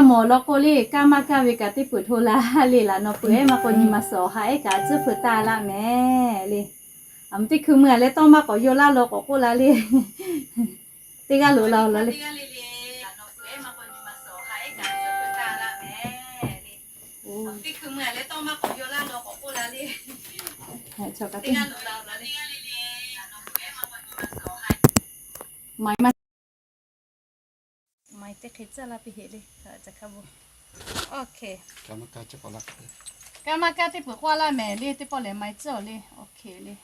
Mawˬ law k'o le, kaˇ maˇ kaˇ ve kaꞈ teˇ peuˬ hto la le, laꞈ nawˬ peuˬ ehˉ maˇ k'o nyi ma suhˍ awˬ ha ehˉ kaꞈ a tcuhˉ feu taˇ laˇ mehˍ le. Aˬ mvuhˇ teˇ hkui mui a leh tawˇ maˇ k'awꞈ yaw laˇ law k'awꞈ k'oˆ la le. Teˇ g'aˇ loꞈ la-oˬ law le. Maiˬ teˇ hk'e tcuhˉ laˇ piˇ heˆ le. Kaˇ maˇ kaˇ teˇ peuˬ k'oˆ laˇ mehˍ le, teˇ pawˆ lehˬ maiˬ tcuhˉ-oˬ le, awˬ hk'e le.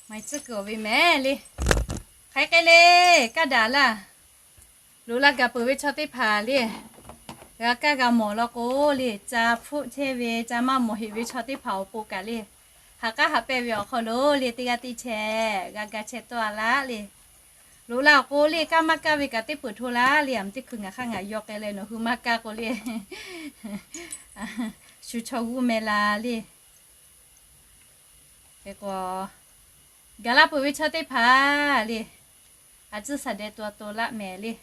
Maiˬ tcuhˉ kuiˬ-oˬ ve mehˍ le. Hk'aˬ hk'e le, kaˇ daꞈ laˇ. Loꞈ la gaˬ peuˬ ve chaw teˇ hpaˍ le, g'a kaˇ g'a mawˬ law k'o le, ca hpfuhˆ chehˇ ve, ca maˇ mawˬ heꞈ ve chaw teˇ hpaˍ awˬ pon kaꞈ le, haꞈ k'aˉ haꞈ pehnˇ ve awˬ hk'aw lo le, teˇ g'aˇ teˇ chehˇ g'a ga chehˇ tawˆ-a laˇ le. Loꞈ la awˬ k'o le, kaˇ maˇ kaˇ ve kaꞈ teˇ peuˬ hto la le, aˬ mvuhˇ teˇ hkui ngaˬ hk'aˇ ngaˬ yaw k'ai leh nawˬ hui maˇ kaˇ k'o le, shu chaw g'uˇ meh la le. Hk'e k'o, gaˬ laˇ peuˬ ve chaw teˇ hpaˍ le, a tcuhˉ shaˍ deh to to laˇ mehˍ le.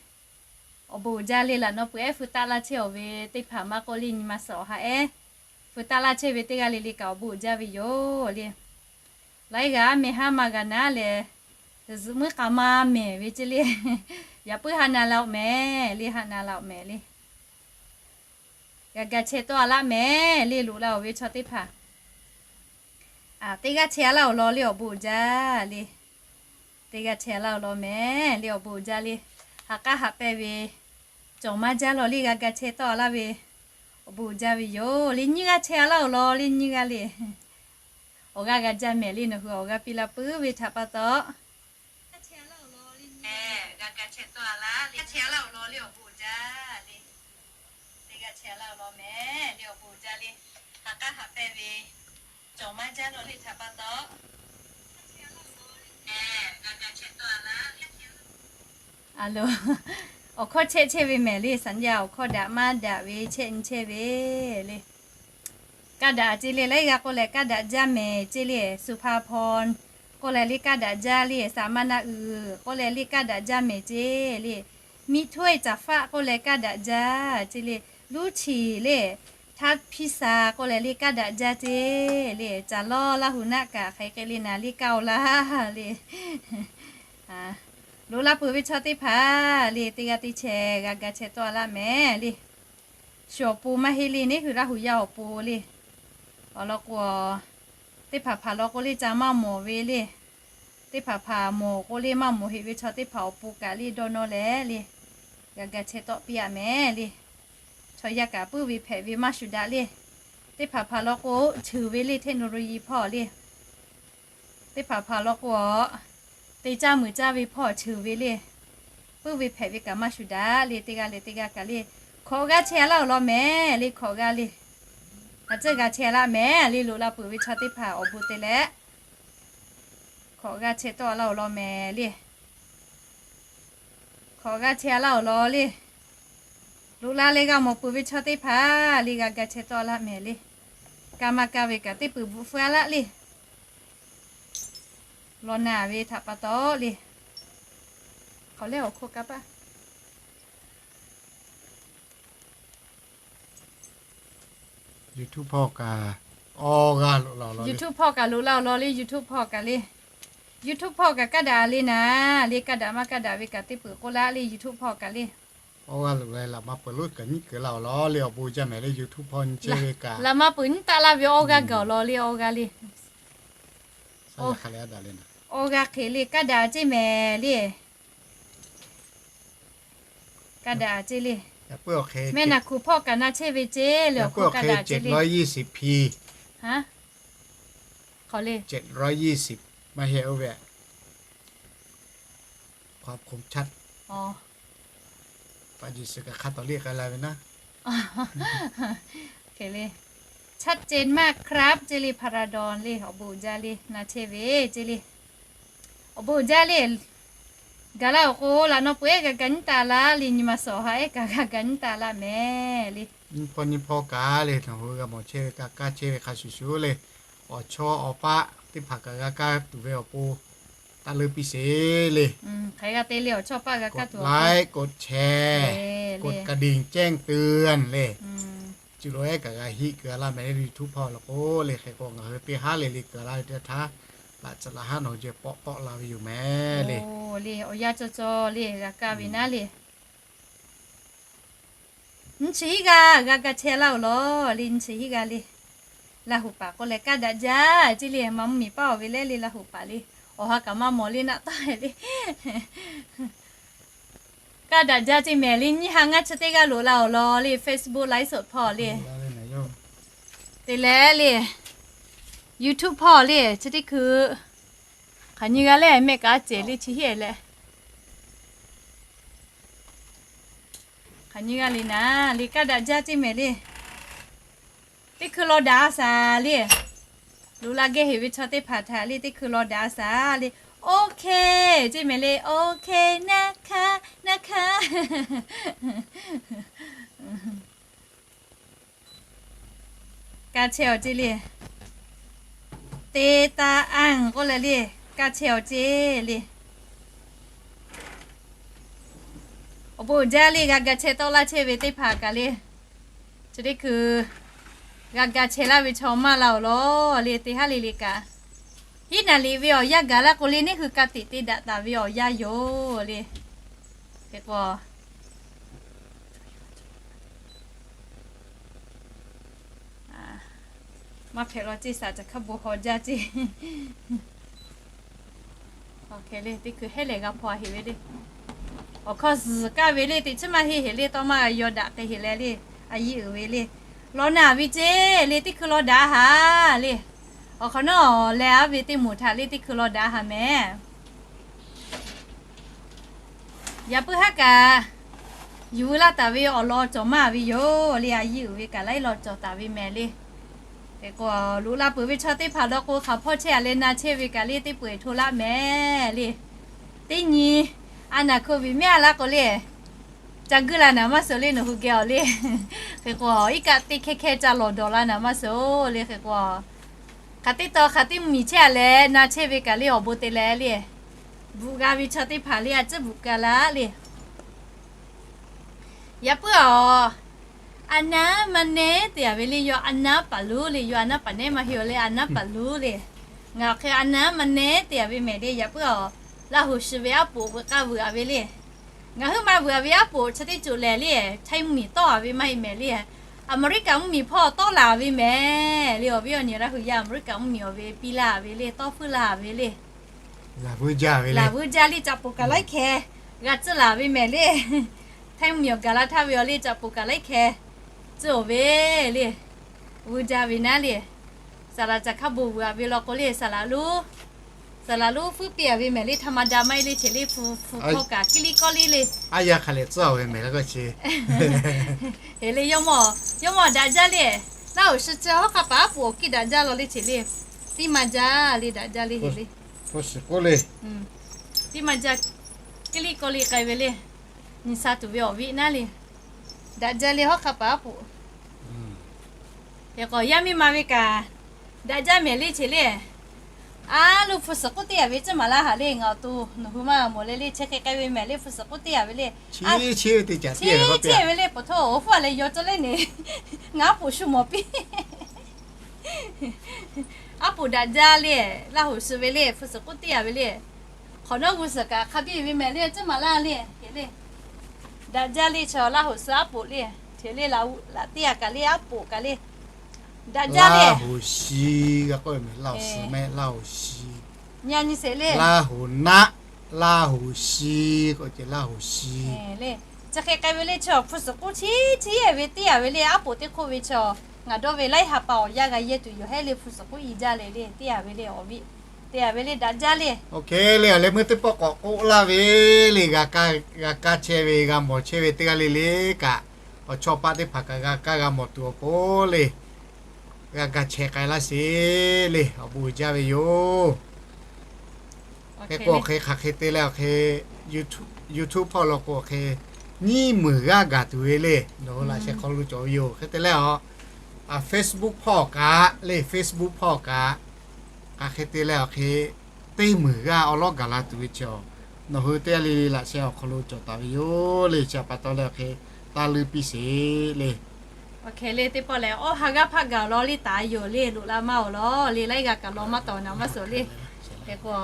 Awˬ bon uiˍ jaˇ le, laꞈ nawˬ peuˬ ehˉ feu taˆ laˇ chehˇ-oˬ ve teˇ hpaˍ maˇ k'oˆ le, nyi ma suhˍ awˬ ha ehˉ feu taˆ laˇ chehˇ ve teˇ g'aˇ le le kaꞈ awˬ bon uiˍ jaˇ ve yoˬ le. Laiˉ g'aˇ meh haˉ maˇ g'a naˉ leh, zuhꞈ muiˉ k'a maˇ mehˍ ve ceˇ le. Yaꞈ puiˉ ha na la-oˬ mehˍ le, ha na la-oˬ mehˍ le. G'a ga chehˇ tawˆ-a laˇ mehˍ le, loꞈ la-oˬ ve chaw teˇ hpaˍ. Teˇ g'aˇ chehˇ-a laˇ-oˬ law le, awˬ bon uiˍ jaˇ le. Teˇ g'aˇ chehˇ-a laˇ-oˬ law mehˍ le, awˬ bon uiˍ jaˇ le. Haꞈ k'aˉ haꞈ pehnˇ ve cawˬ maˇ jaˇ law le, g'a ga chehˇ tawˆ-a laˇ ve awˬ bon uiˍ jaˇ ve yoˬ le. Nyiˇ g'aˇ chehˇ-a laˇ-oˬ law le, nyiˇ g'aˇ le. Awˬ g'aˇ g'a jaˇ mehˍ le, nawˬ hui awˬ g'aˇ piˇ laˇ puiˉ ve htaꞈ pa taw. G'a chehˇ-a laˇ-oˬ law le, awˬ bon uiˍ jaˇ le. Teˇ g'aˇ chehˇ-a laˇ-oˬ law mehˍ le, awˬ bon uiˍ jaˇ le. Haꞈ k'aˉ haꞈ pehnˇ ve cawˬ maˇ jaˇ law le htaꞈ pa taw. A lo, awˬ hkawˇ chehˇ chehˇ ve mehˍ le, สัญญาณ awˬ hkawˇ daꞈ maˇ daꞈ ve chehˇ nyi chehˇ ve le. Kaˇ daꞈ ceˇ le, laiˉ g'aˇ k'oˆ leh kaˇ daꞈ jaˇ mehˍ ceˇ le, สุภาพร k'oˆ leh le kaˇ daꞈ jaˇ le, สามนา uiˍ k'oˆ leh le kaˇ daꞈ jaˇ mehˍ ceˇ le, มิตรถ้วย Caˍ faˆ k'oˆ leh kaˇ daꞈ jaˇ ceˇ le, ลูกชิ้น le, ทอดพิซซ่า k'oˆ leh le kaˇ daꞈ jaˇ ceˇ le, caˬ lawˇ Laˇ huˍ naˆ kaꞈ hk'aˬ hk'e le naˍ le kaˇ-oˬ laˇ le. Loꞈ la peuˬ ve chaw teˇ hpaˍ le, teˇ g'aˇ teˇ chehˇ g'a ga chehˇ tawˆ-a laˇ mehˍ le. Shu awˬ pon maˇ heˆ le, neˉ hui Laˇ huˍ yaˇ awˬ pon le. Awˬ lawn k'o, teˇ hpaˍ hpaˍ lawn k'o le ca maˇ mawˬ ve le. Teˇ hpaˍ hpaˍ mawˬ k'o le maˇ mawˬ heꞈ ve chaw teˇ hpaˍ awˬ pon kaꞈ le dawˇ nawˇ leh le, g'a ga chehˇ tawˆ piˇ-a mehˍ le. Chaw yaˇ kaꞈ puiˉ ve hpehꞈ ve maˇ shuˍ daꞈ le. Teˇ hpaˍ hpaˍ lawn k'o, ceuˬ ve le เทคโนโลยี hpawˇ le. Teˇ hpaˍ hpaˍ lawn k'o, te caˇ muiˬ caˇ ve hpawˇ ceuˬ ve le. Puiˉ ve hpehꞈ ve kaꞈ maˇ shuˍ daꞈ le, teˇ g'aˇ le teˇ g'aˇ kaꞈ le. Hkawꞈ g'aˇ chehˇ-a laˇ-oˬ law mehˍ le, hkawꞈ g'aˇ le. A tcuhˉ g'a chehˇ-a laˇ mehˍ le, loꞈ la peuˬ ve chaw teˇ hpaˍ awˬ bon te leh, hkawꞈ g'aˇ chehˇ tawˆ-a laˇ-oˬ law mehˍ le. Hkawꞈ g'aˇ chehˇ-a laˇ-oˬ law le. Loꞈ la leh g'a mawˬ peuˬ ve chaw teˇ hpaˍ le, g'a ga chehˇ tawˆ-a laˇ mehˍ le. Kaˇ maˇ kaˇ ve kaꞈ teˇ peuˬ bvuhꞈ feu-a laˇ le. Law na ve htaꞈ pa taw le. Hk'aˬ lehˬ awˬ hk'oˆ kaˇ paˆ. YouTube hpawˇ kaꞈ, awˬ g'a loꞈ la-oˬ law le. YouTube hpawˇ kaꞈ loꞈ la-oˬ law le, YouTube hpawˇ kaꞈ le. YouTube hpawˇ kaꞈ kaˇ daꞈ le naˍ le, kaˇ daꞈ maˇ kaˇ daꞈ ve kaꞈ teˇ peuˬ k'oˆ laˇ le, YouTube hpawˇ kaꞈ le. Awˬ g'a loꞈ la laꞈ ma peuˬ loˉ kaꞈ nyiˉ keu la-oˬ law le, awˬ bon jaˇ mehˍ le, YouTube hpawˇ nyi chehˇ ve kaꞈ. Laꞈ ma peuˬ nyiˉ taˆ laˇ ve awˬ g'a gaˬ-oˬ law le, awˬ g'a le. Awˬ g'a hk'e le, kaˇ daꞈ ceˇ mehˍ le. Kaˇ daꞈ ceˇ le. Mehˆ naˬ hkuˬ hpawˇ kaꞈ na chehˇ ve ceˇ le, awˬ hk'aw kaˇ daꞈ ceˇ le. Hk'aˬ le, maˇ heˆ oˇ ve, ความคมชัด pa ji suhˍ kaꞈ hk'a tawˍ liˇ k'ai la ve naˉ. Hk'e le, ชัดเจนมากครับ ceˇ le, พระดอน le, awˬ bon uiˍ jaˇ le, na chehˇ ve ceˇ le. Awˬ bon uiˍ jaˇ le. Gaˬ la-oˬ k'o, laꞈ naw peuˬ ehˉ g'a ga nyiˉ taˆ laˇ le, nyi ma suhˍ awˬ ha ehˉ kaꞈ g'a ga nyiˉ taˆ laˇ mehˍ le. Nyiˇ hpawˇ nyiˇ hpawˇ kaꞈ le, nawˬ hui g'a mawˬ chehˇ ve kaˇ kaˇ chehˇ ve hk'a shuˍ shuˍ le, awˬ chawˇ awˬ paˆ teˇ hpaˍ kaꞈ g'a kaˇ tuˬ ve awˬ pon, taˇ leuˉ piˇ sheˍ le. กดไลค์ กดแชร์ กดกระดิ่งแจ้งเตือน le. Cuˇ lo ehˉ kaꞈ g'a hiˆ keu laˇ mehˍ le YouTube hpawˇ lo k'o le. Hk'e k'o ngaˬ hui teˇ haˉ le le keu laˇ ve teˇ htaˇ, laꞈ caˬ laꞈ haˉ nawˬ hui jehˬ pawˆ tawˆ la ve yoˬ mehˍ le. Le awˬ yanˇ cawˬ cawˬ le g'a kaˇ ve naˉ le. Nyi chi hiˆ g'a g'a ga chehˇ laˇ-oˬ lawˬ le. Nyi chi hiˆ g'a le. Laˇ huˍ paˍ k'oˆ leh kaˇ daꞈ jaˇ ceˇ le. Ma mvuhˇ miˬ paˇ awˬ ve lehˉ le Laˇ huˍ paˍ le. Awˬ ha kaꞈ maˇ mawˬ le naˆ taˇ le. Kaˇ daꞈ jaˇ ceˇ mehˍ le. Nyiˇ ha ngaˇ chi teˇ g'aˇ loꞈ la-oˬ lawˬ le. Facebook ไลฟ์สด hpawˇ le. Te leh le YouTube hpawˇ le chi teˇ hkui hk'aˬ nyi g'a le mehˆ kaꞈ a cehˬ le chi hiˆ leh. Hk'aˬ nyi g'a le naˉ le kaˇ daꞈ jaˇ ceˇ mehˍ le. Teˇ hkui law daꞈ a shaˍ le. Loꞈ la geh heˍ ve chaw teˇ hpaˍ htaꞈ le teˇ hkui law daꞈ a shaˍ le. OK ceˇ mehˍ le. OK naˉ hkaˇ naˉ hkaˇ. Kaˇ chehˇ awˬ ceˇ le. Te taˇ anˇ k'oˆ leh le, kaˇ chehˇ awˬ ceˇ le. Awˬ bon uiˍ jaˇ le g'a ga chehˇ tawˆ laˇ chehˇ ve teˇ hpaˍ kaꞈ le. Chi teˇ hkui g'a ga chehˇ laˇ ve chaw maˇ la-oˬ lawˬ le. Teˇ haˉ le le kaꞈ, hiˉ naˍ liꞈ ve awˬ yanˇ gaˬ laˇ k'o le, neˇ hui ka tiꞈ te daꞈ taˍ ve awˬ yanˇ yoˬ le. Hk'e k'o maˇ hpehꞈ law ceˇ, saˍ caˬ hkaˇ bon haw jaˇ ceˇ. Teˇ hkui hehˉ lehˬ g'a hpaw heˍ ve le. Awˬ hkawˇ zuhˬ kaˇ ve le, teꞈ chiˉ maˇ heˆ heˍ le, tawˇ maˇ g'a yaw daꞈ k'ai heˍ leh le. A yiˇ uiˍ ve le, law naˬ ve ceˇ le, teˇ hkui law daꞈ a haˍ le. Awˬ hk'awꞈ nawˉ leh aˉ ve teˇ moˍ htaꞈ le teˇ hkui law daꞈ a haˍ mehˍ. Yaꞈ puiˉ haˉ kaꞈ yuˬ laˇ taˍ ve awˬ lawn cawˬ maˇ ve yoˬ le. A yiˇ uiˍ ve kaꞈ laiˉ law cawˬ taˍ ve mehˍ le. Hk'e k'o loꞈ la peuˬ ve chaw teˇ hpaˍ dawˇ k'o hk'aˬ hpawˇ chehˇ a leh na chehˇ ve kaꞈ le teˇ peu eˬ hto laˇ mehˍ le. Teˇ nyi a naˍ hkui viꞈ mehˉ a laˇ k'o le, ca guˇ la naˍ maˇ suhˍ le nawˬ hui geh awˬ le. Hk'e k'o iˉ kaˆ teˇ hkehˇ hkehˇ ca lawˬ dawˬ la naˍ maˇ suhˍ le. Hk'e k'o hk'aˬ teˇ taw hk'aˬ teˇ mvuhˇ miˬ chehˇ a leh na chehˇ ve kaꞈ le awˬ bon te leh le, bvuhꞈ g'a ve chaw teˇ hpaˍ le a ciˉ bvuhꞈ ka laˇ le. Yaꞈ puiˉ awˬ, a naˉ maˇ nehˉ te a ve le, yawˇ a naˉ paˍ lonˉ le, yawˇ a naˉ paˍ nehˉ maˇ heˆ awˬ le, a naˉ paˍ lonˉ le. Ngaˬ awˬ hk'e a naˉ maˇ nehˉ te a ve mehˍ le. Yaꞈ puiˉ awˬ, Laˇ huˍ shiˍ ve aˉ poꞈ veuꞈ k'aˇ veuꞈ a ve le. Ngaˬ hui maˇ veuꞈ a ve aˉ poꞈ chi teˇ ceuˬ lehˬ le, Htaiˇ mvuhˇ miˬ tawˆ a ve maˇ heˆ mehˍ le. Aˍmeˍriˆkaˍ mvuhˇ miˬ hpawˇ tawˆ la ve mehˍ le. Awˬ viˉ awˬ nyi Laˇ huˍ yaˇ Aˍmeˍriˆkaˍ mvuhˇ miˬ awˬ ve piˇ laˇ ve le, tawˇ hpfuhˇ laˇ ve le. Laˬ vuiˇ jaˇ le, caꞈ poˍ kaꞈ laiˉ hkeh g'a tcuhˉ laˬ ve mehˍ le. Htaiˇ mvuhˇ miˬ awˬ gaˬ la htaˇ ve awˬ le, caꞈ poˍ kaꞈ laiˉ hkeh tcuhˉ awˬ ve le. Vuiˇ jaˇ ve naˉ le. Saˍ laꞈ caˬ hkaˇ bon vuiˬ a ve law k'o le, saˍ laꞈ lonˉ, saˍ laꞈ lonˉ fuiˉ piˇ a ve mehˍ le. Htaꞈ ma da maˇ heˆ le, cheˬ le hpu hpu hkawˇ kaꞈ kiˇ liˇ kawˇ liˇ le. Aˉ yaˇ hk'a lehˬ tcuhˉ a ve mehˍ le k'o chi. Heˍ le, yawˇ mawˇ, yawˇ mawˇ daꞈ jaˇ le. Laˇ huˍ shiˍ chi hawˉ hk'aˇ paˍ aˉ poꞈ awˬ kiˇ daꞈ jaˇ law le, cheˬ le. Tiˉ ma jaˇ le, daꞈ jaˇ le, heˍ le. Tiˉ ma jaˇ, kiˇ liˇ kawˇ liˇ k'ai ve le. Nyi sha tuˬ ve awˬ viˉ naˉ le. Daꞈ jaˇ le, hawˉ hk'aˇ paˍ aˉ poꞈ. Hk'e k'o yaˇ miˇ ma ve kaꞈ daꞈ jaˇ mehˍ le, cheˬ le. A lo hpu suhˍ k'oˆ teˇ yaꞈ ve ciˉ maˍ laˇ haˍ le. Ngaˬ awˬ to nawˬ hui maˇ mawˬ leh le, chi hk'e k'ai ve mehˍ le, hpu suhˍ k'oˆ teˇ yaꞈ ve le. Chi teˇ yaꞈ ve le, poˬ htoˇ awˬ hpfuhˇ a leh yaw cawˇ leh ne. Ngaˬ aˉ poꞈ shu mawˬ piˇ. Aˉ poꞈ daꞈ jaˇ le, Laˇ huˍ shiˍ ve le, hpu suhˍ k'oˆ teˇ yaꞈ ve le. Hk'awꞈ nawˉ g'uˇ suhˍ kaꞈ hk'a biˇ ve mehˍ le, ciˉ maˍ laˇ le, heˍ le. Daꞈ jaˇ le, chaw Laˇ huˍ suhˍ aˉ poꞈ le, cheˬ le, laꞈ teˇ yaꞈ kaꞈ le, aˉ poꞈ kaꞈ le. Daꞈ jaˇ le. Laˇ huˍ shiˍ g'a k'oˆ ve mehˍ, Laˇ huˍ suhˍ mehˍ, Laˇ huˍ shiˍ. Nyi a nyi sheˍ le. Laˇ huˍ naˆ, Laˇ huˍ shiˍ k'o ce, Laˇ huˍ shiˍ le. Chi hk'e k'ai ve le, chaw hpu suhˍ k'oˆ chi chi yeˬ ve teˇ yaꞈ ve le, aˉ poꞈ teˇ hk'oˆ ve chaw ngaˬ dawˇ ve laiˉ ha pa awˬ yanˇ g'a yehˇ tuˬ yoˬ, heˆ le, hpu suhˍ k'oˆ i jaˇ le le, teˇ yaꞈ ve le awˬ viˉ, teˇ yaꞈ ve le daꞈ jaˇ le. Oˇ hk'e le, awˬ leh meuˇ teˇ pawˆ k'awꞈ k'oˆ laˇ ve le, g'a kaˇ chehˇ ve, g'a mawˬ chehˇ ve teˇ g'aˇ le le kaꞈ, awˬ chawˇ paˆ teˇ hpaˍ kaꞈ g'a kaˇ g'a mawˬ tuˬ awˬ pon le, g'a ga chehˇ k'ai laˇ sheˍ le, awˬ bon uiˍ jaˇ ve yoˬ. Hk'e k'o awˬ hk'e hk'aˬ hk'e te leh awˬ hk'e YouTube hpawˇ lo k'o awˬ hk'e nyiˇ meunˍ g'aˇ gaˬ tuˬ ve le, nawˬ hui laꞈ sheh hk'aw lo cawˬ ve yoˬ. Hk'e te leh a, Facebook hpawˇ kaꞈ le, Facebook hpawˇ kaꞈ hk'aˬ hk'e te leh awˬ hk'e teˇ meunˍ g'aˇ awˉ lawˉ gaˬ la tuˬ ve chi, nawˬ hui teˇ g'aˇ le le laꞈ sheh awˬ hk'aw lo cawˬ taˍ ve yoˬ le. Chi pa taw leh awˬ hk'e taˇ leuˇ piˇ sheˍ le. Awˬ hk'e le teˇ pawˆ lehˬ, awˬ ha g'aˇ hpaˇ gaˬ law le, taˍ yoˬ le, loꞈ la maˇ awˬ law le, laiˉ g'aˇ kaꞈ law maˇ tawˍ naˍ maˇ suhˍ le. Hk'e k'o,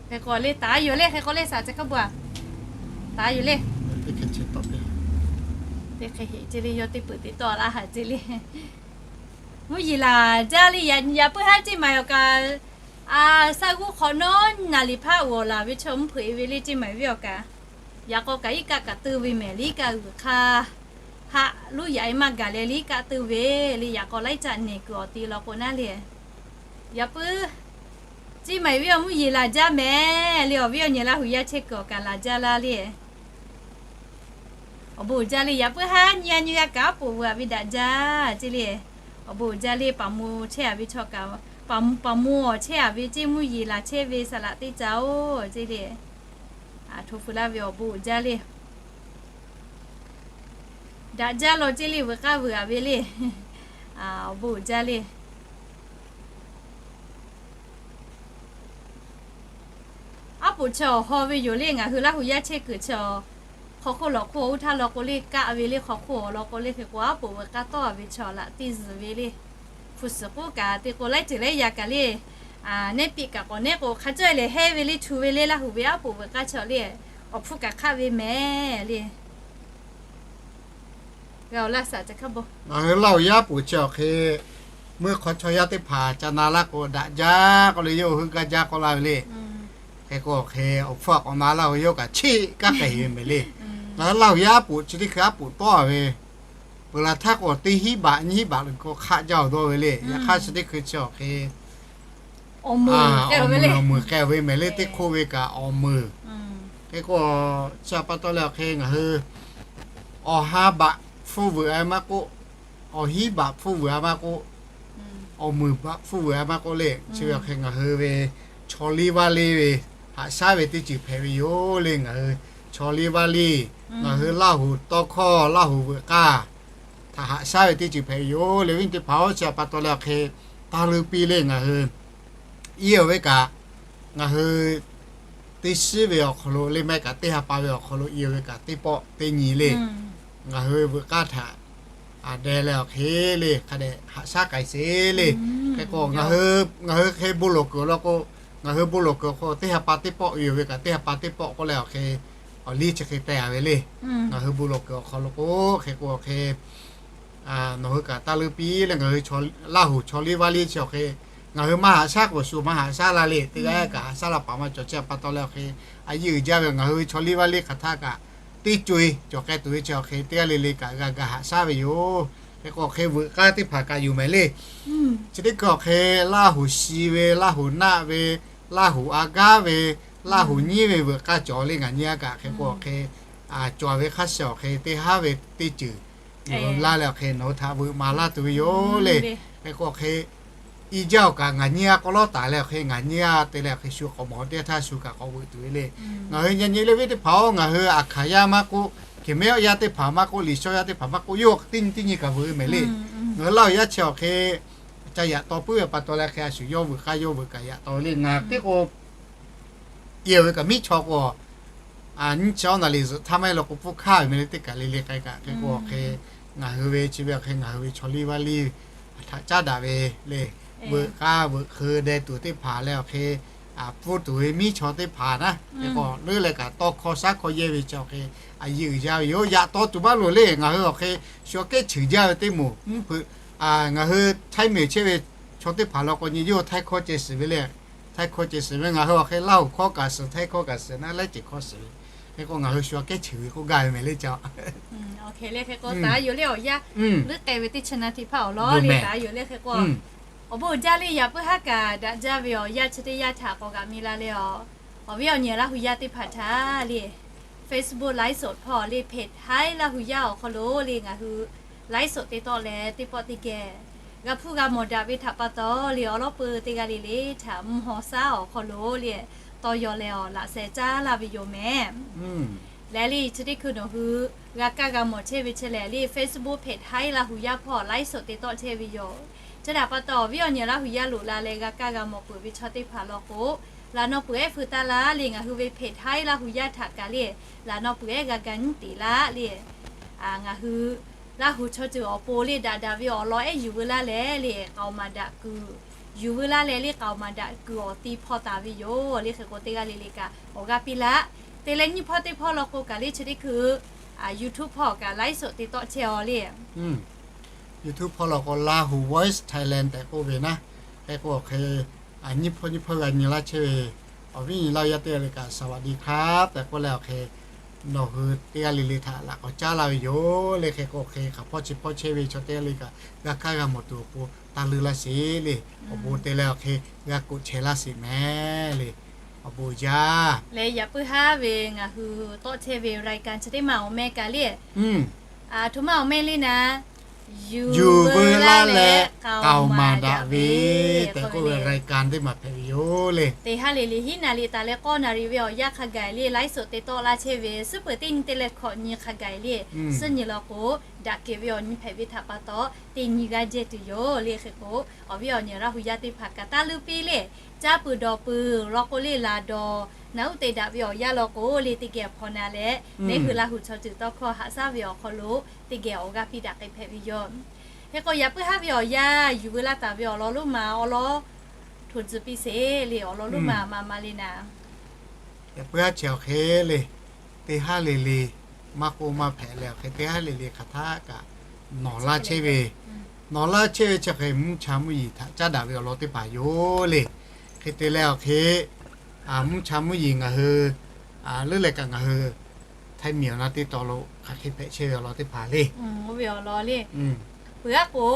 hk'e k'o le taˍ yoˬ le, hk'e k'o le shaˍ chi hk'a bu a, taˍ yoˬ le. Teˇ hk'e heˆ ce le, yawˇ teˇ peuˬ teˇ tawˆ laˇ haˍ ce le. Mvuhˇ yeˬ laˬ jaˇ le, yaꞈ puiˉ haˉ Ceˇ maiˍ awˬ kaꞈ, a, shaˉ g'uˇ hk'awꞈ nawˉ naˍ liˍ hpaˇ g'awˬ laˬ ve chaw mvuhˇ hpeuꞈ e ve le, Ceˇ maiˍ venˇ awˬ kaꞈ. Yaꞈ k'aw kaꞈ iˉ kaˆ kaꞈ teu ve mehˍ le, iˉ kaˆ g'uiˬ hk'aˇ haꞈ luˇ yaꞈ e maˇ gaˬ leh le, iˉ kaˆ teu ve le. Yaꞈ k'aw laiˉ caˆ nehˬ kuiˬ awˬ ti law k'o naˉ le, yaꞈ puiˉ Ceˇ maiˍ venˇ awˬ mvuhˇ yeˬ laˬ jaˇ mehˍ le. Awˬ viˉ awˬ nyi Laˇ huˍ yaˇ chehˇ kuiˬ awˬ kaꞈ laˬ jaˇ laˇ le. Awˬ bon uiˍ jaˇ le, yaꞈ puiˉ haˉ nyi a nyi g'a kaꞈ aˉ poꞈ veuꞈ a ve daꞈ jaˇ ce le. Awˬ bon uiˍ jaˇ le, paˍ mo chehˇ a ve chaw kaꞈ, paˍ mo awˬ chehˇ a ve Ceˇ mvuhˇ yeˬ laˬ chehˇ ve saˍ laꞈ teˇ ca oˬ ce le. Hto fu laˇ ve awˬ bon uiˍ jaˇ le. Daꞈ jaˇ law ce le, veuꞈ k'aˇ veuꞈ a ve le. Awˬ bon uiˍ jaˇ le. Aˉ poꞈ chi awˬ haw ve yoˬ le, ngaˬ hui Laˇ huˍ yaˇ chehˇ kuiˬ chi awˬ hk'aw hk'oˆ lawˬ hk'oˆ oˇ htaˇ law k'o le kaˆ ve le, hk'aw hk'oˆ awˬ law k'o le, hk'e k'o aˉ poꞈ veuꞈ k'aˇ tawˆ a ve chi awˬ laꞈ teˇ zuhˬ ve le. Hpu suhˍ k'oˆ kaꞈ te k'o laiˉ ceuˬ laiˉ yaꞈ kaꞈ le, neˉ piˆ kaꞈ k'awꞈ neˉ k'o hk'a cawˇ lehˬ hehˇ ve le, htu ve le, Laˇ huˍ ve aˉ poꞈ veuꞈ k'aˇ chi awˬ le, awˬ hpfuhˇ kaꞈ hk'aˆ ve mehˍ le. Ngaˬ hui Laˇ huˍ yaˇ aˉ poꞈ chi awˬ hk'e, meuˇ hk'aw chaw yaˇ teˇ hpaˍ ca na laˇ k'o daꞈ jaˇ k'oˆ le, yawˇ hui gaˇ jaˇ k'oˆ laˇ ve le. Hk'e k'o awˬ hk'e awˬ hpfuhˇ k'awꞈ na laˇ k'o yawˇ kaꞈ cheˇ kaˉ k'ai ve mehˍ le. Ngaˬ hui Laˇ huˍ yaˇ aˉ poꞈ chi teˇ hkui aˉ poꞈ tawˆ a ve, peuˬ la htaˇ k'o teˇ hinˉ baꞈ nyiˇ hinˉ baꞈ le k'o hk'aˆ jaˇ awˬ dawˇ ve le. Yaꞈ hk'aˇ chi teˇ hkui chi awˬ hk'e awˬ meuˍ k'ai ve mehˍ le, teˇ hk'oˆ ve kaꞈ awˬ meuˍ. Hk'e k'o chi pa taw leh awˬ hk'e ngaˬ hui awˬ ha baꞈ hpfuhˇ veuꞈ a maˇ k'oˆ, awˬ hinˉ baꞈ hpfuhˇ veuꞈ a maˇ k'oˆ, awˬ meuˍ baꞈ hpfuhˇ veuꞈ a maˇ k'oˆ le. Chi ve awˬ hk'e ngaˬ hui ve chaw liˇ vaˇ liˇ ve haꞈ shaˉ ve teˇ ceuˬ hpehꞈ ve yoˬ le. Ngaˬ hui chaw liˇ vaˇ liˇ, ngaˬ hui Laˇ huˍ tawˇ hkawˇ Laˇ huˍ veuꞈ k'aˇ htaꞈ haꞈ shaˉ ve teˇ ceuˬ hpehꞈ ve yoˬ le. Awˬ viˉ teˇ hpaˍ-oˬ, chi pa taw leh awˬ hk'e taˇ leuˇ piˇ le. Ngaˬ hui iˉ awˬ ve kaꞈ, ngaˬ hui teˇ shiˉ ve awˬ hk'aw lo le maˇ kaꞈ teˇ ha pa ve awˬ hk'aw lo iˉ awˬ ve kaꞈ teˇ pawˆ teˇ nyi le. Ngaˬ hui veuꞈ k'aˇ htaꞈ a deh leh awˬ hk'e le hk'a dehꞈ haꞈ shaˉ k'ai sheˍ le. Hk'e k'o ngaˬ hui, ngaˬ hui hk'e bon lawˬ kuiˬ awˬ lawn k'o, ngaˬ hui bon lawˬ kuiˬ awˬ hk'aw lo teˇ ha pa teˇ pawˆ, iˉ awˬ ve kaꞈ teˇ ha pa teˇ pawˆ k'oˆ leh awˬ hk'e awˬ liˇ chi hk'e teh a ve le. Ngaˬ hui bon lawˬ kuiˬ awˬ hk'aw lo k'o, hk'e k'o awˬ hk'e nawˬ hui kaꞈ taˇ leuˇ piˇ leh ngaˬ hui Laˇ huˍ chaw liˇ vaˇ liˇ chi awˬ hk'e, ngaˬ hui maˇ haꞈ shaˉ k'o shu maˇ haꞈ shaˉ la le. Teˇ g'aˇ kaꞈ haꞈ shaˉ la paˍ maˇ cawˬ. Chi pa taw leh awˬ hk'e a yeˇ uiˍ jaˇ ve ngaˬ hui ve chaw liˇ vaˇ liˇ hk'aˬ htaˇ kaꞈ teˇ co e cawˬ k'ai tuˬ ve chi awˬ hk'e teˇ g'aˇ le le kaꞈ g'a ga haꞈ shaˉ ve yoˬ. Hk'e k'o awˬ hk'e veuꞈ k'aˇ teˇ hpaˍ kaꞈ yoˬ mehˍ le. Chi teˇ hkui awˬ hk'e Laˇ huˍ shi ve, Laˇ huˍ naˆ ve, Laˇ huˍ a gaˉ ve, Laˇ huˍ nyiˉ ve veuꞈ k'aˇ cawˬ le. Ngaˬ nyi a kaꞈ hk'e k'o awˬ hk'e cawˬ ve hk'a shuˍ awˬ hk'e teˇ haˉ ve teˇ ceuˬ yoˬ laˇ leh awˬ hk'e nawˬ hui htaꞈ veuꞈ maˍ laˇ tuˬ ve yoˬ le. Hk'e k'o awˬ hk'e i jaˇ awˬ kaꞈ ngaˬ nyi a k'aw lawˉ taˍ leh awˬ hk'e ngaˬ nyi a te leh awˬ hk'e shu k'awꞈ mawˬ teˇ htaˇ shu kaꞈ k'awꞈ veuꞈ tuˬ ve le. Ngaˬ hui nyi nyi le ve teˇ hpaˍ-oˬ, ngaˬ hui Aˍhkaˍ yaˇ maˇ k'oˆ, Hkeˍmonˍ yaˇ teˇ hpaˍ maˇ k'oˆ, Liꞈ shaw yaˇ teˇ hpaˍ maˇ k'oˆ, yawˇ teˇ nyi teˇ nyi kaꞈ veuꞈ mehˍ le. Ngaˬ hui Laˇ huˍ yaˇ chi awˬ hk'e ca yaꞈ taw puiˉ ve pa taw leh hk'e a shu yawˇ veuꞈ k'aˇ yawˇ veuꞈ kaꞈ yaꞈ taw ve le. Ngaˬ teˇ k'o iˉ awˬ ve kaꞈ miˉ chaw k'o nyiˇ chi awˉ naˍ liꞈ zuhꞈ htaˇ maˇ heˆ law k'o pfuhˇ hk'aˇ ve mehˍ le. Teˇ kaˬ le le k'ai kaꞈ hk'e k'o awˬ hk'e ngaˬ hui ve chi ve awˬ hk'e ngaˬ hui ve chaw liˇ vaˇ liˇ htaꞈ caˉ daꞈ ve le. Veuꞈ k'aˇ veuꞈ hk'eu deh tuˬ teˇ hpaˍ leh awˬ hk'e pfuhˇ tuˬ ve miˉ chaw teˇ hpaˍ naˉ hk'e k'o leuˉ leh kaꞈ tawˇ hkawˇ shaˉ hkawˇ yehˇ ve chi awˬ hk'e a yeˇ uiˍ jaˇ ve yoˬ. Yaꞈ taw tuˬ maˇ loˍ le. Ngaˬ hui awˬ hk'e shu awˬ kehˉ cheuˬ jaˇ ve teˇ moˍ mvuhˇ hpeuꞈ ngaˬ hui Htaiˇ meuˬ chehˇ ve chaw teˇ hpaˍ law k'o nyi yawˇ Htaiˇ hkawˇ ceh shiˍ ve le. Htaiˇ hkawˇ ceh shiˍ ve ngaˬ hui awˬ hk'e Laˇ huˍ hkawˇ kaꞈ shiˍ, Htaiˇ hkawˇ kaꞈ shiˍ naˉ lehˉ ceh hkawˇ shiˍ ve. Hk'e k'o ngaˬ hui shu awˬ kehˉ cheuˬ ve k'oˆ gaˇ ve mehˍ le ca. Hk'e le hk'e k'o taˍ yoˬ le awˬ yaˇ leuˉ k'ai ve teˇ chi na teˇ hpaˍ awˬ lawn le taˍ yoˬ le hk'e k'o awˬ bon uiˍ jaˇ le. Yaꞈ puiˉ haˉ kaꞈ daꞈ jaˇ ve awˬ yaˇ chi teˇ yaˇ htaꞈ k'awꞈ g'aꞈ mi la leh awˬ, awˬ viˉ awˬ nyi Laˇ huˍ yaˇ teˇ hpaˍ htaꞈ le Facebook ไลฟ์สด hpawˇ le เพจ Htaiˇ Laˇ huˍ yaˇ awˬ hk'aw lo le ngaˬ hui ไลฟ์สด te tawˆ leh teˇ pawˆ teˇ geh g'a hpuˇ g'a mawˬ daꞈ ve htaꞈ pa taw le awˬ lawˉ peu teˇ g'aˇ le le htaꞈ mvuhˇ haw shaˉ awˬ hk'aw lo le tawˇ yaw leh awˬ laꞈ sheh caˉ laˇ ve yoˬ mehˍ. Leh le chi teˇ hkui nawˬ hui g'a kaˇ g'a mawˬ chehˇ ve chehˇ leh le, Facebook เพจไทย Lahu yaˇ hpawˇ ไลฟ์สด te tawˆ chehˇ ve yoˬ. Chi htaꞈ pa taw awˬ viˉ awˬ nyi Lahu yaˇ loꞈ la leh g'a kaˇ g'a mawˬ peuˬ ve chaw teˇ hpaˍ law k'o, laꞈ naw peuˬ ehˉ feu taˇ laˇ le, ngaˬ hui ve เพจไทย Lahu yaˇ htaꞈ kaꞈ le, laꞈ naw peuˬ ehˉ g'a ga nyiˉ teꞈ laˇ le. Ngaˬ hui Lahu chaw ceuˬ awˬ pon le daꞈ daꞈ ve awˬ lawn ehˉ yuˬ veu laˇ leh le, k'aoˍ maˍ daꞈ kuiˬ yuˬ veu laˇ leh le, k'aoˍ maˍ daꞈ kuiˬ awˬ ti hpawˇ taˍ ve yoˬ le. Hk'e k'o teˇ g'aˇ le le kaꞈ awˬ g'aˇ piˇ laˇ. Te leh nyiˇ hpawˇ teˇ hpawˇ law k'o kaꞈ le chi teˇ hkui YouTube hpawˇ kaꞈ ไลฟ์สด te tawˆ chehˇ aw le. YouTube hpawˇ law k'o Lahu Voice Thailand tehꞈ k'oˆ ve naˉ. Hk'e k'o awˬ hk'e nyiˇ hpawˇ nyiˇ hpawˇ g'a nyi laˇ chehˇ ve awˬ viˉ awˬ nyi Lahu yaˇ teˇ g'aˇ le kaꞈ สวัสดีครับ tehꞈ k'oˆ leh awˬ hk'e nawˬ hui teˇ g'aˇ le le htaꞈ laꞈ k'awꞈ caˉ laˇ ve yoˬ le. Hk'e k'o awˬ hk'e hk'aˬ hpawˇ chi hpawˇ chehˇ ve chaw teˇ g'aˇ le kaꞈ g'a kaˇ g'a mawˬ tuˬ awˬ pon taˇ leuˇ laˇ sheˍ le. Awˬ bon te leh awˬ hk'e g'a k'oˆ chehˇ laˇ sheˍ mehˍ le. Awˬ bon jaˇ. Leh yaꞈ puiˉ haˉ ve ngaˬ hui tawˆ chehˇ ve รายการ chi teˇ maˬ awˬ meh kaꞈ le, aˬ htoꞈ ma awˬ meh le naˉ, yuˬ veu laˇ leh k'aoˍ maˍ daꞈ ve tehꞈ k'oˆ ve รายการ teˇ maˬ hpehꞈ ve yoˬ le. Teˇ haˉ le le hiˉ naˍ riˍ taˍ leh k'awˇ naˍ riˍ ve awˬ yanˇ hk'a gaˬ le ไลฟ์สด te tawˆ laˇ chehˇ ve suhˉ peuˬ teˇ nyi teˇ leh hkawꞈ nyi hk'a gaˬ le, suhˉ nyi law k'o daꞈ kehˬ ve awˬ nyi hpehꞈ ve htaꞈ pa taw teˇ nyi g'aˇ jehˇ tuˬ yoˬ le. Hk'e k'o awˬ viˉ awˬ nyi Lahu yaˇ teˇ hpaˍ kaꞈ taˇ leuˇ piˇ le. Caˇ peuˬ dawˬ peuˬ law k'o le laˬ dawˬ naˬ uˉ te daꞈ ve awˬ yanˇ law k'o le teˇ geh hpaw na leh, neˇ hui Lahu chaw ceuˬ tawˇ hkawˇ haꞈ shaˉ ve awˬ hk'aw lo teˇ geh awˬ g'aˇ piˇ daꞈ k'ai hpehꞈ ve yoˬ. Hk'e k'o yaꞈ puiˉ haˉ ve awˬ yanˇ yuˬ veu laˇ taˍ ve awˬ lawn lonˉ ma awˬ lawn htoꞈ tcuh piˇ sheˍ le. Awˬ lawn lonˉ ma ma ma le naˉ, yaꞈ puiˉ haˉ chi awˬ hk'e le, teˇ haˉ le le maˇ k'oˆ maˇ hpehꞈ leh awˬ hk'e teˇ haˉ le le hk'aˬ htaˇ kaꞈ nawˬ laˇ chehˇ ve, nawˬ laˇ chehˇ ve chi hk'e mvuhˇ cha mvuhˇ yeˬ htaꞈ caˉ daꞈ ve awˬ lawn teˇ hpaˍ yoˬ le. Hk'e te leh awˬ hk'e mvuhˇ cha mvuhˇ yeˬ ngaˬ hui leuˉ leh kaꞈ ngaˬ hui ไทย miˬ awˬ na teˇ taw lo hk'aˬ hk'e hpehꞈ chehˇ ve awˬ lawn teˇ hpaˍ le. Peuˬ aˉ k'o,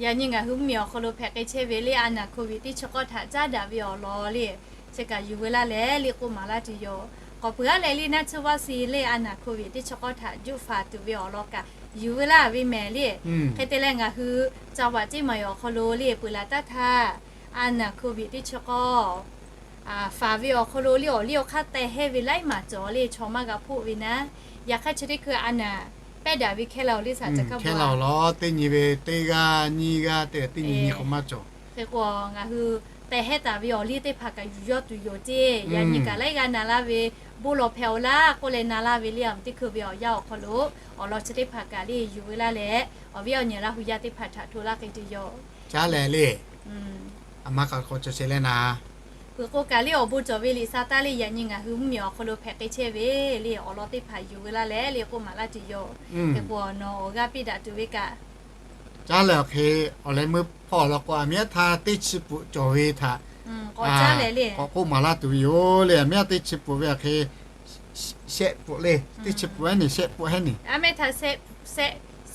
yaꞈ nyi ngaˬ hui mvuhˇ miˬ awˬ hk'aw lo hpehꞈ k'ai chehˇ ve le a naˬ COVID teˇ chi k'awˇ htaꞈ caˉ daꞈ ve awˬ lawn le, chi kaꞈ yuˬ veu laˇ leh le k'oˆ maˍ laˇ tuˬ yoˬ. K'awꞈ peuˬ aˉ leh le naˉ tsuhˇ vaccine le a naˬ COVID teˇ chi k'awˇ htaꞈ juˆ faˍ tuˬ ve awˬ lawn kaꞈ yuˬ veu laˇ ve mehˍ le. Hk'e te leh ngaˬ hui จังหวัดเชียงใหม่ awˬ hk'aw lo le peuˬ laˬ taˉ htaˇ a naˬ COVID teˇ chi k'awˇ faˍ ve awˬ hk'aw lo le awˬ liˇ awˬ hk'aˇ teh hehnˇ ve laiˉ maˬ cawˬ le chaw maˇ g'a hpoˆ ve naˉ, yaꞈ hk'aˇ chi teˇ hkui a naˬ pehˇ daꞈ ve hkehˇ la-oˬ le saˍ ca hkaˇ hpehˇ la-oˬ law teˇ nyi ve teˇ g'aˇ nyiˇ g'aˇ teˇ nyi nyi k'o maˇ cawˬ. Hk'e k'o ngaˬ hui teh hehnˇ taˍ ve awˬ liˇ teˇ hpaˍ kaꞈ yuˬ yawˇ tuˬ yoˬ ceˇ. Yaꞈ nyi kaꞈ laiˉ g'aˇ na laˇ ve bon lawˬ hpehꞈ-oˬ laˇ k'oˆ leh na laˇ ve le a teˇ hkui ve awˬ yanˇ awˬ hk'aw lo awˬ lawn chi teˇ hpaˍ kaꞈ le yuˬ veu laˇ leh awˬ viˉ awˬ nyi Lahu yaˇ teˇ hpaˍ htaꞈ hto laˇ k'ai tuˬ yoˬ. Caˉ leh le, a ma kaꞈ k'awꞈ cawˬ sheˍ leh naˍ, peuˬ k'o kaꞈ le awˬ bon cawˬ ve liꞈ sha taˇ le yaꞈ nyi ngaˬ hui mvuhˇ miˬ awˬ hk'aw lo hpehꞈ k'ai chehˇ ve le awˬ lawn teˇ hpaˍ yuˬ veu laˇ leh le k'oˆ maˍ laˇ tuˬ yoˬ. Hk'e k'o nawˬ awˬ g'aˇ piˇ daꞈ tuˬ ve kaꞈ caˉ leh awˬ hk'e awˬ leh meuˇ hpawˇ law k'o a miˉ yaˇ htaˇ teˇ chi pfuhꞈ cawˬ ve htaꞈ k'awꞈ k'oˆ maˍ laˇ tuˬ ve yoˬ le. A miˉ yaˇ teˇ chi pfuhꞈ ve awˬ hk'e shehˆ pfuhꞈ le, teˇ chi pfuhꞈ hehnˇ neˬ shehˆ pfuhꞈ hehnˇ neˬ. A mehˇ htaˇ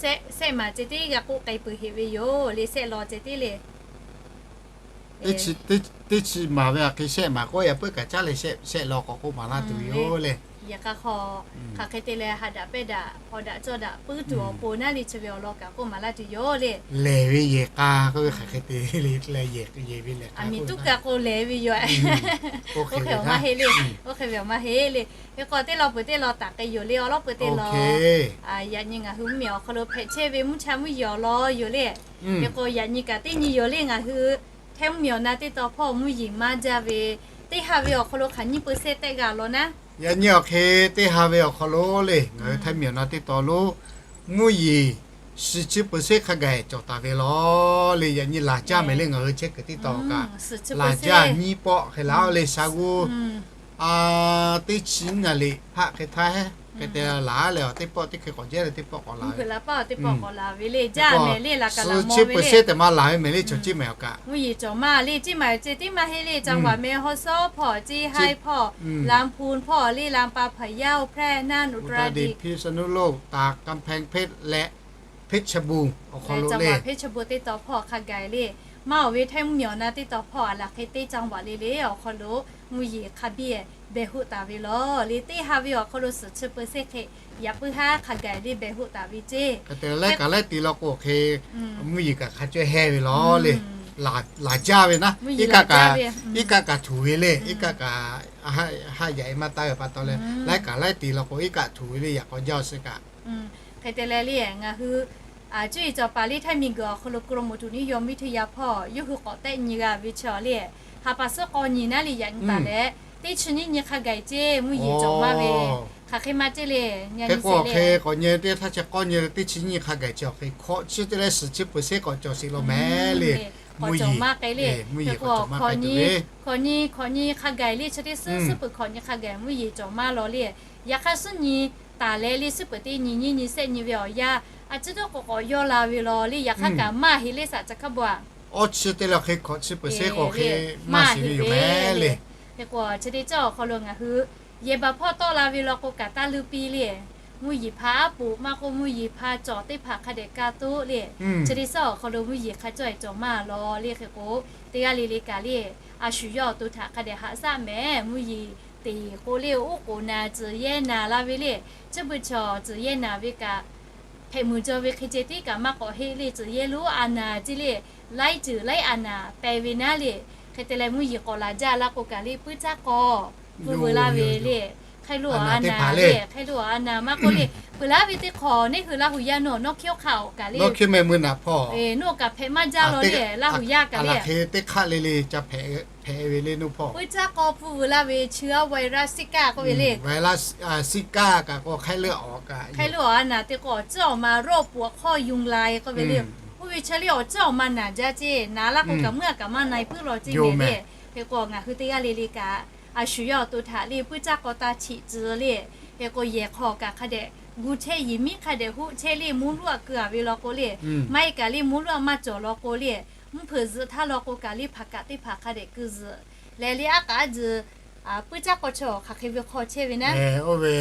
shehˆ maˍ ceh tiˉ g'a k'oˆ k'ai peuˬ heꞈ ve yoˬ le, shehˆ law ceh tiˉ le. Teˇ chi maˍ ve awˬ hk'e shehˆ maˍ k'o yaꞈ puiˉ kaꞈ caˉ leh shehˆ law k'awꞈ k'oˆ maˍ laˇ tuˬ ve yoˬ le. Yehˬ k'a hk'aw hk'aˬ hk'e te leh ha daꞈ pehˇ daꞈ hpaw daꞈ cawˇ daꞈ puiˉ tuˬ awˬ pon naˉ le chi ve awˬ lawn kaꞈ k'oˆ maˍ laˇ tuˬ yoˬ le. Lehˬ ve yehˬ k'a k'oˆ ve hk'aˬ hk'e te le leh yehˬ ve lehˬ k'a tuˉ kaꞈ k'o lehˬ ve yoˬ. Oˇ hk'e ve awˬ maˇ heˆ le. Oˇ hk'e ve awˬ maˇ heˆ le. Hk'e k'o teˇ law peuˬ teˇ law taˍ k'ai yoˬ le awˬ lawn peuˬ teˇ law. Yaꞈ nyi ngaˬ hui mvuhˇ miˬ awˬ hk'aw lo hpehꞈ chehˇ ve mvuhˇ cha mvuhˇ yeˬ awˬ lawn yoˬ le. Hk'e k'o yaꞈ nyi kaꞈ teˇ nyi yoˬ le ngaˬ hui hteˇ mvuhˇ miˬ awˬ na teˇ taw hpawˇ mvuhˇ yeˬ maˇ jaˇ ve teˇ ha ve awˬ hk'aw lo hk'aˬ nyiˇ peu sehˇ tehˆ g'a awˬ lawn naˉ. Yaꞈ nyi awˬ hk'e teˇ ha ve awˬ hk'aw lo le ngaˬ hui hteˇ mvuhˇ miˬ awˬ na teˇ taw lo mvuhˇ yeˬ suhˍ chi peu sehˇ hk'a gaˬ cawˬ taˍ ve law le. Yaꞈ nyi laˬ jaˇ mehˍ le ngaˬ hui chehˇ kuiˬ teˇ taw kaꞈ laˬ jaˇ nyiˇ pawˆ hk'e laˬ le sha g'uˇ teˇ chi naˍ liꞈ hpaˆ hk'e htaˇ hehˉ hk'e te laˬ leh awˬ teˇ pawˆ teˇ hkui k'awꞈ jehˇ leh teˇ pawˆ k'awꞈ laˬ ve. Suhˍ chi peu sehˇ tehꞈ maˇ laˬ ve mehˍ le chaw ceˇ mehˍ awˬ kaꞈ. Mvuhˇ yeˬ cawˬ maˇ le ceˇ maˍ ceh tiˉ maˇ heˆ le. จังหวัดแม่ฮ่องสอน hpawˇ, เชียงราย hpawˇ, ลำพูน hpawˇ le ลำปาง พะเยา แพร่ น่าน อุตรดิตถ์ พิษณุโลก ตาก กำแพงเพชร leh เพชรบูรณ์ awˬ hk'aw lo le เพชรบูรณ์ teˇ taw hpawˇ hk'a gaˬ le maˇ awˬ ve hteˇ mvuhˇ miˬ awˬ na teˇ taw hpawˇ a laˬ hk'e teˇ จังหวัด le le awˬ hk'aw lo mvuhˇ yeˬ hk'a biˇ behˬ hoˆ taˍ ve law le. Teˇ ha ve awˬ hk'aw lo suhˍ chi peu sehˇ hk'e yaꞈ puiˉ haˉ hk'a gaˬ le behˬ hoˆ taˍ ve ceˇ. Hk'e te leh laiˉ kaꞈ laiˉ ti law k'o hk'e mvuhˇ yeˬ kaꞈ hk'a cawehˇ hehnˇ ve law le. Laˬ jaˇ ve naˉ iˉ kaˆ kaꞈ, iˉ kaˆ kaꞈ htuˬ ve le iˉ kaˆ kaꞈ haˆ yaꞈ-e maˇ taˇ ve pa taw leh, laiˉ kaꞈ laiˉ tiˍ law k'o iˉ kaˆ htuꞈ ve le yaꞈ k'aw jaˇ-oˬ suh kaꞈ. Hk'e te leh le ngaˬ hui cuˇ yiˍ cawˬ paˍ le ไทย miˬguiˬ awˬ hk'aw lo กรมอุตุนิยมวิทยา hpawˇ yawˇ hui k'awꞈ tehˆ nyi g'a ve chi le, ha pa suhˉ k'aw nyi naˉ le yaꞈ nyi taˍ leh, teˇ chi nyiˇ nyi hk'a gaˬ ceˇ mvuhˇ yeˬ cawˬ maˇ ve, hk'aˬ hk'e maˇ ceˇ le, nyi nyi seˍ le. K'awꞈ nyi teˇ htaˇ chi k'awˇ nyi teˇ chi nyiˇ hk'a gaˬ chi awˬ hk'e hkawꞈ chi te leh suhˍ chi peuˬ shehˉ k'awꞈ cawˬ sheˍ law mehˍ le. Mvuhˇ yeˬ, mvuhˇ yeˬ k'awꞈ cawˬ maˇ k'ai le. Hk'e k'o hkawꞈ nyi, hkawꞈ nyi hk'a gaˬ le chi teˇ suhˉ suhˉ peuˬ hkawꞈ nyi hk'a gaˬ mvuhˇ yeˬ cawˬ maˇ law le. Yaꞈ hk'aˇ suhˉ nyi taˍ leh le suhˉ peuˬ teˇ nyi nyiˇ nyi shehˆ nyi ve awˬ yanˇ a ciˉ dawˇ k'awꞈ k'awꞈ yawˇ la ve law le. Yaꞈ hk'aˇ kaꞈ maˇ heˆ le saꞈ ca hkaˉ bawˬ a. Awˇ chi te leh hk'e hkawꞈ chi peuˬ shehˉ k'awꞈ hk'e maˇ heˆ ve yoˬ mehˍ le. Hk'e k'o chi teˇ cawˇ awˬ hk'aw lo ngaˬ hui yehˬ baˬ hpawˇ tawˆ la ve law k'o kaꞈ taˇ leuˇ piˇ le. Mvuhˇ yeˬ hpa aˉ poꞈ maˇ k'oˆ mvuhˇ yeˬ hpa cawˬ teˇ hpaˍ hk'a dehꞈ ka toˆ le. Chi teˇ suhˉ awˬ hk'aw lo mvuhˇ yeˬ hk'a cawˇ e cawˬ maˇ law le. Hk'e k'o teˇ g'aˇ le le kaꞈ le a shu yawˇ awˬ to htaꞈ hk'a dehꞈ haꞈ shaˆ mehˍ. Mvuhˇ yeˬ teꞈ k'o le oˉ k'oˍ naˍ tcuhˬ yehˇ naˍ la ve le. Chi beuꞈ chaw tcuhˬ yehˇ naˍ ve kaꞈ hpehꞈ muˬ jaw ve hk'e ceh tiˉ kaꞈ maˇ k'awꞈ heˆ le. Tcuhˬ yehˇ lonˉ a naˍ ceˇ le. Laiˉ ceuˬ laiˉ a naˍ peh ve naˉ le. Hk'e te leh mvuhˇ yeˬ k'awꞈ laˬ jaˇ la k'o kaꞈ le puiˉ caˉ k'aw pfuhˇ veuˬ laˇ ve le. Hk'e lo a naˍ le, hk'e lo a naˍ maˇ k'oˆ le, peuˬ laˉ ve teˇ hk'awꞈ neˇ hui Laˇ huˍ yaˇ nawˬ nawˉ hkiˉ oˇ hk'aˆ awˬ kaꞈ le, nawˉ kaꞈ hpehꞈ maˇ jaˇ law le. Laˇ huˍ yaˇ kaꞈ le, hk'e teˇ hk'aˆ le le ca hpehꞈ ve le nawˬ hpawˇ puiˉ caˉ k'aw pfuhˇ veuˬ laˇ ve chi a virus Zika k'oˆ ve le. Virus Zika kaꞈ k'o hk'e le a naˍ teˇ k'o awˬ ciˉ awˬ ma rawˇ puˍ awˬ hk'awˇ yunˍ la k'oˆ ve le. Oˇ ve chi le awˬ ciˉ awˬ ma naˍ jaˇ ceˇ. Naˍ laˇ k'o kaꞈ meuˇ a kaꞈ maˇ na e puiˉ law ceˇ mehˍ le. Hk'e k'o ngaˬ hui teˇ g'aˇ le le kaꞈ a shu yawˇ awˬ to htaꞈ le puiˉ caˉ k'aw taˇ chiꞈ tcuh le. Hk'e k'o yehˬ hk'aw kaꞈ hk'a dehꞈ gu chehˇ, yehˬ miˉ hk'a dehꞈ hoˆ chehˇ le. Mvuhˇ luˇ a keu a ve law k'o le, maˇ heˆ kaꞈ le mvuhˇ luˇ a maˇ cawˬ law k'o le, mvuhˇ hpeuꞈ zuhꞈ htaˇ law k'o kaꞈ le hpaˍ kaꞈ teˇ hpaˍ hk'a dehꞈ keu zuhꞈ leh le aˉ k'aˉ juˬ puiˉ caˉ k'aw chi awˬ hk'aˬ hk'e ve hk'aw chehˇ ve naˉ. Oˇ ve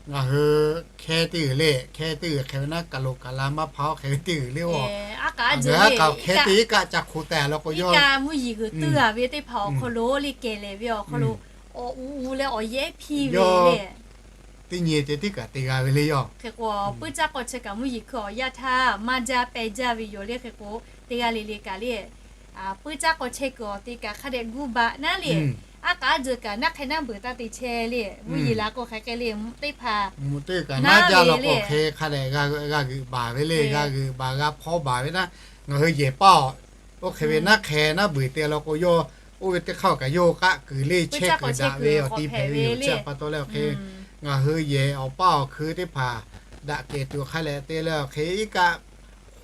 ngaˬ hui hkehˇ teˇ g'uiˬ le, hkehˇ teˇ g'uiˬ hk'e ve naˉ kaˬ loꞈ kaˬ la maˇ hpaˇ oˇ hk'e ve teˇ g'uiˬ le. Aˉ k'aˉ juˬ le, hkehˇ teˇ iˉ kaˆ ca hk'o teh law k'o, yawˇ mvuhˇ yeˬ g'uiˬ tuˇ a ve teˇ hpaˍ awˬ hk'aw lo le kehˬ lehˬ ve awˬ hk'aw lo awˬ u u leh awˬ yehˉ hpiˇ ve le. Teˇ nyi ceh tiˉ kaꞈ te g'a ve le yoˬ. Hk'e k'o puiˉ caˉ k'aw chehˇ kaꞈ mvuhˇ yeˬ hkui awˬ yaˇ htaˇ maˇ jaˇ peh jaˇ ve yoˬ le. Hk'e k'o teˇ g'aˇ le le kaꞈ le puiˉ caˉ k'aw chehˇ kuiˬ awˬ te kaꞈ hk'a dehꞈ gu baꞈ naˉ le. Aˉ k'aˉ juˬ kaꞈ naˉ hk'e naˉ beuˬ taˇ te chehˇ le. Mvuhˇ yeˬ la k'o hk'aˬ hk'e le teˇ hpaˍ mvuhˇ teˇ kaꞈ naˉ jaˇ law k'o hk'e hk'a dehꞈ g'a g'uiˬ baˬ ve le, g'a g'uiˬ baˬ g'a hpawˇ baˬ ve naˉ. Ngaˬ hui yehˬ paˇ awˬ oˇ hk'e ve naˉ hk'e naˉ beuˬ te law k'o yawˇ oˇ ve teˇ hk'aˇ kaꞈ yawˇ k'aˆ kuiˬ le chehˇ kuiˬ daꞈ ve awˬ ti hpehꞈ ve yoˬ. Chi pa taw leh awˬ hk'e ngaˬ hui yehˬ awˬ paˇ awˬ hkui teˇ hpaˍ daꞈ kehˬ tuˬ hk'a leh te leh awˬ hk'e iˉ kaˆ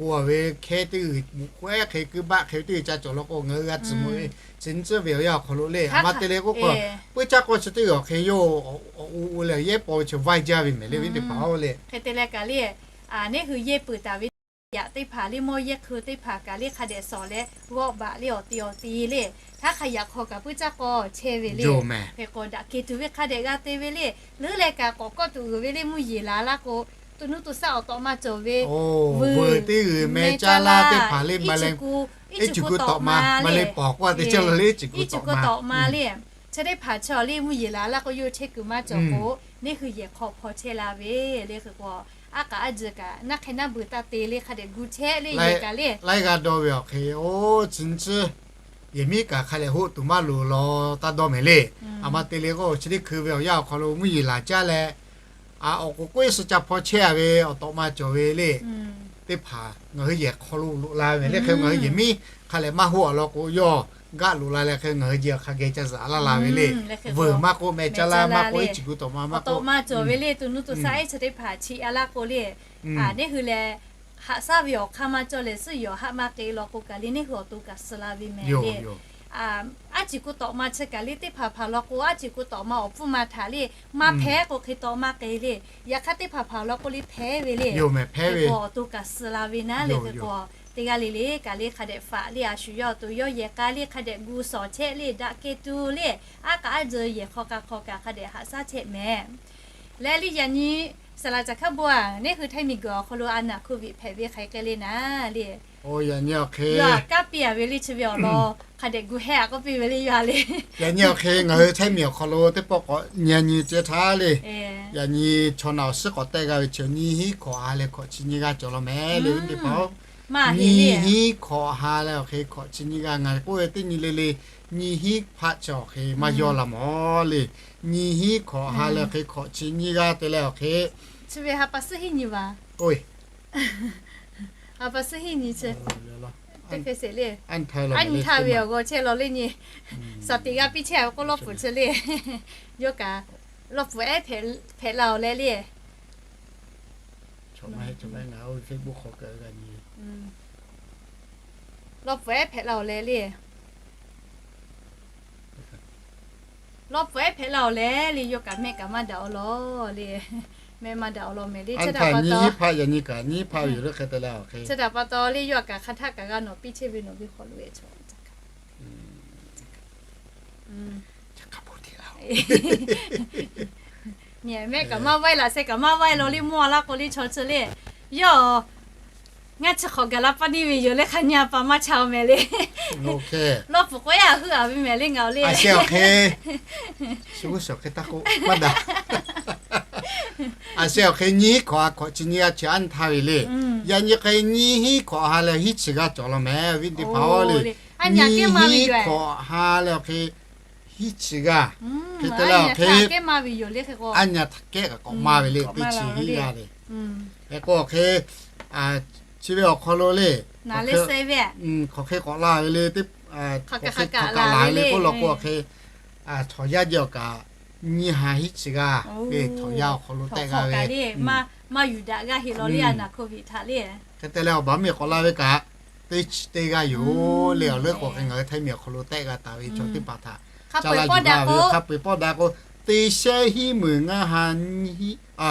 hk'o ve hkehˇ teˇ g'uiˬ muꞈ k'o ehˉ hk'e kuiˉ baˆ hk'e ve teˇ g'uiˬ ca cawˬ law k'o ngaˬ hui g'a tcuhˍ mvuh ve, tcuhˍ nyi tcuhˇ ve awˬ yanˇ awˬ hk'aw lo le a ma te leh k'oˆ k'o puiˉ caˉ k'aw chi teˇ g'uiˬ awˬ hk'e yawˇ awˬ u u leh yehˉ paw ve chi vaiˇ jaˇ ve mehˍ le ve teˇ hpaˍ le. Hk'e te leh kaꞈ le, neˇ hui yehˇ peuˬ taˍ ve yaꞈ teˇ hpaˍ le mawˇ yehˇ hkui teˇ hpaˍ kaꞈ le hk'a dehꞈ shawˍ leh g'awˆ baꞈ le awˬ te awˬ te le. Htaˇ hk'a yaꞈ hk'aw kaꞈ puiˉ caˉ k'aw chehˇ ve le. Hk'e k'o daꞈ kehˬ tuˬ ve hk'a dehꞈ g'a te ve le. Leuˉ leh kaꞈ k'awꞈ kawˆ tuˬ uiˍ ve le mvuhˇ yeˬ la laˇ k'o, to nuˇ to shaˆ awˬ tawꞈ ma cawˬ ve vuiˬ teˇ g'uiˬ meh caˇ laˇ teˇ hpaˍ le ma le, iˉ cuˬ ku tawꞈ ma ma le pawˍ k'oˆ a te caˇ la le iˉ cuˬ ku tawꞈ ma le. Chi teˇ hpaˍ chaw le mvuhˇ yeˬ la laˇ k'o yawˇ chehˇ kuiˬ maˇ cawˬ k'o, neˇ hui yehˬ hk'aw hpaw chehˇ la ve le. Hk'e k'o aˉ k'aˉ juˬ kaꞈ naˉ hk'e naˉ beuˬ taˇ te le hk'a dehꞈ gu chehˇ le yehˬ kaꞈ le. Laiˉ g'aˇ dawˇ ve awˬ hk'e oˇ tcuhˍ nyi tcuhˇ yehˬ miˉ kaꞈ hk'a leh hoˆ tuˬ maˇ loˍ law taˇ dawˇ mehˍ le. A ma te leh k'o chi teˇ hkui ve awˬ yanˇ awˬ hk'aw lo mvuhˇ yeˬ laˬ caˇ leh, awˬ k'oˍ k'oˆ suh ca hpaw chehˇ a ve awˬ tawꞈ ma cawˬ ve le. Teˇ hpaˍ ngaˬ hui yehˬ hk'aw lo loꞈ la ve le hk'e ngaˬ hui yehˬ miˉ hk'a leh maˇ hoˆ a law k'o yawˇ gaˆ loꞈ la leh hk'e ngaˬ hui yehˬ hk'a geh ca zaꞈ laˇ la ve le. Vuiˬ maˇ k'oˆ meh caˇ laˇ maˇ k'oˆ iˉ cuˬ ku tawꞈ ma maˇ k'oˆ, tawꞈ ma cawˬ ve le to nuˇ to shaˆ iˉ chi teˇ hpaˍ chiꞈ a laˇ k'o le. Neˇ hui lehˬ haꞈ shaˉ ve awˬ hk'aˇ maˇ cawˬ leh suhˉ yawˬ haˆ maˇ k'e law k'o kaꞈ le neˇ hui awˬ to kaꞈ suh la ve mehˍ le. Aˉ ciˬ ku tawꞈ ma chi kaꞈ le teˇ hpaˍ hpaˍ law k'o aˉ ciˬ ku tawꞈ ma awˬ pfuhˇ ma htaꞈ le maˇ hpehˇ k'o hk'e tawꞈ maˇ k'e le. Yaꞈ hk'aˇ teˇ hpaˍ hpaˍ law k'o le hpehˇ ve le. Hk'e k'o awˬ to kaꞈ suh la ve naˉ le. Hk'e k'o teˇ g'aˇ le le kaꞈ le hk'a dehꞈ faꞈ le a shu yawˇ awˬ to yawˇ yehˬ k'a le hk'a dehꞈ gu shawˍ chehˇ le daꞈ kehˬ tuˬ le. Aˉ k'aˉ juˬ yehˬ hk'aw k'a hk'aw kaꞈ hk'a dehꞈ haꞈ shaˉ chehˇ mehˍ. Leh le yaꞈ nyi saˍ laꞈ caˬ hkaˉ bon a neˇ hui htaiˇ miˬ guiˬ awˬ hk'aw lo a naˍ hk'oˆ viꞈ hpehꞈ ve hk'e k'ai le naˉ le. Yaꞈ nyi awˬ hk'e kaˉ piˇ a ve le chi ve awˬ lawn hk'a dehꞈ gu hehˇ a k'oˆ piˇ ve le yaꞈ le. Yaꞈ nyi awˬ hk'e ngaˬ hui htaiˇ miˬ awˬ hk'aw lo teˇ pawˆ k'awꞈ nyi nyi ceh htaˇ le. Yaꞈ nyi chaw naˬ awˬ suhˉ k'awꞈ tehˆ g'a ve chi nyiˇ hinˉ hkawꞈ ha leh hkawꞈ chi nyiˇ g'aˇ cawˬ law mehˍ le ve teˇ hpaˍ-oˬ. Nyiˇ hinˉ hkawꞈ ha leh awˬ hk'e hkawꞈ chi nyiˇ g'aˇ ngaˬ k'oˆ ve teˇ nyi le le nyiˇ hinˉ hpaˆ chi awˬ hk'e maˇ yawˇ la mawˬ le. Nyiˇ hinˉ hkawꞈ ha leh awˬ hk'e hkawꞈ chi nyiˇ g'aˇ te leh awˬ hk'e, chi ve ha pa suhˉ hiˉ nyi va, ha pa suhˉ hiˉ nyi chi teˇ hk'e sheˍ le. Aˉ nyi htaˇ ve awˬ g'aw chehˇ law le nyi. Saˍ tiꞈ g'a piˇ chehˇ ve k'oˆ lawˇ pfuhˍ chi le. Yawˇ kaꞈ lawˇ pfuhˍ ehˉ hpehꞈ la awˬ leh le. Lawˇ pfuhˍ ehˉ hpehꞈ la awˬ leh le. Lawˇ pfuhˍ ehˉ hpehꞈ la awˬ leh le, yawˇ kaꞈ mehˆ kaꞈ maˇ daꞈ awˬ lawn le. Mehˆ maˇ daꞈ awˬ lawn mehˍ le. Chi htaꞈ pa taw, nyiˇ hinˉ hpaˆ yaꞈ nyi kaꞈ nyiˇ hinˉ hpaˆ ve yoˬ le hk'e te leh awˬ hk'e, chi htaꞈ pa taw le, yawˇ kaꞈ hk'a htaˆ kaꞈ g'a nawˬ piˇ chehˇ ve nawˬ ve hk'aw lo e chaw Mehˆ kaꞈ maˇ vaiˇ, laꞈ sheh kaꞈ maˇ vaiˇ law le, mawˇ a laˇ k'o le chaw chi le. Yawˇ ngaˇ chi hk'awꞈ gaˬ la paˇ neˇ ve yoˬ leh hk'a nyi a pa maˇ cha mehˍ le. Lawˇ pfuhˍ k'o yaˇ heuˆ a ve mehˍ le ngaˬ le. A sheh awˬ hk'e, shu g'uˇ suhˍ hk'e taˇ k'oˆ maˇ daꞈ. A sheh awˬ hk'e nyiˇ hkawꞈ a hkawꞈ chi nyiˇ g'aˇ chi aˉ nyi htaˇ ve le. Yaꞈ nyi hk'e nyiˇ hinˉ hkawꞈ ha leh hiˉ chi g'aˇ cawˬ law mehˍ ve teˇ hpaˍ le. Nyiˇ hinˉ hkawꞈ ha leh awˬ hk'e hiˉ chi g'aˇ hk'e te leh awˬ hk'e, aˉ nyi htaꞈ kehˉ kaꞈ k'awꞈ maˇ ve le, teˇ chi hiˉ g'aˇ le. Hk'e k'o awˬ hk'e, chi ve awˬ hk'aw lo le, hk'awꞈ hk'e k'awꞈ la ve le, teˇ hk'awꞈ hk'e hk'awꞈ kaꞈ la ve le k'oˆ law k'o awˬ hk'e, chaw yaˇ jehˬ awˬ kaꞈ nyiˇ ha hiˉ chi g'aˇ ve chaw yaˇ awˬ hk'aw lo tehˆ g'a ve, maˇ yuˬ daꞈ g'aˇ heˆ law le, a naˬ hk'oˆ ve htaꞈ le. Hk'e te leh awˬ baˬ miˬ k'awꞈ la ve kaꞈ teˇ chi teˇ g'aˇ yoˬ le. Awˬ leuˉ k'o hk'e ngaˬ hui Htaiˇ miˬ awˬ hk'aw lo tehˆ g'a taˍ ve chaw teˇ hpaˍ htaꞈ caˇ laˇ yuˬ g'a ve, hk'a peu-eˬ pawˆ daꞈ k'o, teˇ shehnˉ hiˉ meunˍ ngaˇ ha nyiˇ hiˉ,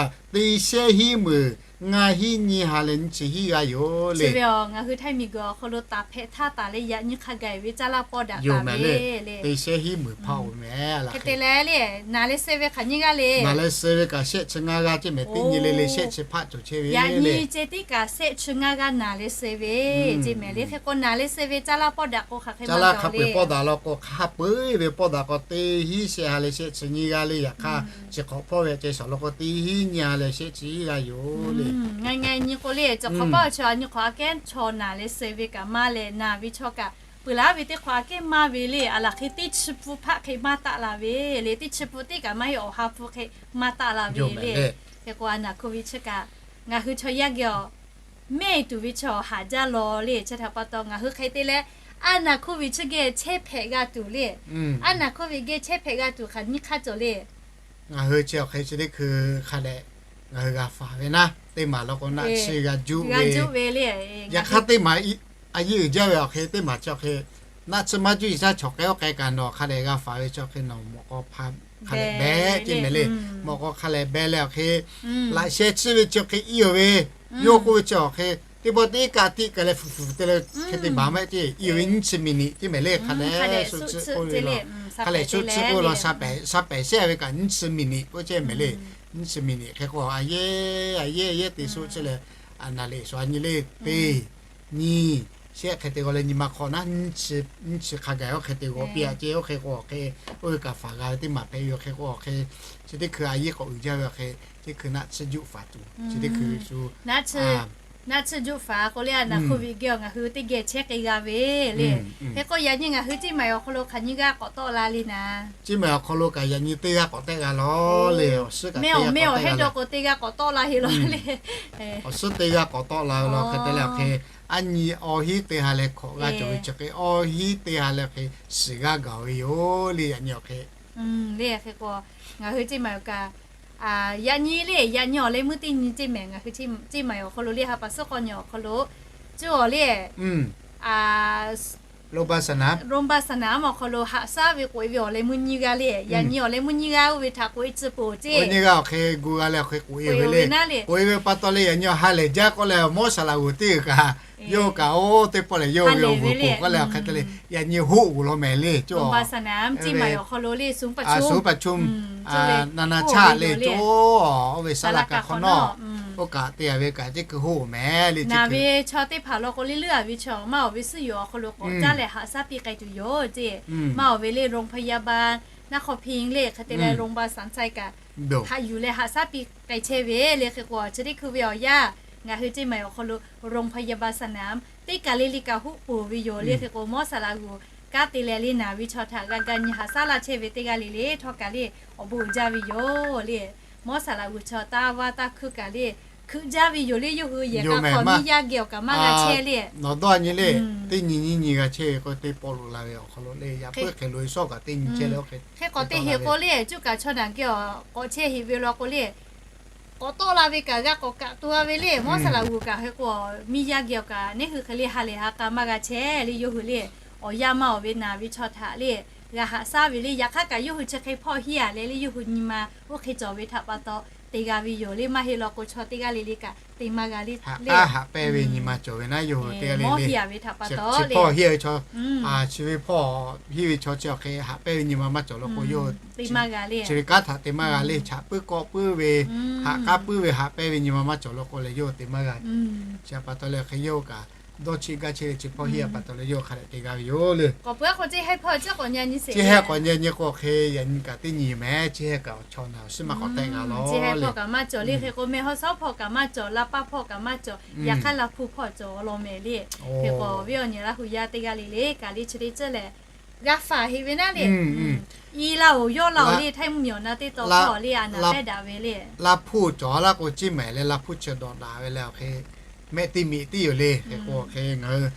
teˇ shehnˉ hiˉ meunˍ ngaˇ hiˉ nyiˇ ha leh nyiˇ chi hiˉ g'aˇ yoˬ le. Ngaˬ hui Htaiˇ miˬ guiˬ awˬ hk'aw lo taˍ hpehꞈ htaˇ taˍ leh yaꞈ nyi hk'a gaˬ ve caˇ laˇ pawˆ daꞈ taˍ ve le. Teˇ shehnˉ hiˉ meunˍ hpaˆ oˬ mehˍ. Hk'e te leh le, naˬ leh suh ve hk'aˬ nyiˇ g'aˇ le. Naˬ leh suh ve kaꞈ shehˆ chi ngaˇ g'aˇ ceˇ mehˍ, teˇ nyi le le shehˆ chi hpaˆ cawˬ chehˇ ve. Yaꞈ nyi ceh tiˉ kaꞈ shehˆ chi ngaˇ g'aˇ naˬ leh suh ve ceˇ mehˍ le. Hk'e k'o naˬ leh suh ve caˇ laˇ pawˆ daꞈ k'o hk'aˬ hk'e maˇ g'a le. Pawˆ daꞈ law k'o hk'a peu-eˬ ve pawˆ daꞈ k'o teˇ hinˉ shehˆ ha leh shehˆ chi nyiˇ g'aˇ le. Yaꞈ hk'aˇ chi hk'awꞈ hpawˇ ve ceh shawˍ law k'o teˇ hinˉ nyiˇ ha leh shehˆ chi nyiˇ g'aˇ yoˬ le. Ngaˬ nyi k'o le, chi hk'awꞈ pawˆ chi a nyi hk'awꞈ aꞈ kehˉ chaw naˬ leh suh ve kaꞈ maˇ leh naˬ ve chaw kaꞈ peuˬ laˇ ve teˇ hk'awꞈ aꞈ kehˉ maˇ ve le. A laˬ hk'e teˇ chi pun hpaˆ hk'e maˇ taˆ la ve le. Teˇ chi pun teˇ kaꞈ maˇ heˆ, awˬ ha pun hk'e maˇ taˆ la ve le. Hk'e k'o a naˬ hk'oˆ ve chi kaꞈ ngaˬ hui chaw yaˇ geh awˬ mehˆ tuˬ ve chaw haꞈ jaˇ law le. Chi htaꞈ pa taw ngaˬ hui hk'e te leh a naˬ hk'oˆ ve chi geh chehˇ hpehꞈ g'a tuˬ le. A naˬ hk'oˆ ve geh chehˇ hpehꞈ g'a tuˬ hk'aˬ nyiˇ hk'aˇ cawˬ le. Ngaˬ hui chi awˬ hk'e chi teˇ hkui hk'a dehꞈ ngaˬ hui g'a faˍ ve naˉ, teˇ maˬ law k'o naˆ tsuhˇ g'a juˆ ve le. Yaꞈ hk'aˇ teˇ maˬ a yeˇ uiˍ jaˇ ve awˬ hk'e teˇ maˬ chi awˬ hk'e naˆ tsuhˇ maˇ juˆ iˉ shaˉ chaw k'ai oˇ k'ai kaꞈ nawˬ hk'a dehꞈ g'a faˍ ve chi awˬ hk'e nawˬ mawꞈ k'aw hk'a dehꞈ beh ceˇ mehˍ le. Mawꞈ k'aw hk'a dehꞈ beh leh awˬ hk'e laꞈ sheh tsuhˇ ve chi hk'e iˉ oˬ ve, yawˇ k'oˆ ve chi awˬ hk'e teˇ pawˆ teˇ kaꞈ tiꞈ kaˬ leh fuˍ fuˍ te leh hk'e te baˬ maˇ heˆ ceˇ, iˉ oˬ ve nyiˇ chi miˬ niꞈ ceˇ mehˍ le. Hk'a dehꞈ shu tsuhˇ k'oˆ ve law, hk'a dehꞈ shu tsuhˇ k'oˆ ve law, sha pehˍ sha pehˍ shehˆ ve kaꞈ nyiˇ chi miˬ niꞈ k'oˆ ceˇ mehˍ le. Nyiˇ chi miˬ niꞈ hk'e k'o a yehˉ a yehˉ a yehˉ te shu tsuhˇ leh, a naˬ leh shu a nyi le, teˇ nyi shehˆ hk'e te g'aw leh nyi ma hk'awꞈ naˉ, nyiˇ chi hk'a gaˬ oˇ hk'e te g'aw piˇ a ceˇ. Oˇ hk'e k'o awˬ hk'e oˇ ve kaꞈ faˍ g'a ve teˇ maˬ hpehꞈ ve awˬ hk'e k'o awˬ hk'e chi teˇ hkui a yeˇ k'awꞈ uiˍ jaˇ ve awˬ hk'e chi hkui naˆ tsuhˇ juˆ faˍ tuˬ chi teˇ hkui shu naˆ tsuhˇ juˆ faˍ k'o le, a naˬ hk'oˆ ve geh awˬ ngaˬ hui teˇ geh chehˇ k'ai g'a ve le. Hk'e k'o yaꞈ nyi ngaˬ hui Ceˇ Maiˍ awˬ hk'aw lo hk'aˬ nyiˇ g'aˇ k'awꞈ tawˆ la le naˍ. Ceˇ Maiˍ awˬ hk'aw lo kaꞈ yaꞈ nyi teˇ g'aˇ k'awꞈ tehˆ g'a law le. Awˬ suhˉ kaꞈ teˇ g'aˇ k'awꞈ tehˆ g'a law. Awˬ suhˉ teˇ g'aˇ k'awꞈ tawˆ la ve law hk'e te leh awˬ hk'e, a nyi awˇ hiˉ teˇ ha leh hkawꞈ g'aˇ cawˬ ve chi hk'e, awˇ hiˉ teˇ ha leh hk'e shiˍ g'aˇ gaˬ ve yoˬ le. Yaꞈ nyi awˬ hk'e le, hk'e k'o ngaˬ hui Ceˇ Maiˍ awˬ kaꞈ yaꞈ nyi le, yaꞈ nyi awˬ leh meuˇ teˇ nyi Ceˇ Maiˍ ngaˬ hui Ceˇ Maiˍ awˬ hk'aw lo le, ha pa suhˉ k'awˇ nyi awˬ hk'aw lo cuˇ awˬ le Rongbasana, Rongbasana mvuhˇ awˬ hk'aw lo haꞈ shaˉ ve k'oꞈ e ve awˬ leh meuˇ nyiˇ g'aˇ le. Yaꞈ nyi awˬ leh meuˇ nyiˇ g'aˇ oˇ ve htaꞈ k'oꞈ e tcuh peuˬ ceˇ. Nyiˇ g'aˇ awˬ hk'e gu g'a leh awˬ hk'e k'oꞈ e ve le. K'oꞈ e ve pa taw le, yaꞈ nyi awˬ ha lehˬ jaˇ k'oˆ leh, Mawˇshaˍlaꞈ g'uˬ teˇ g'uiˬ kaꞈ yawˇ kaꞈ oˇ teˇ pawˆ lehˬ yawˇ ve awˬ bon k'oˍ k'oˆ leh awˬ hk'e te le, yaꞈ nyi hoˆ g'uˬ law mehˍ le. Ceˇ Rongbasana Ceˇ Maiˍ awˬ hk'aw lo le, suˍ pa cuˇ, suˍ pa cuˇ, naˍ naˍ chaˇ le, cawˬ oˇ ve saˍ laꞈ kaꞈ hk'awꞈ nawˉ, oˇ kaꞈ te a ve kaꞈ ceˇ hkui hoˆ mehˍ le. Naˍ ve chaw teˇ hpaˍ law k'o le, leuˉ a ve chaw maˇ awˬ ve suhˉ yoˬ awˬ hk'aw lo k'awꞈ caˇ leh haꞈ shaˉ piˇ k'ai tuˬ yoˬ ceˇ. Maˇ awˬ ve le โรงพยาบาล naˆ hk'aw hpiˇ le hk'e te leh Rongbasana caiˇ kaꞈ haꞈ yuˬ leh haꞈ shaˉ piˇ k'ai chehˇ ve le. Hk'e k'o chi teˇ hkui ve awˬ yanˇ ngaˬ hui Ceˇ Maiˍ awˬ hk'aw lo โรงพยาบาลสนาม teˇ kaˬ le le kaꞈ hoˆ peuˬ ve yoˬ le. Hk'e k'o Mawˇshaˍlaꞈ g'uˬ kanˉ te leh le naˬ ve chaw htaꞈ g'a ga nyi haꞈ shaˉ laˇ chehˇ ve teˇ g'aˇ le le htawˇ kaꞈ le awˬ bon uiˍ jaˇ ve yoˬ le. Mawˇ saˍ laꞈ g'uiˬ chaw taˇ vaˇ taˇ hkuiˇ kaꞈ le hkuiꞈ jaˇ ve yoˬ le. Yawˇ hui yehˬ k'aˇ hk'awꞈ miˇ yaˇ geh awˬ kaꞈ maˇ g'a chehˇ le. Nawˬ dawˇ nyi le, teˇ nyi nyiˇ nyi g'a chehˇ ve k'o teˇ pawˆ loꞈ la ve awˬ hk'aw lo le yaꞈ puiˉ hk'e loꞈ e shawˉ kaꞈ teˇ nyi chehˇ le oˇ hk'e. Hk'e k'awꞈ te heˍ k'o le cuˇ kaꞈ chaw naˬ geh awˬ k'awꞈ chehˇ heˍ ve law k'o le k'awꞈ tawˆ la ve kaꞈ g'a k'awꞈ kaꞈ tuˬ a ve le. Mawˇ saˍ laꞈ g'uiˬ kaꞈ hk'e k'o miˇ yaˇ geh awˬ kaꞈ neˇ hui hk'e le ha lehˬ ha k'a maˇ g'a chehˇ le. Yawˇ hui le awˬ yanˇ maˇ awˬ ve naˬ ve chaw htaꞈ le g'a haꞈ shaˉ ve le. Yaꞈ hk'aˇ kaꞈ yawˇ hui chi hk'e hpawˇ hiˇ a leh le yawˇ hui nyi ma oˇ hk'e cawˬ ve htaꞈ pa taw te g'a ve yoˬ le. Maˇ heˆ law k'o chaw teˇ g'aˇ le le kaꞈ te maˇ g'a le le. Haꞈ pehnˇ ve nyi ma cawˬ ve naˉ yawˇ hui teˇ g'aˇ le le. Hpawˇ hiˇ ve chaw, chi ve hpawˇ hiˇ ve chaw chi awˬ hk'e haꞈ pehnˇ ve nyi ma maˇ cawˬ law k'o yawˇ hui te maˇ g'a le. Chi ve kanˉ htaꞈ te maˇ g'a le. Chaꞈ puiˉ kawˆ puiˉ ve, haꞈ k'aˉ puiˉ ve, haꞈ pehnˇ ve nyi ma maˇ cawˬ law k'o leh yawˇ hui te maˇ g'a. Chi pa taw leh hk'e yawˇ hui kaꞈ dawˇ cheˆ gaˇ chehˇ ve chi hpawˇ hiˇ a pa taw leh yawˇ hui hk'a dehꞈ te g'a ve yoˬ le. Chi heh k'awꞈ nyi nyi k'o hk'e yaꞈ nyi kaꞈ teˇ nyi mehˍ. Chi heh kaꞈ chaw naˬ awˬ suhˉ maˇ k'awꞈ tehˆ g'a law le. Hk'e k'o mehˬ hawˉ shawˉ hpawˇ kaꞈ maˇ cawˬ, laˇ paˇ hpawˇ kaꞈ maˇ cawˬ, yaꞈ hk'aˇ laˇ hpu hpawˇ cawˬ law mehˍ le. Hk'e k'o viˉ awˬ nyi Laˇ hu yaˇ teˇ g'aˇ le le kaꞈ le chi teˇ ceuˬ lehˬ g'a faˍ heˍ ve naˉ le. I laˇ oˬ yawˇ laˇ oˬ le Htaiˇ mvuhˇmiˬ awˬ na teˇ taw hpawˇ le a naˍ pehˇ daꞈ ve le. Laˇ hpu cawˬ laˇ k'o Ciˇ mehˍ leh laˇ hpu chi dawꞈ daꞈ ve leh awˬ hk'e mehˆ teˇ miꞈ tiˉ yoˬ le. Hk'e k'o hk'e ngaˬ hui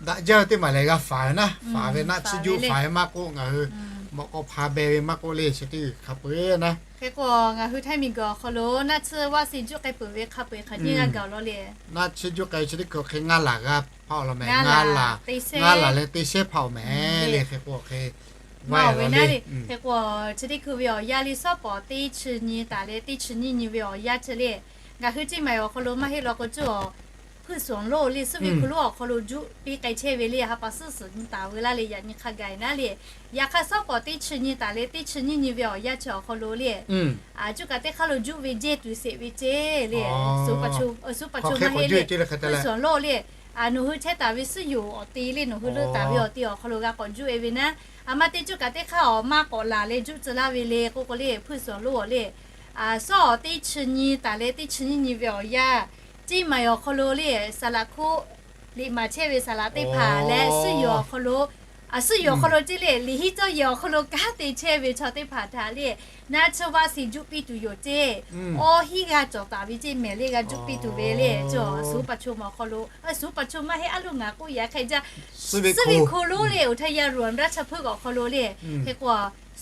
daꞈ jaˇ ve teˇ maˬ lehˬ g'a faˍ ve naˉ. Faˍ ve naˆ tsuhˇ juˆ faˍ ve maˇ k'oˆ, ngaˬ hui mawꞈ k'aw hpa beh ve maˇ k'oˆ le, chi teˇ g'uiˬ hk'a peu-eˬ naˉ. Hk'e k'o ngaˬ hui Htaiˇ miˬguiˬ awˬ hk'aw lo naˆ tsuhˇ vaˆ si juˆ k'ai peuˬ ve hk'a peu-eˬ hk'aˬ nyiˇ g'a gaˬ law le. Naˆ tsuhˇ juˆ k'ai ve chi teˇ hkui awˬ hk'e ngaˇ laˬ g'a hpaˆ awˬ law mehˍ. Ngaˇ laˬ leh teˇ shehˉ hpaˆ awˬ mehˍ le. Hk'e k'o awˬ hk'e maˇ awˬ ve naˉ le. Hk'e k'o chi teˇ hkui ve awˬ yanˇ le shawˉ pawˍ teˇ chi nyi taˍ leh teˇ chi nyiˇ nyi ve awˬ yanˇ chi le ngaˬ hui Ciˇ mehˍ awˬ hk'aw lo maˇ heˆ law k'o cuˇ awˬ hpuiˇ suhˍ awˬ lonˉ le suhˉ ve hkui lonˉ awˬ hk'aw lo juˆ piˇ k'ai chehˇ ve le. Ha pa suhˉ suhˍ nyi taˍ ve laˇ le yaꞈ nyi hk'a gaˬ naˉ le. Yaꞈ hk'aˇ shawˉ pawˍ teˇ chi nyi taˍ leh teˇ chi nyiˇ nyi ve awˬ yanˇ chi awˬ hk'aw lo le a cuˇ kaꞈ teˇ hk'aˇ lo juˆ ve jehˇ tuˬ seˍ ve ceˇ le. Suhˉ pa cho ma heˆ le, hpuiˇ suhˍ awˬ lonˉ le nawˬ hui chehˇ taˍ ve suhˉ yoˬ awˬ te le nawˬ hui leuˆ taˍ ve awˬ te awˬ hk'aw lo g'a k'awꞈ juˆ e ve naˉ. A ma teˇ cuˇ kaꞈ teˇ hk'aˇ awˬ maˇ k'awꞈ laˬ leh juˆ tcuh laˇ ve le k'oˆ k'o le hpuiˇ suhˍ awˬ lonˉ awˬ le shawˉ awˬ teˇ chi nyi taˍ leh teˇ chi nyiˇ nyi ve awˬ yanˇ Ciˇ mehˍ awˬ hk'aw lo le saˍ laꞈ hkoˆ liꞈ maˍ chehˇ ve saˍ laꞈ teˇ hpaˍ leh suhˉ yoˬ awˬ hk'aw lo suhˉ yoˬ awˬ hk'aw lo ceˇ le liꞈ hiˉ cawˇ yehˬ awˬ hk'aw lo kanˉ te chehˇ ve chaw teˇ hpaˍ htaꞈ le naˆ tsuhˇ vaˆ si juˆ piˇ tuˬ yoˬ ceˇ. Awˇ hiˉ g'aˇ cawˬ taˍ ve ceˇ mehˍ le g'a juˆ piˇ tuˬ ve le cawˬ suhˉ pa cho ma awˬ hk'aw lo, suhˉ pa cho maˇ heˆ a lo ngaˬ k'oˆ yaꞈ hk'e jaˇ suhˉ ve hko lonˉ le awˬ htaˇ yaˇ Roˍanˍ raˇ chaˇ hpuiˇ awˬ hk'aw lo le hk'e k'o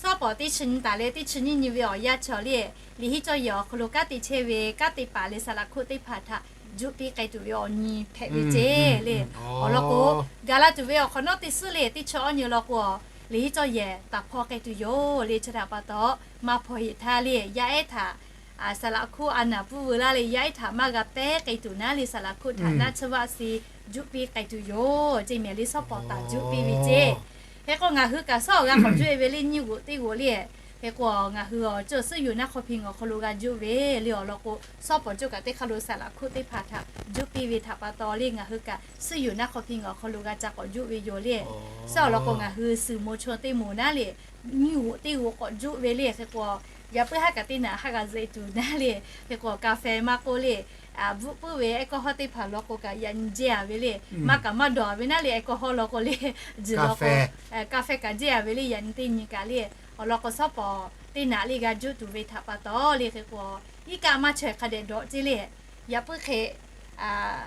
shawˉ pawˍ teˇ chi nyi taˍ leh teˇ chi nyiˇ nyi ve awˬ yanˇ chi le liꞈ hiˉ cawˇ yehˬ awˬ hk'aw lo kanˉ te chehˇ ve kanˉ te paˍ leh saˍ laꞈ hkoˆ teˇ hpaˍ htaꞈ juˆ piˇ k'ai tuˬ ve awˬ nyi hpehꞈ ve ceˇ le. Awˬ lawn k'o gaˬ la tuˬ ve awˬ hk'awꞈ nawˉ teˇ suhˉ le teˇ chi awˇ nyi law k'o liꞈ hiˉ cawˇ yehˬ taˍ hpaw k'ai tuˬ yoˬ le. Chi htaꞈ pa taw maˇ hpaw heˍ htaˇ le yaˇ ehˉ htaꞈ saˍ laꞈ hkoˆ a naˍ pfuhˇ veu laˇ le yaˇ ehˉ htaꞈ maˇ g'a pehˉ k'ai tuˬ naˉ le saˍ laꞈ hkoˆ htaꞈ naˆ tsuhˇ vaˆ si juˆ piˇ k'ai tuˬ yoˬ ceˇ mehˍ le shawˉ pawˍ taˍ juˆ piˇ ve ceˇ. Hk'e k'o ngaˬ hui kaꞈ shawˉ awˬ g'a k'awꞈ juˆ e ve le nyiˇ g'oꞈ teˇ g'oꞈ le. Hk'e k'o ngaˬ hui awˬ cawˬ suhˉ yoˬ naˆ hk'aw hpiˇ awˬ hk'aw lo g'a juˆ ve le awˬ lawn k'o shawˉ pawˍ cawˬ kaꞈ teˇ hk'aˇ lo saˍ laꞈ hkoˆ teˇ hpaˍ htaꞈ juˆ piˇ ve htaꞈ pa taw le ngaˬ hui kaꞈ suhˉ yoˬ naˆ hk'aw hpiˇ awˬ hk'aw lo g'a ca k'awꞈ juˆ ve yoˬ le. Suhˉ awˬ lawn k'o ngaˬ hui suhˍ mo chaw teˇ moˍ naˉ le nyiˇ g'oꞈ teˇ g'oꞈ k'awꞈ juˆ ve le. Hk'e k'o yaꞈ puiˉ haˉ kaꞈ teˇ naꞈ haˉ g'a zuhꞈ tuˬ naˉ le. Hk'e k'o ka feh maˇ k'oˆ le bvuhˆ puiˉ ve alcohol teˇ hpaˍ law k'o kaꞈ yaꞈ nyi jehˇ a ve le. Maˇ kaꞈ maˇ dawˬ a ve naˉ le alcohol law k'o le juˬ law k'o ka feh kaꞈ jehˇ a ve le yaꞈ nyi teˇ nyi kaꞈ le awˬ lawn k'o shawˉ pawˍ teˇ naꞈ le g'a juˆ tuˬ ve htaꞈ pa taw le hk'e k'o iˉ kaˆ maˇ chaweh hk'a dehꞈ dawꞈ ceˇ le. Yaꞈ puiˉ hk'e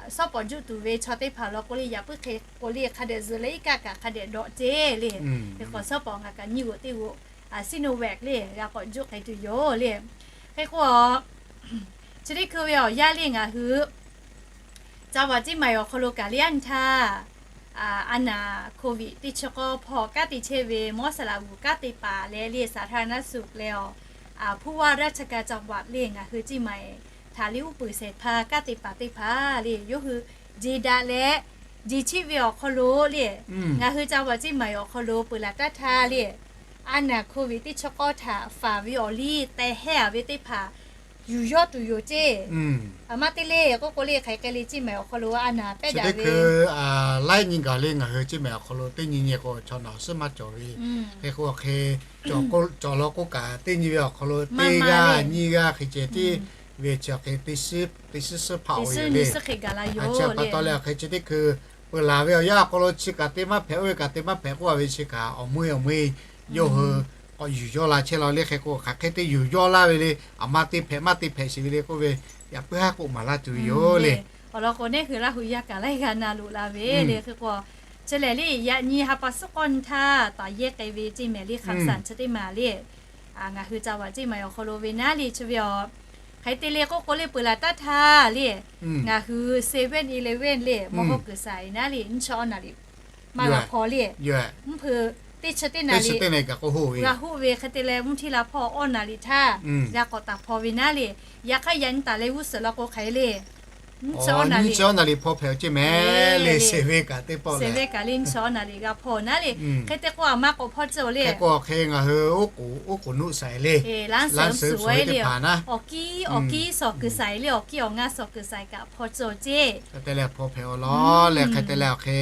shawˉ pawˍ juˆ tuˬ ve chaw teˇ hpaˍ law k'o le yaꞈ puiˉ hk'e k'o le hk'a dehꞈ zuhꞈ leh iˉ kaˆ kaꞈ hk'a dehꞈ dawꞈ ceˇ le. Hk'e k'o shawˉ pawˍ ngaˬ kaꞈ nyiˇ g'oꞈ teˇ g'oꞈ Sinovac le g'a k'awꞈ juˆ k'ai tuˬ yoˬ le. Hk'e k'o chi teˇ hkui ve awˬ yanˇ le ngaˬ hui ca vaꞈ ceˇ maˬ awˬ hk'aw lo kaꞈ le a nyi htaˇ a naˍ COVID teˇ chi k'awˇ hpawˇ kanˉ te chehˇ ve mawˇ saˍ laꞈ g'uˬ kanˉ te paˍ leh le สาธารณสุข leh awˬ ผู้ว่าราชการจังหวัด le ngaˬ hui ceˇ maˬ htaꞈ le uˉ peunˍ shehˍ hpaˇ kanˉ te paˍ teˇ hpaˍ le yawˇ hui jeˬ daꞈ leh jeˬ chiˆ ve awˬ hk'aw lo le ngaˬ hui ca vaꞈ ceˇ maˬ awˬ hk'aw lo peuˬ laˬ taˉ htaˇ le a naˍ COVID teˇ chi k'awˇ htaꞈ faˍ ve awˬ liˇ teh hehˇ a ve teˇ hpaˍ yuˬ yawˇ tuˬ yoˬ ceˇ. A maˇ te le k'oˆ k'o le hk'aˬ hk'e k'ai le ceˇ maˬ awˬ hk'aw lo a naˍ pehˇ daꞈ ve laiˉ nyi gaˬ le ngaˬ hui ceˇ maˬ awˬ hk'aw lo teˇ nyi nyi k'o chaw naˬ awˬ suhˉ maˇ cawˬ ve. Hk'e k'o hk'e cawˬ law k'o kaꞈ teˇ nyi ve awˬ hk'aw lo teˇ g'aˇ nyiˇ g'aˇ hk'e ceh tiˉ ve chi hk'e teˇ suhˉ suhˉ hpaˆ ve le. A chi pa taw leh hk'e chi teˇ hkui peuˬ laˬ ve awˬ yanˇ awˬ hk'aw lo chi kaꞈ te maˇ hpehꞈ, oˇ ve kaꞈ te maˇ hpehꞈ k'oˆ a ve chi kaꞈ awˬ meuˇ awˬ meuˇ yawˇ hui k'awꞈ yuˬ yawˇ la chehˇ la le. Hk'e k'o hk'aˬ hk'e te yuˬ yawˇ laˇ ve le, aˬ ma te hpehꞈ maˇ te hpehꞈ sheˍ ve le k'oˆ ve, yaꞈ puiˉ haˉ k'oˆ maˍ laˇ tuˬ ve yoˬ le. Awˬ lawn k'o neˇ hui Laˇ huˍ yaˇ kaꞈ laiˉ g'aˇ na loꞈ la ve le. Hk'e k'o, chi lehˬ le yaꞈ nyi ha pa suhˉ k'awˇ nyi htaˇ taˍ yehˇ k'ai ve ceˇ mehˍ le, คำสั่ง chi teˇ maˬ le. Ngaˬ hui ca vaꞈ ceˇ maˬ awˬ hk'aw lo ve naˉ le chi ve a, hk'aˬ hk'e te le k'oˆ k'o le peuˬ laˬ taˉ htaˇ le, ngaˬ hui เซเว่นอีเลฟเว่น le mawˇ hawˉ kuiˬ saiˍ naˉ le nyiˇ chi awˇ naˍ riˍ maˇ g'a hpaw le. Mvuhˇ hpeuꞈ teˇ chi teˇ naˍ riˍ g'a hoˆ ve hk'e te leh mvuhˇ htiˇ la hpawˇ awˇ naˍ riˍ htaˇ g'a k'awꞈ taˍ hpaw ve naˉ le. Yaꞈ hk'aˇ yaꞈ nyi taˍ leh g'uˇ suhˍ la k'o hk'aˬ hk'e le nyiˇ chi awˇ naˍ riˍ hpaw hpehꞈ ceˇ mehˍ le. เซเว่น kaꞈ teˇ pawˆ le, เซเว่น kaꞈ le nyiˇ chi awˇ naˍ riˍ g'a hpaw naˉ le. Hk'e te k'o aˬ ma k'awꞈ hpaw tcuh le. Hk'e k'o hk'e ngaˬ hui oˉ k'oˍ nuˆ saiˍ le, laˇ suhˍ suhˍ ve teˇ hpaˍ naˉ, awˬ kiˉ awˬ kiˉ suhˍ kuiˬ saiˍ le, awˬ kiˉ awˬ ngaˇ suhˍ kuiˬ saiˍ kaꞈ hpaw tcuh ceˇ. Hk'e te leh hpaw hpehꞈ awˬ lawn leh hk'e te leh awˬ hk'e